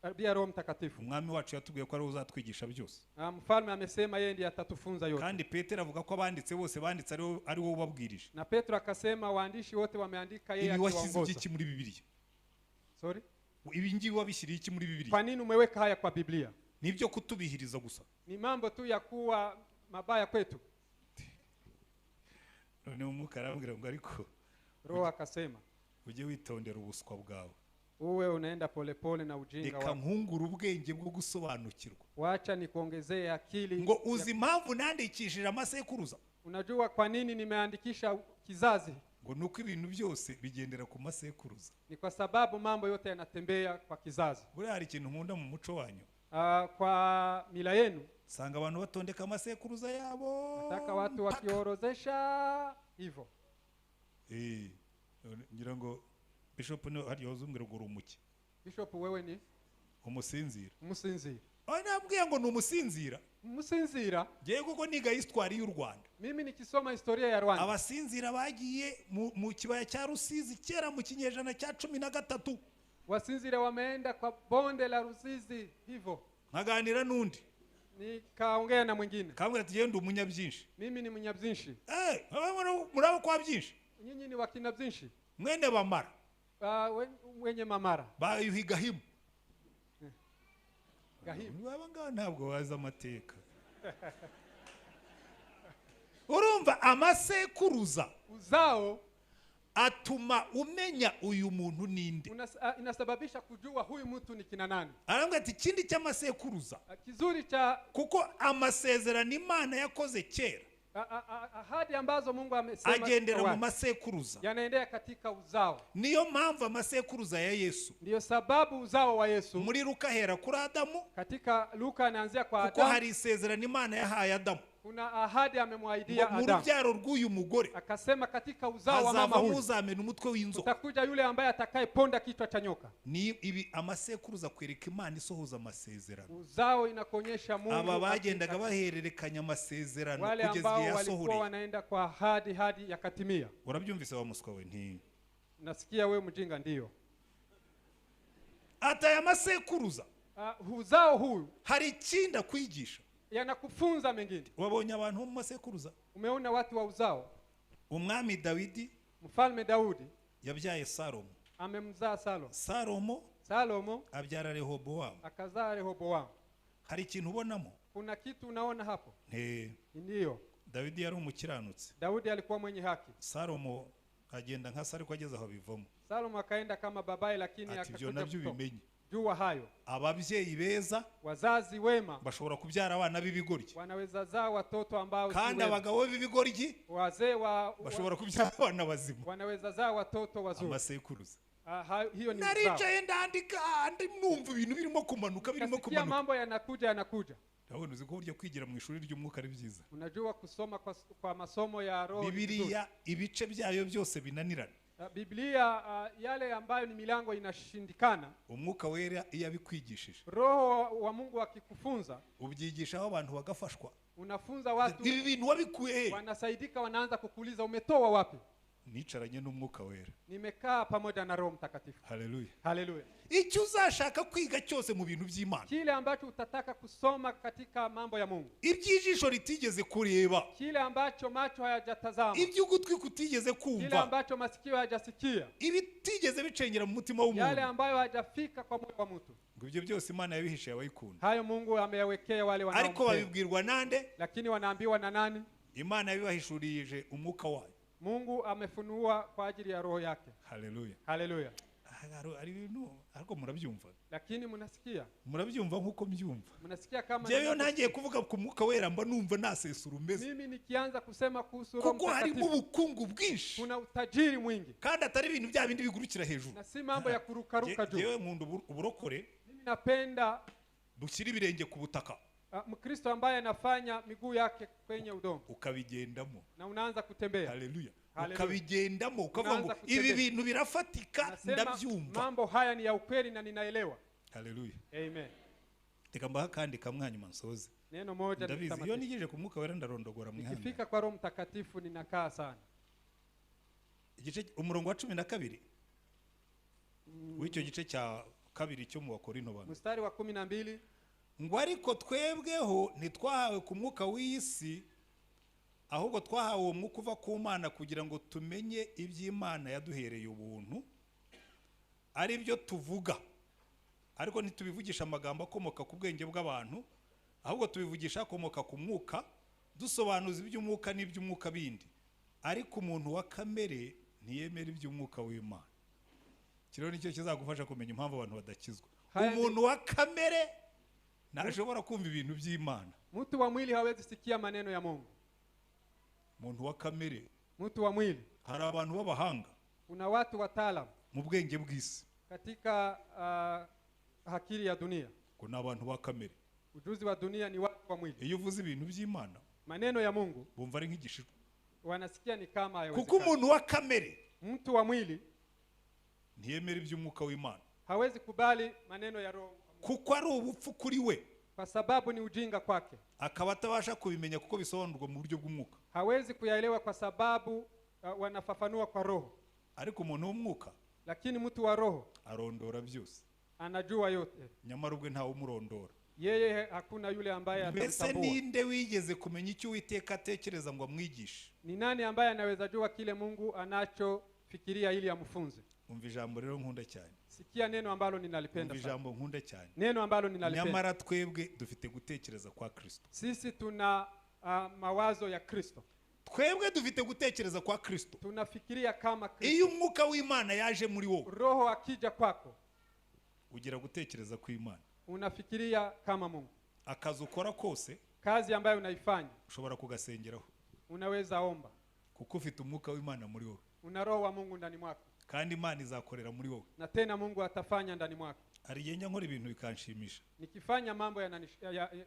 [SPEAKER 2] Karibia Roho Mtakatifu.
[SPEAKER 1] Umwami wacu yatubwiye ko ari uzatwigisha byose.
[SPEAKER 2] Mfalme amesema yeye ndiye atatufunza yote.
[SPEAKER 1] Kandi Petero avuga ko abanditse bose banditse ari wowe ubabwirije.
[SPEAKER 2] Na Petro akasema waandishi wote wameandika yeye akiwaongoza.
[SPEAKER 1] Ibi washyize iki muri Bibiliya?
[SPEAKER 2] Sorry?
[SPEAKER 1] Ibi ngibi wabishyiriye iki muri Bibiliya?
[SPEAKER 2] Kwa nini umeweka haya kwa Biblia?
[SPEAKER 1] Nibyo kutubihiriza gusa.
[SPEAKER 2] Ni mambo tu ya kuwa mabaya kwetu.
[SPEAKER 1] None umwuka arambwira ngo ariko
[SPEAKER 2] Roho akasema
[SPEAKER 1] ujye witondera ubuswa bwawe.
[SPEAKER 2] Uwe unaenda polepole na ujinga wako.
[SPEAKER 1] Reka nkungura ubwenge bwo gusobanukirwa.
[SPEAKER 2] Wacha nikuongezee akili.
[SPEAKER 1] Ngo uzi impamvu nandikishije amasekuruza?
[SPEAKER 2] Unajua kwa nini nimeandikisha kizazi?
[SPEAKER 1] Ngo nuko ibintu byose bigendera ku masekuruza.
[SPEAKER 2] Ni kwa sababu mambo yote yanatembea kwa kizazi.
[SPEAKER 1] Buriya hari ikintu nkunda mu muco wanyu.
[SPEAKER 2] Kwa mila yenu.
[SPEAKER 1] Sanga abantu batondeka amasekuruza yabo.
[SPEAKER 2] Nataka watu wakiorozesha hivyo.
[SPEAKER 1] Ngira ngo Bishop no hari yozumbwira ngo urumuki.
[SPEAKER 2] Bishop wewe ni
[SPEAKER 1] umusinzira.
[SPEAKER 2] Umusinzira.
[SPEAKER 1] Nabwiye ngo ni umusinzira.
[SPEAKER 2] Umusinzira.
[SPEAKER 1] Ngiye kuko niga histoire y'u Rwanda.
[SPEAKER 2] Mimi nikisoma historia ya Rwanda.
[SPEAKER 1] Abasinzira bagiye mu kibaya cya Rusizi kera mu kinyejana cya 13.
[SPEAKER 2] Wasinzira wameenda kwa bonde la Rusizi hivyo.
[SPEAKER 1] Nkaganira nundi.
[SPEAKER 2] Nikaongea na mwingine.
[SPEAKER 1] Kambwira ati genda umunyabyinshi.
[SPEAKER 2] Mimi ni munyabyinshi.
[SPEAKER 1] Murabo kwa byinshi.
[SPEAKER 2] Nyinyi ni wakina byinshi.
[SPEAKER 1] Mwene bamara.
[SPEAKER 2] Wenye mamara.
[SPEAKER 1] Bayuhi Gahimu.
[SPEAKER 2] Gahimu.
[SPEAKER 1] Aba ngaba ntabwo bazi amateka. Urumva amasekuruza
[SPEAKER 2] uzao
[SPEAKER 1] atuma umenya uyu muntu ninde.
[SPEAKER 2] Inasababisha kujua huyu mtu ni kina nani.
[SPEAKER 1] Arambwira ati ikindi cy'amasekuruza
[SPEAKER 2] kizuri cha
[SPEAKER 1] kuko amasezerano Imana yakoze kera
[SPEAKER 2] ahadi ambazo Mungu amesema
[SPEAKER 1] agendera mu masekuruza
[SPEAKER 2] yanaendea katika uzao.
[SPEAKER 1] Niyo mpamvu amasekuruza ya Yesu,
[SPEAKER 2] ndiyo sababu uzao wa Yesu
[SPEAKER 1] muri Luka hera kuri Adamu,
[SPEAKER 2] katika Luka anaanzia kwa Adamu,
[SPEAKER 1] kuko hari isezerano Imana yahaye Adamu,
[SPEAKER 2] kuna ahadi amemwahidia Adamu
[SPEAKER 1] mu rubyaro rw'uyu mugore,
[SPEAKER 2] akasema katika uzao wa mama huyu
[SPEAKER 1] uzamena umutwe w'inzoka,
[SPEAKER 2] utakuja yule ambaye atakayeponda kichwa cha nyoka.
[SPEAKER 1] Ni ibi amasekuruza kwereka Imana isohoza amasezerano.
[SPEAKER 2] Uzao inakuonyesha Mungu.
[SPEAKER 1] Aba bagendaga bahererekanya amasezerano kugeza igihe yasohoreye.
[SPEAKER 2] Wale wanaenda kwa ahadi hadi yakatimia.
[SPEAKER 1] Urabyumvise wa muswa we? Nti
[SPEAKER 2] nasikia wewe mjinga. Ndio
[SPEAKER 1] ata ya masekuruza
[SPEAKER 2] uzao huyu
[SPEAKER 1] hari ikinda kwigisha
[SPEAKER 2] yanakufunza mengine.
[SPEAKER 1] Wabonye abantu mu masekuruza?
[SPEAKER 2] Umeona watu wa uzao?
[SPEAKER 1] Umwami Dawidi,
[SPEAKER 2] mfalme Daudi
[SPEAKER 1] yabyaye Salomo,
[SPEAKER 2] amemzaa Salomo. Salomo
[SPEAKER 1] abyara Rehobowamu,
[SPEAKER 2] akazaa Rehobowamu.
[SPEAKER 1] Hari ikintu ubonamo?
[SPEAKER 2] Kuna kitu unaona hapo? Ndio.
[SPEAKER 1] Dawidi yari umukiranutsi.
[SPEAKER 2] Daudi alikuwa mwenye haki.
[SPEAKER 1] Salomo agenda nka se ariko ageze aho bivamo.
[SPEAKER 2] Salomo akaenda kama babaye lakini
[SPEAKER 1] akakuja nabyo bimenye.
[SPEAKER 2] Jua hayo.
[SPEAKER 1] Ababyeyi beza,
[SPEAKER 2] wazazi wema,
[SPEAKER 1] bashobora kubyara abana b'ibigoryi.
[SPEAKER 2] Wanaweza zaa watoto ambao si
[SPEAKER 1] kandi
[SPEAKER 2] wema.
[SPEAKER 1] Abagabo b'ibigoryi,
[SPEAKER 2] wazee
[SPEAKER 1] bashobora kubyara abana bazima.
[SPEAKER 2] Wanaweza zaa watoto wazuri.
[SPEAKER 1] Amasekuruza.
[SPEAKER 2] Hiyo ni uzao.
[SPEAKER 1] Naricaye ndandika numva ibintu birimo kumanuka birimo kumanuka.
[SPEAKER 2] Mambo yanakuja yanakuja.
[SPEAKER 1] Ndabona uzi ko buryo kwigira mu ishuri ry'umwuka ari byiza.
[SPEAKER 2] Unajua kusoma kwa masomo ya roho.
[SPEAKER 1] Bibiliya ibice byayo byose binanirana.
[SPEAKER 2] Biblia yale ambayo ni milango inashindikana.
[SPEAKER 1] Umwuka Wera iyo abikwigishije,
[SPEAKER 2] Roho wa Mungu akikufunza,
[SPEAKER 1] ubyigishaho abantu bagafashwa.
[SPEAKER 2] Unafunza watu,
[SPEAKER 1] Ibi bintu wabikuye he?
[SPEAKER 2] Wanasaidika, wanaanza kukuuliza umetoa wapi?
[SPEAKER 1] Nicaranye n'Umwuka Wera.
[SPEAKER 2] Nimekaa pamoja na Roho Mtakatifu.
[SPEAKER 1] Haleluya.
[SPEAKER 2] Haleluya.
[SPEAKER 1] Icyo uzashaka kwiga cyose mu bintu by'Imana,
[SPEAKER 2] Kile ambacho utataka kusoma katika mambo ya Mungu,
[SPEAKER 1] iby'ijisho ritigeze kureba,
[SPEAKER 2] kile ambacho macho hayajatazama,
[SPEAKER 1] iby'ugutwi kutigeze
[SPEAKER 2] kile
[SPEAKER 1] kumva,
[SPEAKER 2] ambacho masikio hayajasikia,
[SPEAKER 1] ibitigeze bicengera mu mutima
[SPEAKER 2] yale
[SPEAKER 1] w'umuntu,
[SPEAKER 2] ambayo hayajafika kwa moyo wa mtu,
[SPEAKER 1] ngo ibyo byose Imana yabihishiye abayikunda.
[SPEAKER 2] Hayo Mungu ameyawekea wale
[SPEAKER 1] Ariko
[SPEAKER 2] wanaompenda.
[SPEAKER 1] babibwirwa nande?
[SPEAKER 2] Lakini wanaambiwa na nani?
[SPEAKER 1] Imana yabibahishurije umwuka wayo.
[SPEAKER 2] Mungu amefunua kwa ajili ya roho yake.
[SPEAKER 1] Haleluya.
[SPEAKER 2] Haleluya.
[SPEAKER 1] Hari ibintu, ariko murabyumva?
[SPEAKER 2] Lakini mnasikia?
[SPEAKER 1] Murabyumva nk'uko mbyumva?
[SPEAKER 2] Mnasikia kama
[SPEAKER 1] Njyewe iyo
[SPEAKER 2] ninavyo-
[SPEAKER 1] ntangiye kuvuga ku Mwuka Wera mba numva nasesura umeze,
[SPEAKER 2] Mimi nikianza kusema kuhusu Roho
[SPEAKER 1] kuko harimo
[SPEAKER 2] Mtakatifu,
[SPEAKER 1] ubukungu bwinshi,
[SPEAKER 2] kuna utajiri mwingi,
[SPEAKER 1] kandi atari ibintu bya bindi bigurukira hejuru.
[SPEAKER 2] Na si mambo ya kurukaruka juu.
[SPEAKER 1] Njyewe nkunda uburokore
[SPEAKER 2] Mimi napenda
[SPEAKER 1] bushyira ibirenge ku butaka,
[SPEAKER 2] Mkristo ambaye anafanya miguu yake kwenye udongo
[SPEAKER 1] ukabigendamo.
[SPEAKER 2] Na unaanza kutembea.
[SPEAKER 1] Haleluya.
[SPEAKER 2] Haleluya.
[SPEAKER 1] Ukabigendamo ukavuga ngo
[SPEAKER 2] Unaanza kutembea.
[SPEAKER 1] ibi bintu birafatika,
[SPEAKER 2] Nasema,
[SPEAKER 1] ndabyumva.
[SPEAKER 2] mambo haya ni ya ukweli na ninaelewa.
[SPEAKER 1] Haleluya.
[SPEAKER 2] Amen.
[SPEAKER 1] Reka mbaha kandi kamwe hanyuma nsoze.
[SPEAKER 2] Neno moja
[SPEAKER 1] Ndabizi iyo
[SPEAKER 2] nitamatisha.
[SPEAKER 1] nigeje ku Mwuka Wera ndarondogora, mwihangane.
[SPEAKER 2] Nikifika kwa Roho Mtakatifu ninakaa sana.
[SPEAKER 1] Igice, umurongo wa 12 w'icyo gice cya kabiri cyo mu Bakorinto ba mbere.
[SPEAKER 2] Mstari wa 12.
[SPEAKER 1] Ngo ariko twebweho ntitwahawe ku mwuka w'iyi si, ahubwo twahawe uwo mwuka uva ku Mana kugira ngo tumenye iby'Imana yaduhereye ubuntu, ari byo tuvuga. Ariko ntitubivugisha amagambo akomoka ku bwenge bw'abantu, ahubwo tubivugisha akomoka ku mwuka, dusobanuza iby'umwuka n'iby'umwuka bindi. Ariko umuntu wa kamere ntiyemera iby'umwuka w'Imana. Kiriho nicyo kizagufasha kumenya impamvu abantu badakizwa.
[SPEAKER 2] Haya.
[SPEAKER 1] Umuntu wa kamere ntashobora kumva ibintu by'Imana.
[SPEAKER 2] Mtu wa mwili hawezi sikia maneno ya Mungu.
[SPEAKER 1] Umuntu wa kamere.
[SPEAKER 2] Mtu wa mwili.
[SPEAKER 1] Hari abantu b'abahanga
[SPEAKER 2] Kuna watu wataalamu
[SPEAKER 1] mu bwenge bw'isi.
[SPEAKER 2] Katika akili ya dunia.
[SPEAKER 1] Ngo ni abantu ba kamere.
[SPEAKER 2] Ujuzi wa dunia ni watu wa mwili.
[SPEAKER 1] Iyo uvuze ibintu by'Imana,
[SPEAKER 2] Maneno ya Mungu
[SPEAKER 1] bumva ari nk'igishishwa.
[SPEAKER 2] Wanasikia ni kama hayawezekani.
[SPEAKER 1] Kuko umuntu wa kamere
[SPEAKER 2] Mtu wa mwili
[SPEAKER 1] ntiyemera iby'umwuka w'Imana.
[SPEAKER 2] Hawezi kubali maneno ya Roho.
[SPEAKER 1] Kuko ari ubupfu kuri we.
[SPEAKER 2] Kwa sababu ni ujinga kwake.
[SPEAKER 1] Akaba atabasha kubimenya kuko bisobanurwa mu buryo bw'umwuka.
[SPEAKER 2] Hawezi kuyaelewa kwa sababu wanafafanua kwa roho.
[SPEAKER 1] Ariko umuntu w'umwuka
[SPEAKER 2] Lakini mtu wa roho
[SPEAKER 1] arondora byose.
[SPEAKER 2] Anajua yote.
[SPEAKER 1] Nyamara ubwe ntawe umurondora.
[SPEAKER 2] Yeye hakuna yule ambaye
[SPEAKER 1] Mbese
[SPEAKER 2] atamtambua.
[SPEAKER 1] ninde wigeze kumenya icyo Uwiteka atekereza ngo amwigishe?
[SPEAKER 2] Ni nani ambaye anaweza jua kile Mungu anachofikiria ili amfunze?
[SPEAKER 1] Umva ijambo rero nkunda cyane.
[SPEAKER 2] Sikia neno ambalo ninalipenda
[SPEAKER 1] Umva
[SPEAKER 2] sana.
[SPEAKER 1] ijambo nkunda cyane.
[SPEAKER 2] Neno ambalo ninalipenda.
[SPEAKER 1] Nyamara twebwe dufite gutekereza kwa Kristo.
[SPEAKER 2] Sisi tuna mawazo ya Kristo.
[SPEAKER 1] Twebwe dufite gutekereza kwa Kristo.
[SPEAKER 2] Tunafikiria kama Kristo.
[SPEAKER 1] Iyo umwuka w'Imana yaje muri wowe,
[SPEAKER 2] Roho akija kwako,
[SPEAKER 1] ugira gutekereza kw'Imana.
[SPEAKER 2] Unafikiria kama Mungu.
[SPEAKER 1] Akazi ukora kose,
[SPEAKER 2] Kazi ambayo unaifanya,
[SPEAKER 1] ushobora kugasengeraho.
[SPEAKER 2] Unaweza omba.
[SPEAKER 1] Kuko ufite umwuka w'Imana muri wowe.
[SPEAKER 2] Una roho wa Mungu ndani mwako.
[SPEAKER 1] Kandi Imana izakorera muri wowe.
[SPEAKER 2] Na tena Mungu atafanya ndani mwako.
[SPEAKER 1] Hari igihe njya nkora ibintu bikanshimisha.
[SPEAKER 2] Nikifanya mambo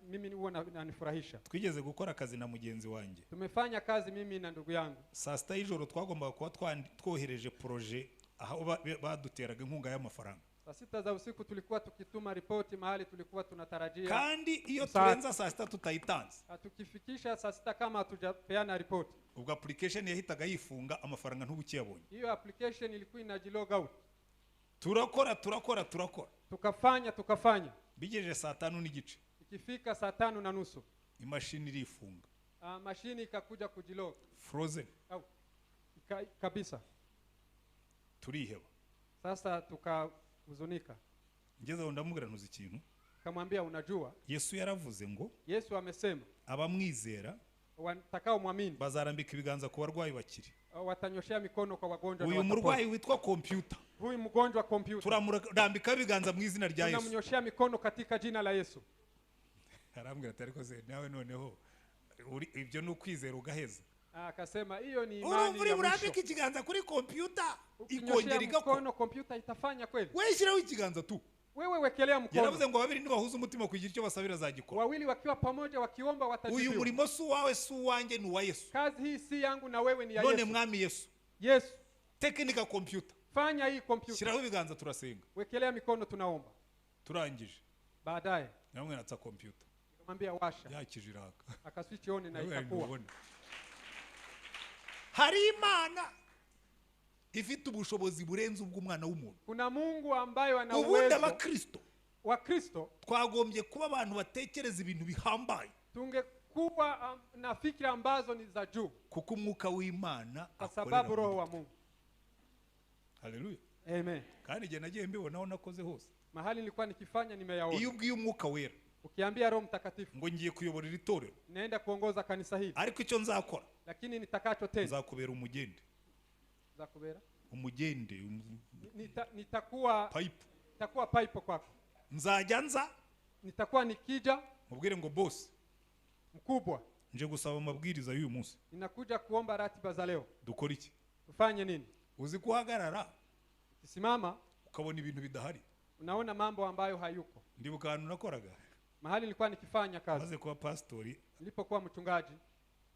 [SPEAKER 2] mimi huwa nanifurahisha.
[SPEAKER 1] Twigeze gukora akazi na mugenzi wanjye.
[SPEAKER 2] Tumefanya kazi mimi na ndugu yangu.
[SPEAKER 1] Saa sita y'ijoro twagombaga kuba twohereje projet aho baduteraga inkunga y'amafaranga.
[SPEAKER 2] Saa sita za usiku tulikuwa tukituma ripoti mahali tulikuwa tunatarajia.
[SPEAKER 1] Kandi iyo turenza saa sita tutayitanze.
[SPEAKER 2] Tukifikisha saa sita kama hatujapeana ripoti.
[SPEAKER 1] Ubwo application yahitaga yifunga amafaranga ntubukiyabonye.
[SPEAKER 2] Hiyo application ilikuwa inajilog out.
[SPEAKER 1] Turakora, turakora, turakora.
[SPEAKER 2] Tukafanya, tukafanya.
[SPEAKER 1] Bigejeje saa tanu n'igice.
[SPEAKER 2] Ikifika saa tano na nusu.
[SPEAKER 1] Imashini irifunga.
[SPEAKER 2] Mashini ikakuja kujilog.
[SPEAKER 1] Frozen.
[SPEAKER 2] Au, kabisa.
[SPEAKER 1] Turiheba.
[SPEAKER 2] Sasa tukahuzunika.
[SPEAKER 1] Ngeze aho ndamubwira ntuzi ikintu.
[SPEAKER 2] Kamwambia unajua.
[SPEAKER 1] Yesu yaravuze ngo
[SPEAKER 2] Yesu amesema
[SPEAKER 1] abamwizera
[SPEAKER 2] watakao muamini
[SPEAKER 1] bazarambika ibiganza ku barwayi bakire.
[SPEAKER 2] Watanyoshea mikono kwa wagonjwa na
[SPEAKER 1] Uyu
[SPEAKER 2] watapona.
[SPEAKER 1] murwayi witwa computer.
[SPEAKER 2] Huyu mgonjwa computer.
[SPEAKER 1] Turamurambika ibiganza mu izina rya Yesu.
[SPEAKER 2] Tunamnyoshea mikono katika jina la Yesu.
[SPEAKER 1] Arambwira ati ariko se nawe noneho ibyo ni ukwizera ugaheza.
[SPEAKER 2] Akasema hiyo ni imani
[SPEAKER 1] Urumva uri
[SPEAKER 2] ya mwisho.
[SPEAKER 1] burambike ikiganza kuri computer,
[SPEAKER 2] Ukinyoshea
[SPEAKER 1] ikongera igakora.
[SPEAKER 2] mkono computer itafanya kweli.
[SPEAKER 1] Wewe shyiraho ikiganza tu.
[SPEAKER 2] Wewe wekelea mkono.
[SPEAKER 1] Yaravuze ngo babiri nibahuza umutima kugira icyo basabira azagikora.
[SPEAKER 2] Wawili wakiwa pamoja wakiomba watajibiwa.
[SPEAKER 1] Uyu murimo si uwawe, si uwanjye, ni uwa Yesu.
[SPEAKER 2] Kazi hii si yangu na wewe ni ya
[SPEAKER 1] None
[SPEAKER 2] Yesu.
[SPEAKER 1] mwami Yesu.
[SPEAKER 2] Yesu.
[SPEAKER 1] Tekinika kompyuta.
[SPEAKER 2] Fanya hii kompyuta.
[SPEAKER 1] Shyiraho ibiganza turasenga.
[SPEAKER 2] Wekelea mikono tunaomba.
[SPEAKER 1] Turangije.
[SPEAKER 2] Baadaye
[SPEAKER 1] namwe natsa kompyuta.
[SPEAKER 2] Nikamwambia washa.
[SPEAKER 1] Yakije iraka.
[SPEAKER 2] Akaswitch on na ikakuwa.
[SPEAKER 1] Hari Imana ifite ubushobozi burenze ubw'umwana w'umuntu.
[SPEAKER 2] Kuna Mungu ambaye ana uwezo.
[SPEAKER 1] Ubundi abakristo
[SPEAKER 2] wa Kristo
[SPEAKER 1] twagombye kuba abantu batekereza ibintu bihambaye.
[SPEAKER 2] Tungekuwa na fikra ambazo ni za juu.
[SPEAKER 1] Kuko umwuka w'Imana
[SPEAKER 2] kwa sababu roho wa Mungu.
[SPEAKER 1] Haleluya.
[SPEAKER 2] Amen.
[SPEAKER 1] Kandi je nagiye mbibonaho nakoze hose.
[SPEAKER 2] Mahali nilikuwa nikifanya nimeyaona.
[SPEAKER 1] Iyo ubwiye umwuka wera.
[SPEAKER 2] Ukiambia Roho Mtakatifu
[SPEAKER 1] ngo ngiye kuyobora iri torero.
[SPEAKER 2] Naenda kuongoza kanisa hili.
[SPEAKER 1] Ariko icyo nzakora.
[SPEAKER 2] Lakini nitakachotenda.
[SPEAKER 1] Nzakubera umugende.
[SPEAKER 2] Nzakubera?
[SPEAKER 1] Umugende.
[SPEAKER 2] Nitakuwa
[SPEAKER 1] pipe.
[SPEAKER 2] Nitakuwa pipe kwako.
[SPEAKER 1] Nzajya nza.
[SPEAKER 2] Nitakuwa nikija.
[SPEAKER 1] Mubwire ngo boss.
[SPEAKER 2] Mkubwa.
[SPEAKER 1] Nje gusaba amabwiriza y'uyu munsi.
[SPEAKER 2] Ninakuja kuomba ratiba za leo.
[SPEAKER 1] Dukora iki?
[SPEAKER 2] Tufanye nini?
[SPEAKER 1] Uzi kuhagarara.
[SPEAKER 2] Ukisimama
[SPEAKER 1] ukabona ibintu bidahari.
[SPEAKER 2] Unaona mambo ambayo hayuko.
[SPEAKER 1] Ndibuka ahantu nakoraga.
[SPEAKER 2] Mahali nilikuwa nikifanya kazi.
[SPEAKER 1] Maze kuba pastori.
[SPEAKER 2] Nilipokuwa mchungaji.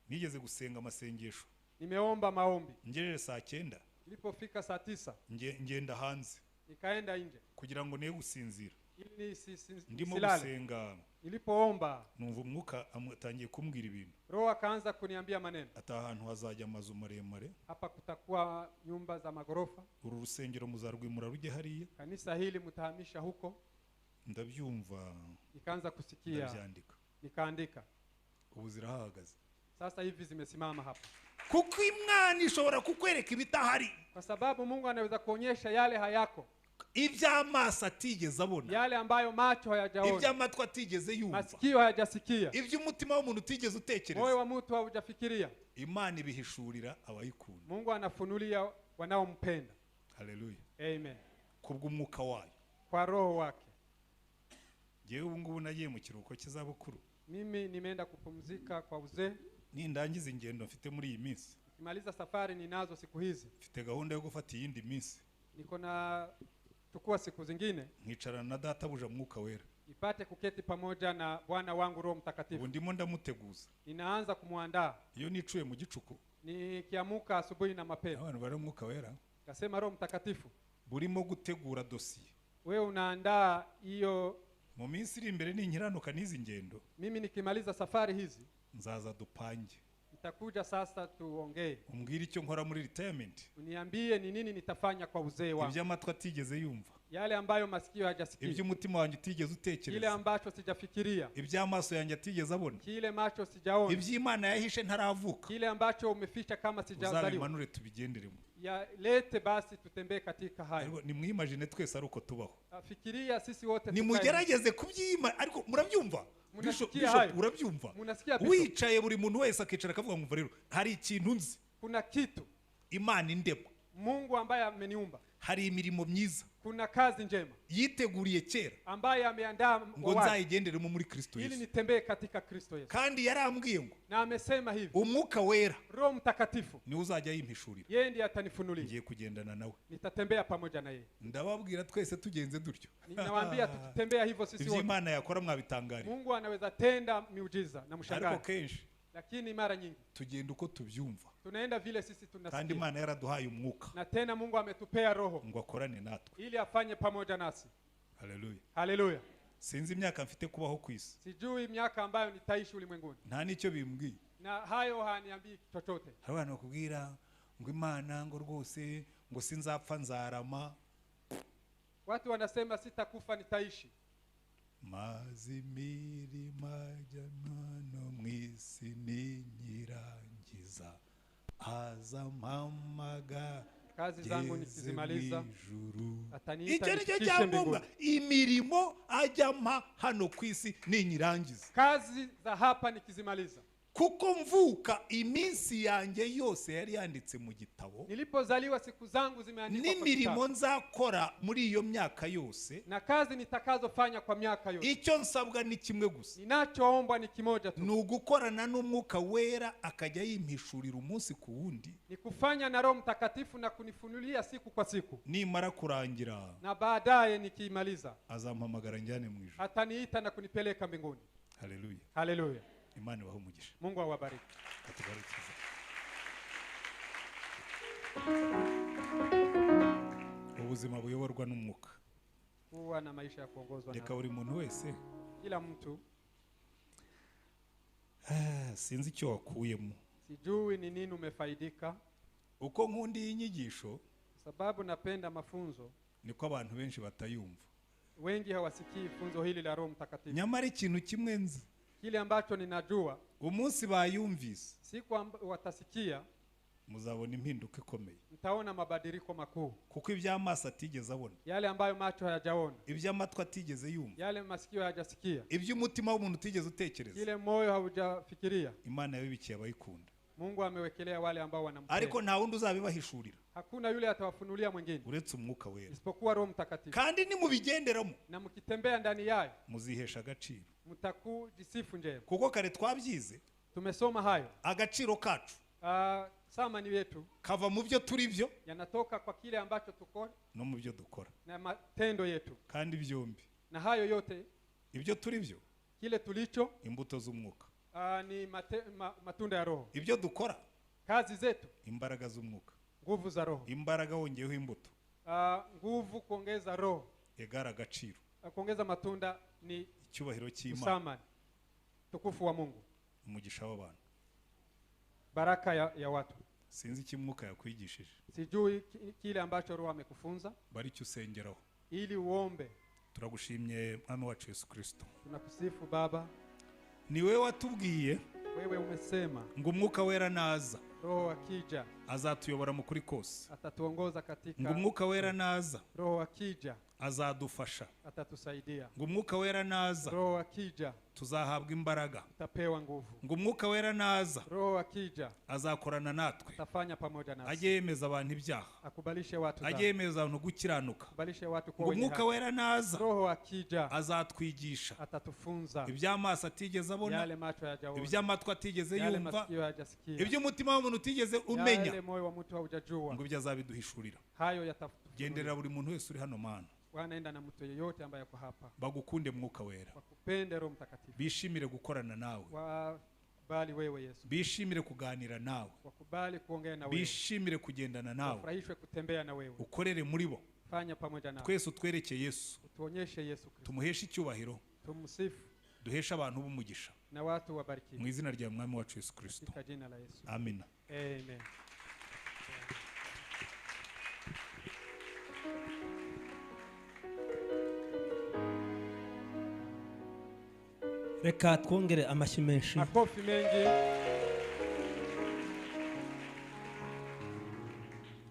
[SPEAKER 1] Nigeze gusenga amasengesho.
[SPEAKER 2] Nimeomba maombi.
[SPEAKER 1] Ngejeje saa 9.
[SPEAKER 2] Nilipofika saa 9.
[SPEAKER 1] Ngenda hanze.
[SPEAKER 2] Nikaenda nje.
[SPEAKER 1] Kugira ngo ne gusinzira.
[SPEAKER 2] Ili
[SPEAKER 1] ndimo gusenga.
[SPEAKER 2] Nilipoomba
[SPEAKER 1] numva umwuka atangiye kumbwira ibintu.
[SPEAKER 2] Roho akaanza kuniambia maneno.
[SPEAKER 1] Ata ahantu hazajya amazu maremare.
[SPEAKER 2] Hapa kutakuwa nyumba za magorofa.
[SPEAKER 1] Uru rusengero muzarwimura rujye hariya.
[SPEAKER 2] Kanisa hili mtahamisha huko.
[SPEAKER 1] Ndabyumva.
[SPEAKER 2] Nikaanza kusikia.
[SPEAKER 1] Ndabyandika.
[SPEAKER 2] Nikaandika.
[SPEAKER 1] Ubu zirahagaze.
[SPEAKER 2] Sasa hivi zimesimama hapa.
[SPEAKER 1] Kuko Imana ishobora kukwereka ibitahari.
[SPEAKER 2] Kwa sababu Mungu anaweza kuonyesha yale hayako.
[SPEAKER 1] Iby'amaso atigeze abona.
[SPEAKER 2] Yale ambayo macho hayajaona.
[SPEAKER 1] Iby'amatwi atigeze yumva.
[SPEAKER 2] Masikio hayajasikia.
[SPEAKER 1] Iby'umutima w'umuntu utigeze utekereza.
[SPEAKER 2] Moyo wa mtu haujafikiria.
[SPEAKER 1] Imana ibihishurira abayikunda.
[SPEAKER 2] Mungu anafunulia wanaompenda.
[SPEAKER 1] Haleluya.
[SPEAKER 2] Amen.
[SPEAKER 1] Kubw'umwuka wayo.
[SPEAKER 2] Kwa roho wake.
[SPEAKER 1] Jewe ubu ngubu nagiye mu kiruhuko cy'izabukuru.
[SPEAKER 2] Mimi nimeenda kupumzika kwa uzee.
[SPEAKER 1] Nindangiza ingendo mfite muri iyi minsi.
[SPEAKER 2] Nikimaliza safari ninazo siku hizi.
[SPEAKER 1] Mfite gahunda yo gufata iyindi minsi.
[SPEAKER 2] Niko na chukua siku zingine.
[SPEAKER 1] Nkicarana na databuja mwuka wera.
[SPEAKER 2] Nipate kuketi pamoja na Bwana wangu Roho Mtakatifu.
[SPEAKER 1] Ubu ndimo ndamuteguza.
[SPEAKER 2] Ninaanza kumuandaa.
[SPEAKER 1] Iyo nicuye mu gicuku.
[SPEAKER 2] Nikiamuka asubuhi na mapema.
[SPEAKER 1] Abantu bari mwuka wera.
[SPEAKER 2] Kasema Roho Mtakatifu.
[SPEAKER 1] Burimo gutegura dossier.
[SPEAKER 2] Wewe unaandaa hiyo.
[SPEAKER 1] Mu minsi iri imbere ninkiranuka n'izi ngendo.
[SPEAKER 2] Mimi nikimaliza safari hizi.
[SPEAKER 1] Nzaza dupange.
[SPEAKER 2] Nitakuja sasa tuongee.
[SPEAKER 1] Umbwire icyo nkora muri retirement.
[SPEAKER 2] Uniambie ni nini nitafanya kwa uzee wangu.
[SPEAKER 1] Iby'amatwi atigeze yumva.
[SPEAKER 2] Yale ambayo masikio hayajasikia.
[SPEAKER 1] Iby'umutima wanjye utigeze utekereza.
[SPEAKER 2] Kile ambacho sijafikiria.
[SPEAKER 1] Iby'amaso yanjye atigeze abona.
[SPEAKER 2] Kile macho sijaona.
[SPEAKER 1] Iby'Imana yahishe ntaravuka.
[SPEAKER 2] Kile ambacho umeficha kama sijazaliwa.
[SPEAKER 1] Uzabimanure tubigenderemo.
[SPEAKER 2] Ya lete basi tutembee katika hayo.
[SPEAKER 1] Nimwimagine twese ari uko tubaho.
[SPEAKER 2] Fikiria sisi wote.
[SPEAKER 1] Nimugerageze kubyima ariko murabyumva. Bishop urabyumva. Wicaye buri muntu wese akicara akavuga ngo rero hari ikintu nzi.
[SPEAKER 2] Kuna kitu.
[SPEAKER 1] Imana indema.
[SPEAKER 2] Mungu ambaye ameniumba.
[SPEAKER 1] Hari imirimo myiza.
[SPEAKER 2] Kuna kazi njema.
[SPEAKER 1] Yiteguriye kera.
[SPEAKER 2] Ambaye ameandaa
[SPEAKER 1] ngo nzayigenderemo muri Kristo Yesu.
[SPEAKER 2] Ili nitembee katika Kristo Yesu.
[SPEAKER 1] Kandi yarambwiye ngo
[SPEAKER 2] na amesema hivi.
[SPEAKER 1] Umwuka wera.
[SPEAKER 2] Roho Mtakatifu.
[SPEAKER 1] Ni uzajya yimpishurira.
[SPEAKER 2] Yeye ndiye atanifunulia.
[SPEAKER 1] Ngiye kugendana nawe.
[SPEAKER 2] Nitatembea pamoja na yeye.
[SPEAKER 1] Ndababwira twese tugenze dutyo.
[SPEAKER 2] Ninawaambia tukitembea hivyo sisi wote.
[SPEAKER 1] Ibyo Imana yakora mwabitangarira.
[SPEAKER 2] Mungu anaweza tenda miujiza na mshangao.
[SPEAKER 1] Ariko kenshi
[SPEAKER 2] lakini mara nyingi
[SPEAKER 1] tugenda uko tubyumva.
[SPEAKER 2] Tunaenda vile sisi tunasikia.
[SPEAKER 1] Kandi Imana yaraduhaye umwuka.
[SPEAKER 2] Na tena Mungu ametupea roho
[SPEAKER 1] ngo akorane natwe.
[SPEAKER 2] Ili afanye pamoja nasi.
[SPEAKER 1] Haleluya.
[SPEAKER 2] Haleluya.
[SPEAKER 1] Sinzi imyaka mfite kubaho ku isi.
[SPEAKER 2] Sijui miaka ambayo nitaishi ulimwenguni.
[SPEAKER 1] Nta nicyo bimbwiye.
[SPEAKER 2] Na hayo haniambii chochote.
[SPEAKER 1] Hari abantu bakubwira ngo Imana ngo rwose ngo sinzapfa nzarama.
[SPEAKER 2] Watu wanasema sitakufa nitaishi.
[SPEAKER 1] Mazi mirima jamano mwisi ninyirangiza azampamaga
[SPEAKER 2] kazi zangu nikizimaliza ataniita.
[SPEAKER 1] Icyo nicyo cyangombwa, imirimo ajyama hano ku isi ninyirangiza.
[SPEAKER 2] Kazi za hapa nikizimaliza.
[SPEAKER 1] Kuko mvuka iminsi yanjye yose yari yanditse mu gitabo.
[SPEAKER 2] Nilipozaliwa siku zangu zimeandikwa kwa kitabu.
[SPEAKER 1] N'imirimo nzakora muri iyo myaka yose.
[SPEAKER 2] Na kazi nitakazofanya kwa miaka yote.
[SPEAKER 1] Icyo nsabwa ni kimwe gusa.
[SPEAKER 2] Ninachoombwa ni kimoja tu.
[SPEAKER 1] Ni ugukorana n'umwuka wera akajya yimpishurira umunsi ku wundi.
[SPEAKER 2] Ni kufanya na Roho Mtakatifu na kunifunulia siku kwa siku.
[SPEAKER 1] Nimara kurangira.
[SPEAKER 2] Na baadaye nikimaliza.
[SPEAKER 1] Azampamagara njyane mu ijuru.
[SPEAKER 2] Ataniita na kunipeleka mbinguni.
[SPEAKER 1] Haleluya.
[SPEAKER 2] Haleluya.
[SPEAKER 1] Imana ibahe umugisha.
[SPEAKER 2] Mungu awabariki.
[SPEAKER 1] Atubariki. Ubuzima buyoborwa n'umwuka.
[SPEAKER 2] Kuwa na maisha ya kuongozwa na
[SPEAKER 1] Reka buri muntu wese,
[SPEAKER 2] kila mtu.
[SPEAKER 1] Sinzi icyo wakuyemo.
[SPEAKER 2] Sijui ni nini umefaidika.
[SPEAKER 1] Uko nkunda iyi nyigisho,
[SPEAKER 2] sababu napenda mafunzo,
[SPEAKER 1] niko abantu benshi batayumva.
[SPEAKER 2] Wengi hawasikii funzo hili la Roho Mtakatifu.
[SPEAKER 1] Nyamara ikintu kimwe nzi,
[SPEAKER 2] kile ambacho ninajua,
[SPEAKER 1] umunsi bayumvise,
[SPEAKER 2] siku watasikia,
[SPEAKER 1] muzabona impinduka ikomeye.
[SPEAKER 2] Mtaona mabadiliko makuu.
[SPEAKER 1] Kuko iby'amaso atigeze abona,
[SPEAKER 2] yale ambayo macho hayajaona,
[SPEAKER 1] iby'amatwi atigeze yumva,
[SPEAKER 2] yale masikio hayajasikia,
[SPEAKER 1] iby'umutima w'umuntu utigeze utekereza,
[SPEAKER 2] kile moyo haujafikiria,
[SPEAKER 1] Imana yabibikiye abayikunda.
[SPEAKER 2] Mungu amewekelea wale ambao wanampenda.
[SPEAKER 1] Ariko nta wundi uzabibahishurira.
[SPEAKER 2] Hakuna yule atawafunulia mwingine
[SPEAKER 1] uretse Umwuka Wera,
[SPEAKER 2] isipokuwa Roho Mtakatifu.
[SPEAKER 1] Kandi nimubigenderamo,
[SPEAKER 2] na mkitembea ndani yayo,
[SPEAKER 1] muzihesha agaciro,
[SPEAKER 2] mtakujisifu njema.
[SPEAKER 1] Kuko kare twabyize,
[SPEAKER 2] tumesoma hayo,
[SPEAKER 1] agaciro kacu
[SPEAKER 2] thamani yetu
[SPEAKER 1] kava mu byo turi byo,
[SPEAKER 2] yanatoka kwa kile ambacho tuko
[SPEAKER 1] no mu byo dukora
[SPEAKER 2] na matendo yetu.
[SPEAKER 1] Kandi byombi,
[SPEAKER 2] na hayo yote,
[SPEAKER 1] ibyo turi byo,
[SPEAKER 2] kile tulicho,
[SPEAKER 1] imbuto z'umwuka,
[SPEAKER 2] ni matunda ya Roho.
[SPEAKER 1] Ibyo dukora,
[SPEAKER 2] kazi zetu,
[SPEAKER 1] imbaraga z'umwuka,
[SPEAKER 2] nguvu za Roho,
[SPEAKER 1] imbaraga wongeyeho imbuto,
[SPEAKER 2] nguvu kuongeza Roho,
[SPEAKER 1] egara agaciro,
[SPEAKER 2] kuongeza matunda ni
[SPEAKER 1] icyubahiro cy'Imana,
[SPEAKER 2] tukufu wa Mungu,
[SPEAKER 1] umugisha w'abantu,
[SPEAKER 2] baraka ya watu.
[SPEAKER 1] Sinzi icyo umwuka yakwigishije.
[SPEAKER 2] Sijui kile ambacho Roho amekufunza,
[SPEAKER 1] bari cyo usengeraho,
[SPEAKER 2] ili uombe.
[SPEAKER 1] Turagushimye Mwami wacu Yesu Kristo.
[SPEAKER 2] Tunakusifu Baba.
[SPEAKER 1] Ni wewe watubwiye,
[SPEAKER 2] wewe umesema,
[SPEAKER 1] ngo Umwuka Wera naza,
[SPEAKER 2] Roho akija,
[SPEAKER 1] azatuyobora mu kuri kose,
[SPEAKER 2] atatuongoza katika,
[SPEAKER 1] ngo Umwuka Wera naza,
[SPEAKER 2] Roho akija,
[SPEAKER 1] azadufasha,
[SPEAKER 2] atatusaidia,
[SPEAKER 1] ngo Umwuka Wera naza,
[SPEAKER 2] Roho akija,
[SPEAKER 1] tuzahabwa imbaraga,
[SPEAKER 2] tutapewa nguvu,
[SPEAKER 1] ngo Umwuka Wera naza,
[SPEAKER 2] Roho akija,
[SPEAKER 1] azakorana natwe,
[SPEAKER 2] atafanya pamoja nasi,
[SPEAKER 1] ajye yemeza abantu ibyaha,
[SPEAKER 2] akubalishe watu,
[SPEAKER 1] ajye yemeza abantu gukiranuka,
[SPEAKER 2] akubalishe watu kuwa
[SPEAKER 1] ngo
[SPEAKER 2] wenye
[SPEAKER 1] Umwuka
[SPEAKER 2] haki.
[SPEAKER 1] Wera naza,
[SPEAKER 2] Roho akija,
[SPEAKER 1] azatwigisha
[SPEAKER 2] atatufunza
[SPEAKER 1] iby'amaso atigeze abona,
[SPEAKER 2] yale macho hayajaona,
[SPEAKER 1] iby'amatwi atigeze
[SPEAKER 2] yale
[SPEAKER 1] yumva,
[SPEAKER 2] masikio hayajasikia,
[SPEAKER 1] iby'umutima w'umuntu utigeze umenya,
[SPEAKER 2] yale moyo wa mtu haujajua,
[SPEAKER 1] ngo ibyo azabiduhishurira.
[SPEAKER 2] Hayo yatatufunulia.
[SPEAKER 1] Genderera buri muntu wese uri hano Mana,
[SPEAKER 2] Bwana, na mtu yeyote ambaye yuko hapa,
[SPEAKER 1] bagukunde Mwuka Wera,
[SPEAKER 2] wakupende Roho Mtakatifu,
[SPEAKER 1] bishimire gukorana nawe,
[SPEAKER 2] wakubali wewe Yesu,
[SPEAKER 1] bishimire kuganira nawe,
[SPEAKER 2] wakubali kuongea na wewe,
[SPEAKER 1] bishimire kugendana nawe,
[SPEAKER 2] wafurahishwe kutembea na wewe,
[SPEAKER 1] ukorere muri bo,
[SPEAKER 2] fanya pamoja nao,
[SPEAKER 1] twese utwereke Yesu,
[SPEAKER 2] utuonyeshe Yesu Kristo,
[SPEAKER 1] tumuheshe icyubahiro,
[SPEAKER 2] tumsifu,
[SPEAKER 1] duheshe abantu b'umugisha,
[SPEAKER 2] na watu wabarikiwe,
[SPEAKER 1] mu izina rya Mwami wacu Yesu Kristo.
[SPEAKER 2] Katika jina la Yesu.
[SPEAKER 1] Amina.
[SPEAKER 2] Amen.
[SPEAKER 3] Reka twongere amashyi menshi.
[SPEAKER 2] Makofi mengi.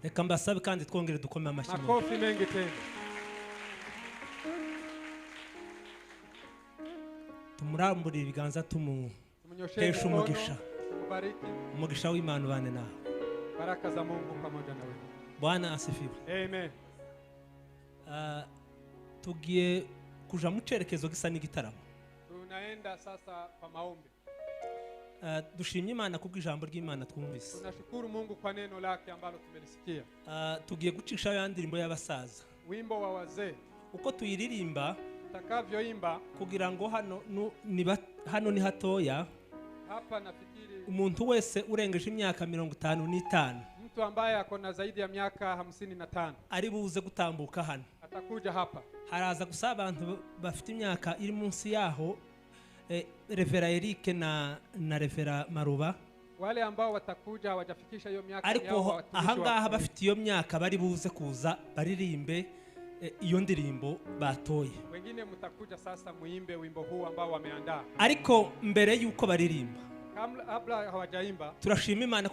[SPEAKER 3] Reka mbasabe kandi twongere dukome amashyi menshi.
[SPEAKER 2] Makofi mengi tena.
[SPEAKER 3] Tumuramburire ibiganza tumuheshe umugisha.
[SPEAKER 2] Mubariki.
[SPEAKER 3] Umugisha w'Imana ubane nawe.
[SPEAKER 2] Baraka za Mungu pamoja na wewe.
[SPEAKER 3] Bwana asifiwe.
[SPEAKER 2] Amen.
[SPEAKER 3] Tugiye kuja mu cerekezo gisa n'igitaramo.
[SPEAKER 2] Tunaenda sasa kwa maombi.
[SPEAKER 3] Dushimye Imana kubw'ijambo ry'Imana twumvise.
[SPEAKER 2] Tunashukuru Mungu kwa neno lake ambalo tumelisikia.
[SPEAKER 3] Tugiye gucisha ya ndirimbo y'abasaza.
[SPEAKER 2] Wimbo wa wazee.
[SPEAKER 3] Uko tuyiririmba,
[SPEAKER 2] takavyoimba,
[SPEAKER 3] kugira ngo hano hano ni hatoya.
[SPEAKER 2] Hapa nafikiri
[SPEAKER 3] umuntu wese urengeje imyaka 55,
[SPEAKER 2] mtu ambaye akona zaidi ya miaka 55
[SPEAKER 3] ari buze gutambuka hano,
[SPEAKER 2] atakuja hapa.
[SPEAKER 3] Haraza gusa abantu bafite imyaka iri munsi yaho, Revera Eric na Revera Maruba,
[SPEAKER 2] wale ambao watakuja hawajafikisha hiyo miaka
[SPEAKER 3] ariko ahangaha bafite iyo myaka bari buze kuza baririmbe iyo ndirimbo batoye.
[SPEAKER 2] Wengine mtakuja sasa muimbe wimbo huu ambao wameandaa.
[SPEAKER 3] Ariko mbere yuko baririmba,
[SPEAKER 2] kabla hawajaimba,
[SPEAKER 3] turashima Imana